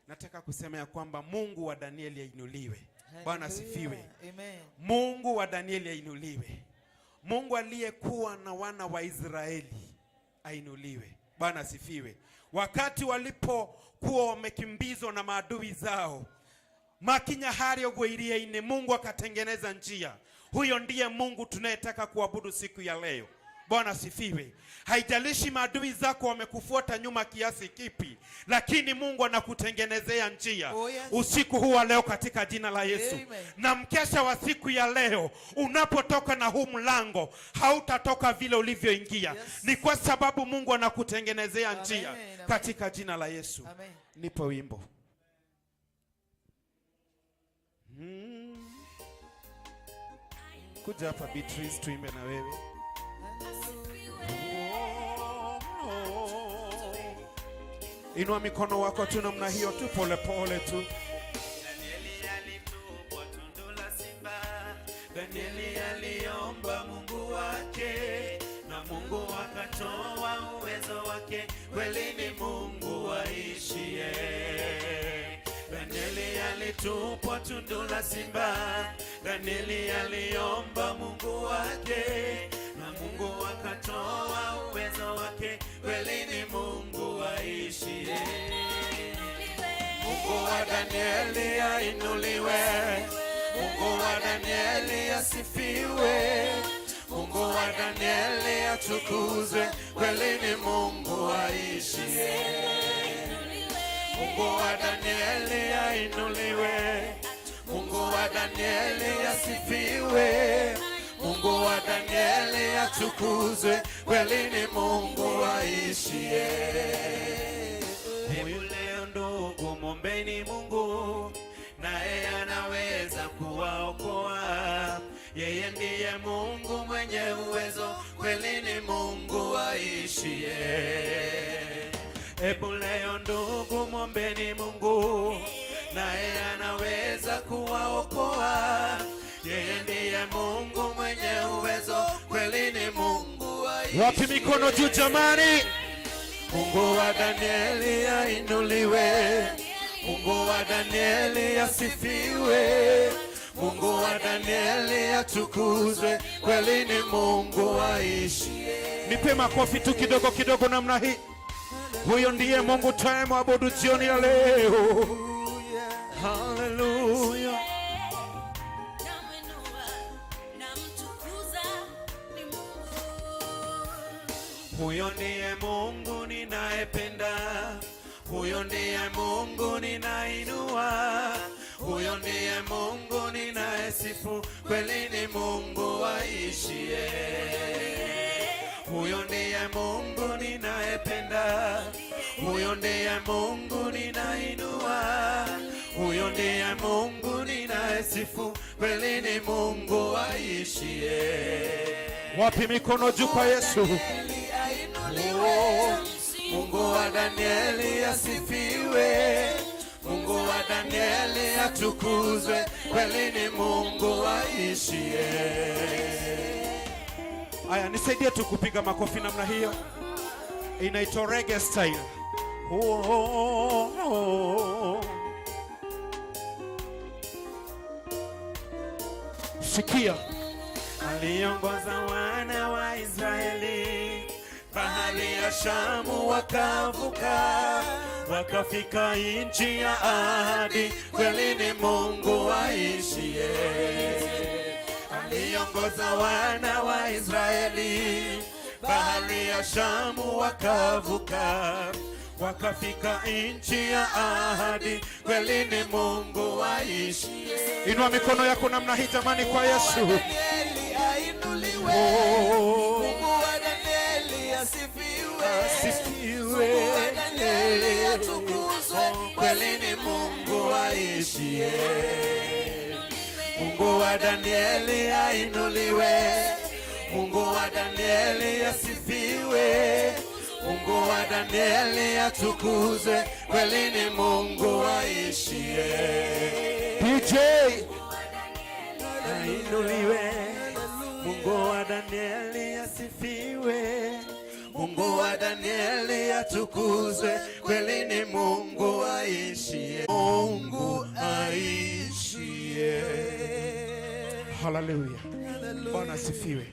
Nataka kusema ya kwamba Mungu wa Danieli ainuliwe. Bwana asifiwe. Amen. Mungu wa Danieli ainuliwe. Mungu aliyekuwa na wana wa Israeli ainuliwe. Bwana asifiwe. Wakati walipokuwa wamekimbizwa na maadui zao, makinya harĩa ũguo iria-inĩ, Mungu akatengeneza njia. Huyo ndiye Mungu tunayetaka kuabudu siku ya leo. Bwana asifiwe. Haijalishi maadui zako wamekufuata nyuma kiasi kipi, lakini Mungu anakutengenezea njia. Oh, yes. Usiku huu wa leo katika jina la Yesu. Amen. Na mkesha wa siku ya leo, unapotoka na huu mlango, hautatoka vile ulivyoingia. Yes. Ni kwa sababu Mungu anakutengenezea njia. Amen, amen. Katika jina la Yesu. Amen. Nipe wimbo. Kuja hapa Beatrice, tuimbe na wewe. Inua mikono wako tu namna hiyo tu, pole pole tu. Danieli alitupwa tundu la simba. Danieli aliomba Mungu wake, na Mungu akatoa uwezo wake. Kweli ni Mungu aishiye. Danieli alitupwa tundu la simba. Danieli aliomba Mungu wake, na Mungu akatoa uwezo wake. Kweli ni Mungu aishiye. Mungu wa Danieli ainuliwe, Mungu wa Danieli asifiwe, Mungu wa Danieli atukuzwe, kweli ni Mungu aishiye. Mungu wa Danieli ainuliwe, Mungu wa Danieli asifiwe, Mungu wa Danieli atukuzwe, kweli ni Mungu aishiye. Hebu leo ndugu, mwombeni Mungu, naye anaweza kuwaokoa. Yeye ndiye Mungu mwenye uwezo, kweli ni Mungu aishiye. Hebu leo ndugu, mwombeni Mungu, naye anaweza kuwaokoa. Yeye ndiye Mungu mwenye uwezo, kweli ni Mungu aishiye. Wapi mikono juu jamani? Mungu wa Danieli ainuliwe, Mungu wa Danieli asifiwe, Mungu wa Danieli atukuzwe, kweli ni Mungu aishi. Nipe makofi tu kidogo kidogo namna hii. Huyo ndiye Mungu tunayemwabudu jioni ya leo. Haleluya. Huyo ndiye Mungu ninayependa, huyo ndiye Mungu ninainua, huyo ndiye Mungu ninayesifu, kweli ni Mungu aishiye. Huyo ndiye Mungu ninayependa, huyo ndiye Mungu ninainua, huyo ndiye Mungu ninayesifu, kweli ni Mungu aishiye. Wapi mikono juu kwa Yesu? Oh, Mungu wa Danieli asifiwe, Mungu wa Danieli atukuzwe, kweli ni Mungu aishiye. Aya, nisaidie tu kupiga makofi namna hiyo. Inaitwa reggae style. Oh, oh, oh. Sikia. Aliongoza wana wa Israeli bahari ya Shamu wakavuka, wakafika nchi ya ahadi, kweli ni Mungu aishiye. Aliongoza wana wa Israeli bahari ya Shamu wakavuka, wakafika nchi ya ahadi, kweli ni Mungu aishiye. Inua mikono yako namna hii jamani kwa Yesu. Mungu wa Danieli asifiwe, Asifiwe. Mungu wa Danieli atukuzwe, kweli ni Mungu aishiye. Mungu wa Danieli ainuliwe, Mungu wa Danieli asifiwe, Mungu wa Danieli atukuzwe, kweli ni Mungu aishiye. DJ Ainuliwe, Mungu wa Danieli asifiwe, Mungu wa Danieli atukuzwe, kweli ni Mungu aishiye, Mungu aishiye. Haleluya. Bwana asifiwe.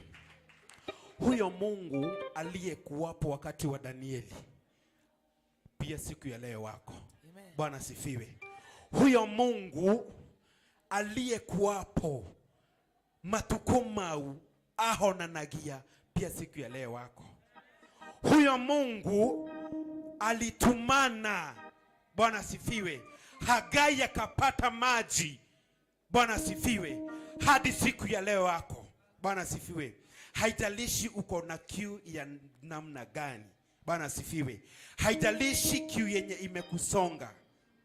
Huyo Mungu aliyekuwapo wakati wa Danieli pia siku ya leo wako. Bwana asifiwe. Huyo Mungu aliyekuwapo matuko mau ahonanagia pia siku ya leo wako. Huyo Mungu alitumana, Bwana asifiwe, Hagai akapata maji, Bwana asifiwe, hadi siku ya leo wako. Bwana asifiwe. Haijalishi uko na kiu ya namna gani, Bwana asifiwe. Haijalishi kiu yenye imekusonga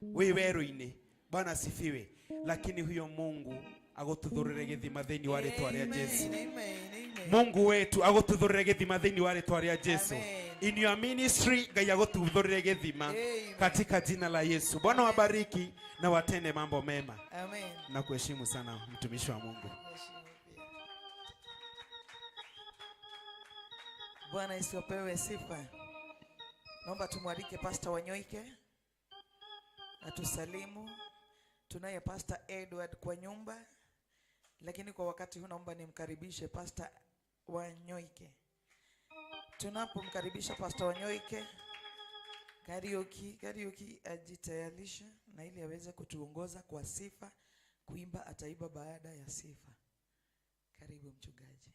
wi weru-inĩ, Bwana asifiwe, lakini huyo Mungu agututhurire githima thiini wa ritwa ria Jesu. Mungu wetu agututhurire githima thiini wa ritwa ria Jesu. In your ministry Ngai agututhurire githima katika jina la Yesu. Bwana wabariki na watende mambo mema. Amen. Na kuheshimu sana mtumishi wa Mungu. Bwana Yesu apewe sifa. Naomba tumwalike Pastor Wanyoike atusalimu. Tunaye Pastor Edward kwa nyumba, lakini kwa wakati huu naomba nimkaribishe Pastor Wanyoike. Tunapomkaribisha Pastor Wanyoike, Kariuki ajitayarishe na ili aweze kutuongoza kwa sifa. Kuimba ataiba baada ya sifa. Karibu mchungaji.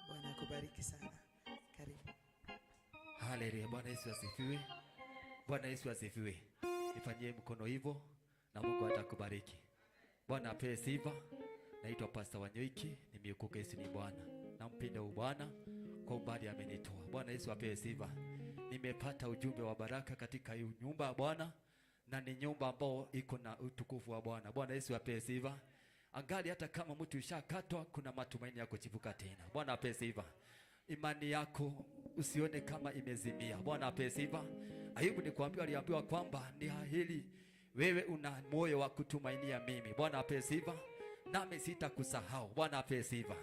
Bwana akubariki sana. Karibu. Haleluya. Bwana Yesu asifiwe. Bwana Yesu asifiwe. Nifanyie mkono hivyo na Mungu atakubariki. Bwana apewe sifa. Naitwa Pastor Wanyoike, nimeokoka, Yesu ni Bwana. Nampenda huyu Bwana kwa umbali amenitoa. Bwana Yesu apewe sifa. Nimepata ujumbe wa baraka katika hii nyumba ya Bwana, na ni nyumba ambayo iko na utukufu wa Bwana. Bwana Yesu apewe sifa. Angali hata kama mtu ushakatwa, kuna matumaini ya kuchipuka tena. Bwana apewe sifa. Imani yako usione kama imezimia. Bwana apewe sifa. Ayubu nikwambia, aliambiwa kwamba ni hili wewe una moyo wa kutumainia mimi. Bwana apewe sifa. Nami sitakusahau. Bwana apewe sifa.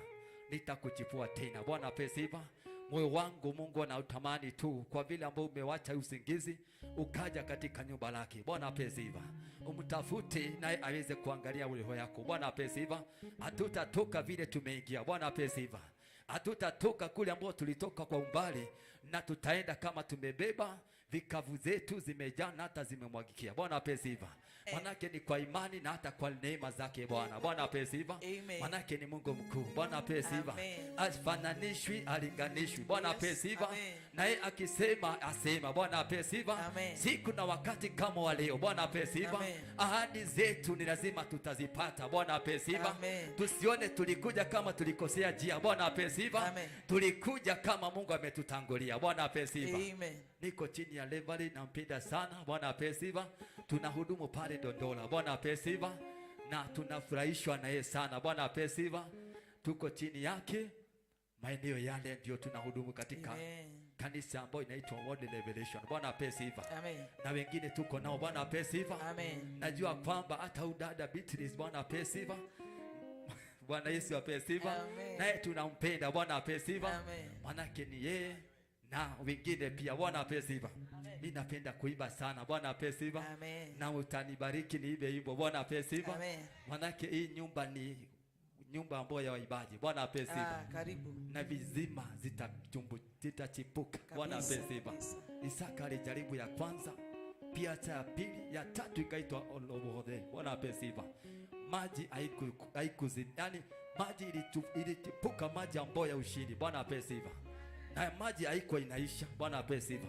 Nitakuchipua tena. Bwana apewe sifa. Moyo wangu Mungu anautamani tu kwa vile ambao umewacha usingizi ukaja katika nyumba lake. Bwana apewe sifa. Umtafute naye aweze kuangalia roho yako. Bwana apewe sifa. Hatutatoka vile tumeingia. Bwana apewe sifa. Hatutatoka kule ambao tulitoka kwa umbali, na tutaenda kama tumebeba vikavu zetu zimejaa na hata zimemwagikia. Bwana apewe sifa. Manake ni kwa imani na hata kwa neema zake Bwana. Bwana apewe sifa. Manake ni Mungu mkuu. Bwana apewe sifa. Afananishwi, alinganishwi. Bwana apewe sifa. Naye akisema asema. Bwana apewe sifa. Siku na wakati kama wa leo. Bwana apewe sifa. Ahadi zetu ni lazima tutazipata. Bwana apewe sifa. Tusione tulikuja kama tulikosea njia. Bwana apewe sifa. Tulikuja kama Mungu ametutangulia. Bwana apewe sifa. Niko chini ya Levali, nampenda sana. Bwana apewe sifa. Tunahudumu pale Dondola. Bwana apewe sifa. Na tunafurahishwa na yeye sana. Bwana apewe sifa. Tuko chini yake. Maeneo yale ndio tunahudumu katika kanisa ambayo inaitwa World Revelation. Bwana apewe sifa. Na wengine tuko nao. Bwana apewe sifa. Najua kwamba hata huyu dada Beatrice, Bwana apewe sifa. Bwana Yesu apewe sifa. Naye tunampenda. Bwana apewe sifa. Manake ni yeye na wengine pia. Bwana apewe sifa. Mimi napenda kuimba sana. Bwana apewe sifa. Na utanibariki niimbe wimbo. Bwana apewe sifa. Manake hii nyumba ni nyumba ambayo ya waimbaji. Bwana apewe sifa. Karibu. Na vizima zitachipuka. Bwana apewe sifa. Isaka alijaribu ya kwanza, pia hata ya pili, ya tatu ikaitwa Olobohode. Bwana apewe sifa. Maji haikuzidi. Yani maji ilichipuka, maji ambayo ya ushindi. Bwana apewe sifa. Na maji haikuwa inaisha. Bwana apewe sifa.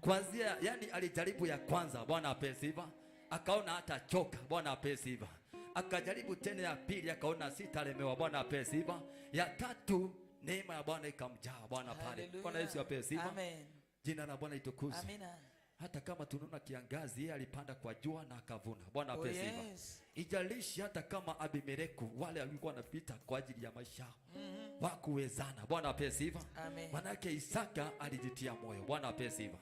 Kwanzia, yani alijaribu ya kwanza, Bwana apewe sifa. Akaona hata choka, Bwana apewe sifa. Akajaribu tena ya pili, akaona sitalemewa, Bwana apewe sifa. Ya tatu, neema ya Bwana ikamjaa Bwana pale. Bwana Yesu apewe sifa. Amen. Jina la Bwana litukuzwe. Amina. Hata kama tunaona kiangazi, yeye alipanda kwa jua na akavuna. Bwana apewe sifa. Ijalishi hata kama Abimeleku wale walikuwa wanapita kwa ajili ya maisha yao, wakuwezana. Bwana apewe sifa. Manake Isaka alijitia moyo. Bwana apewe sifa.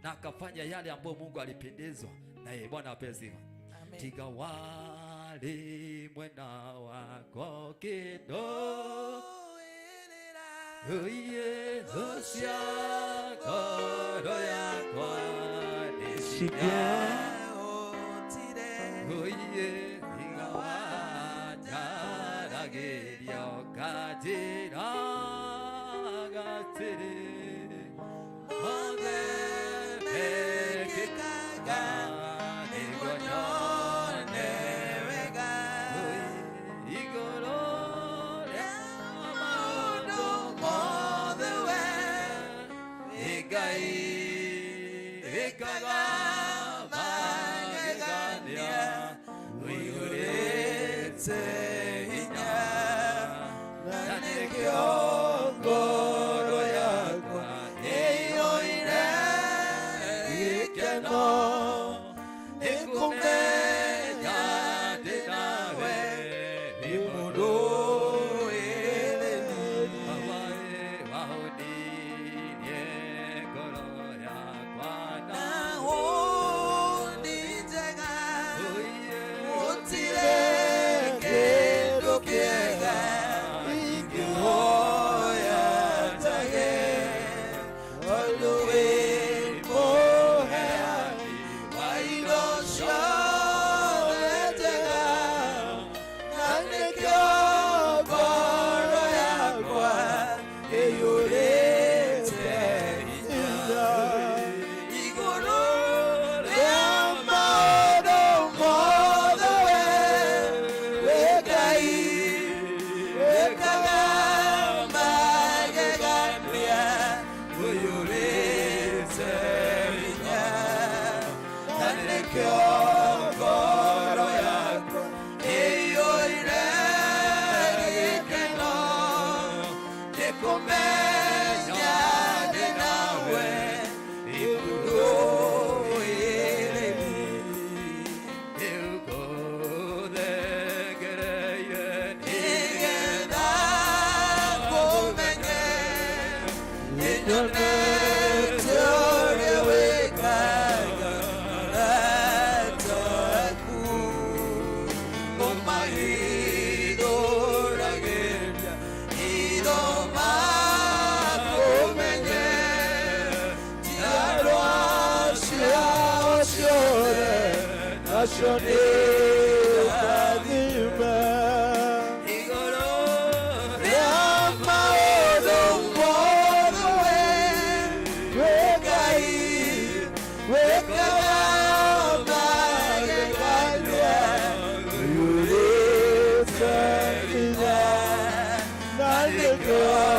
Na akafanya yale ambayo Mungu alipendezwa na yeye. Bwana apewe sifa. Tiga wale mwena wako kido. Uye zosia koro yakwa nishige. Uye tiga wajarageria kajira gatire. Ode mekekaga nigonyone wega. Igoro rĩa maũndũ mothe we Ngai ĩkaga magegania ũiyũrĩte hinya na nĩkĩo ngoro yakwa ĩiyũire gĩkeno nĩkũmenya ndĩ nawe nĩ mũndũ ngoro yakwa ĩiyũire gĩkeno nĩkũmenya ndĩ nawe igũrũ ĩrĩmi nĩgetha ngũmenye nĩnyonete ũrĩa wĩkaga arata aku ũmahithũragĩria indo Macio nĩ ũkathime Igũrũ rĩa maũndũ mothe we Ngai wĩkaga magegania ũiyũrĩte hinya na nĩkĩo.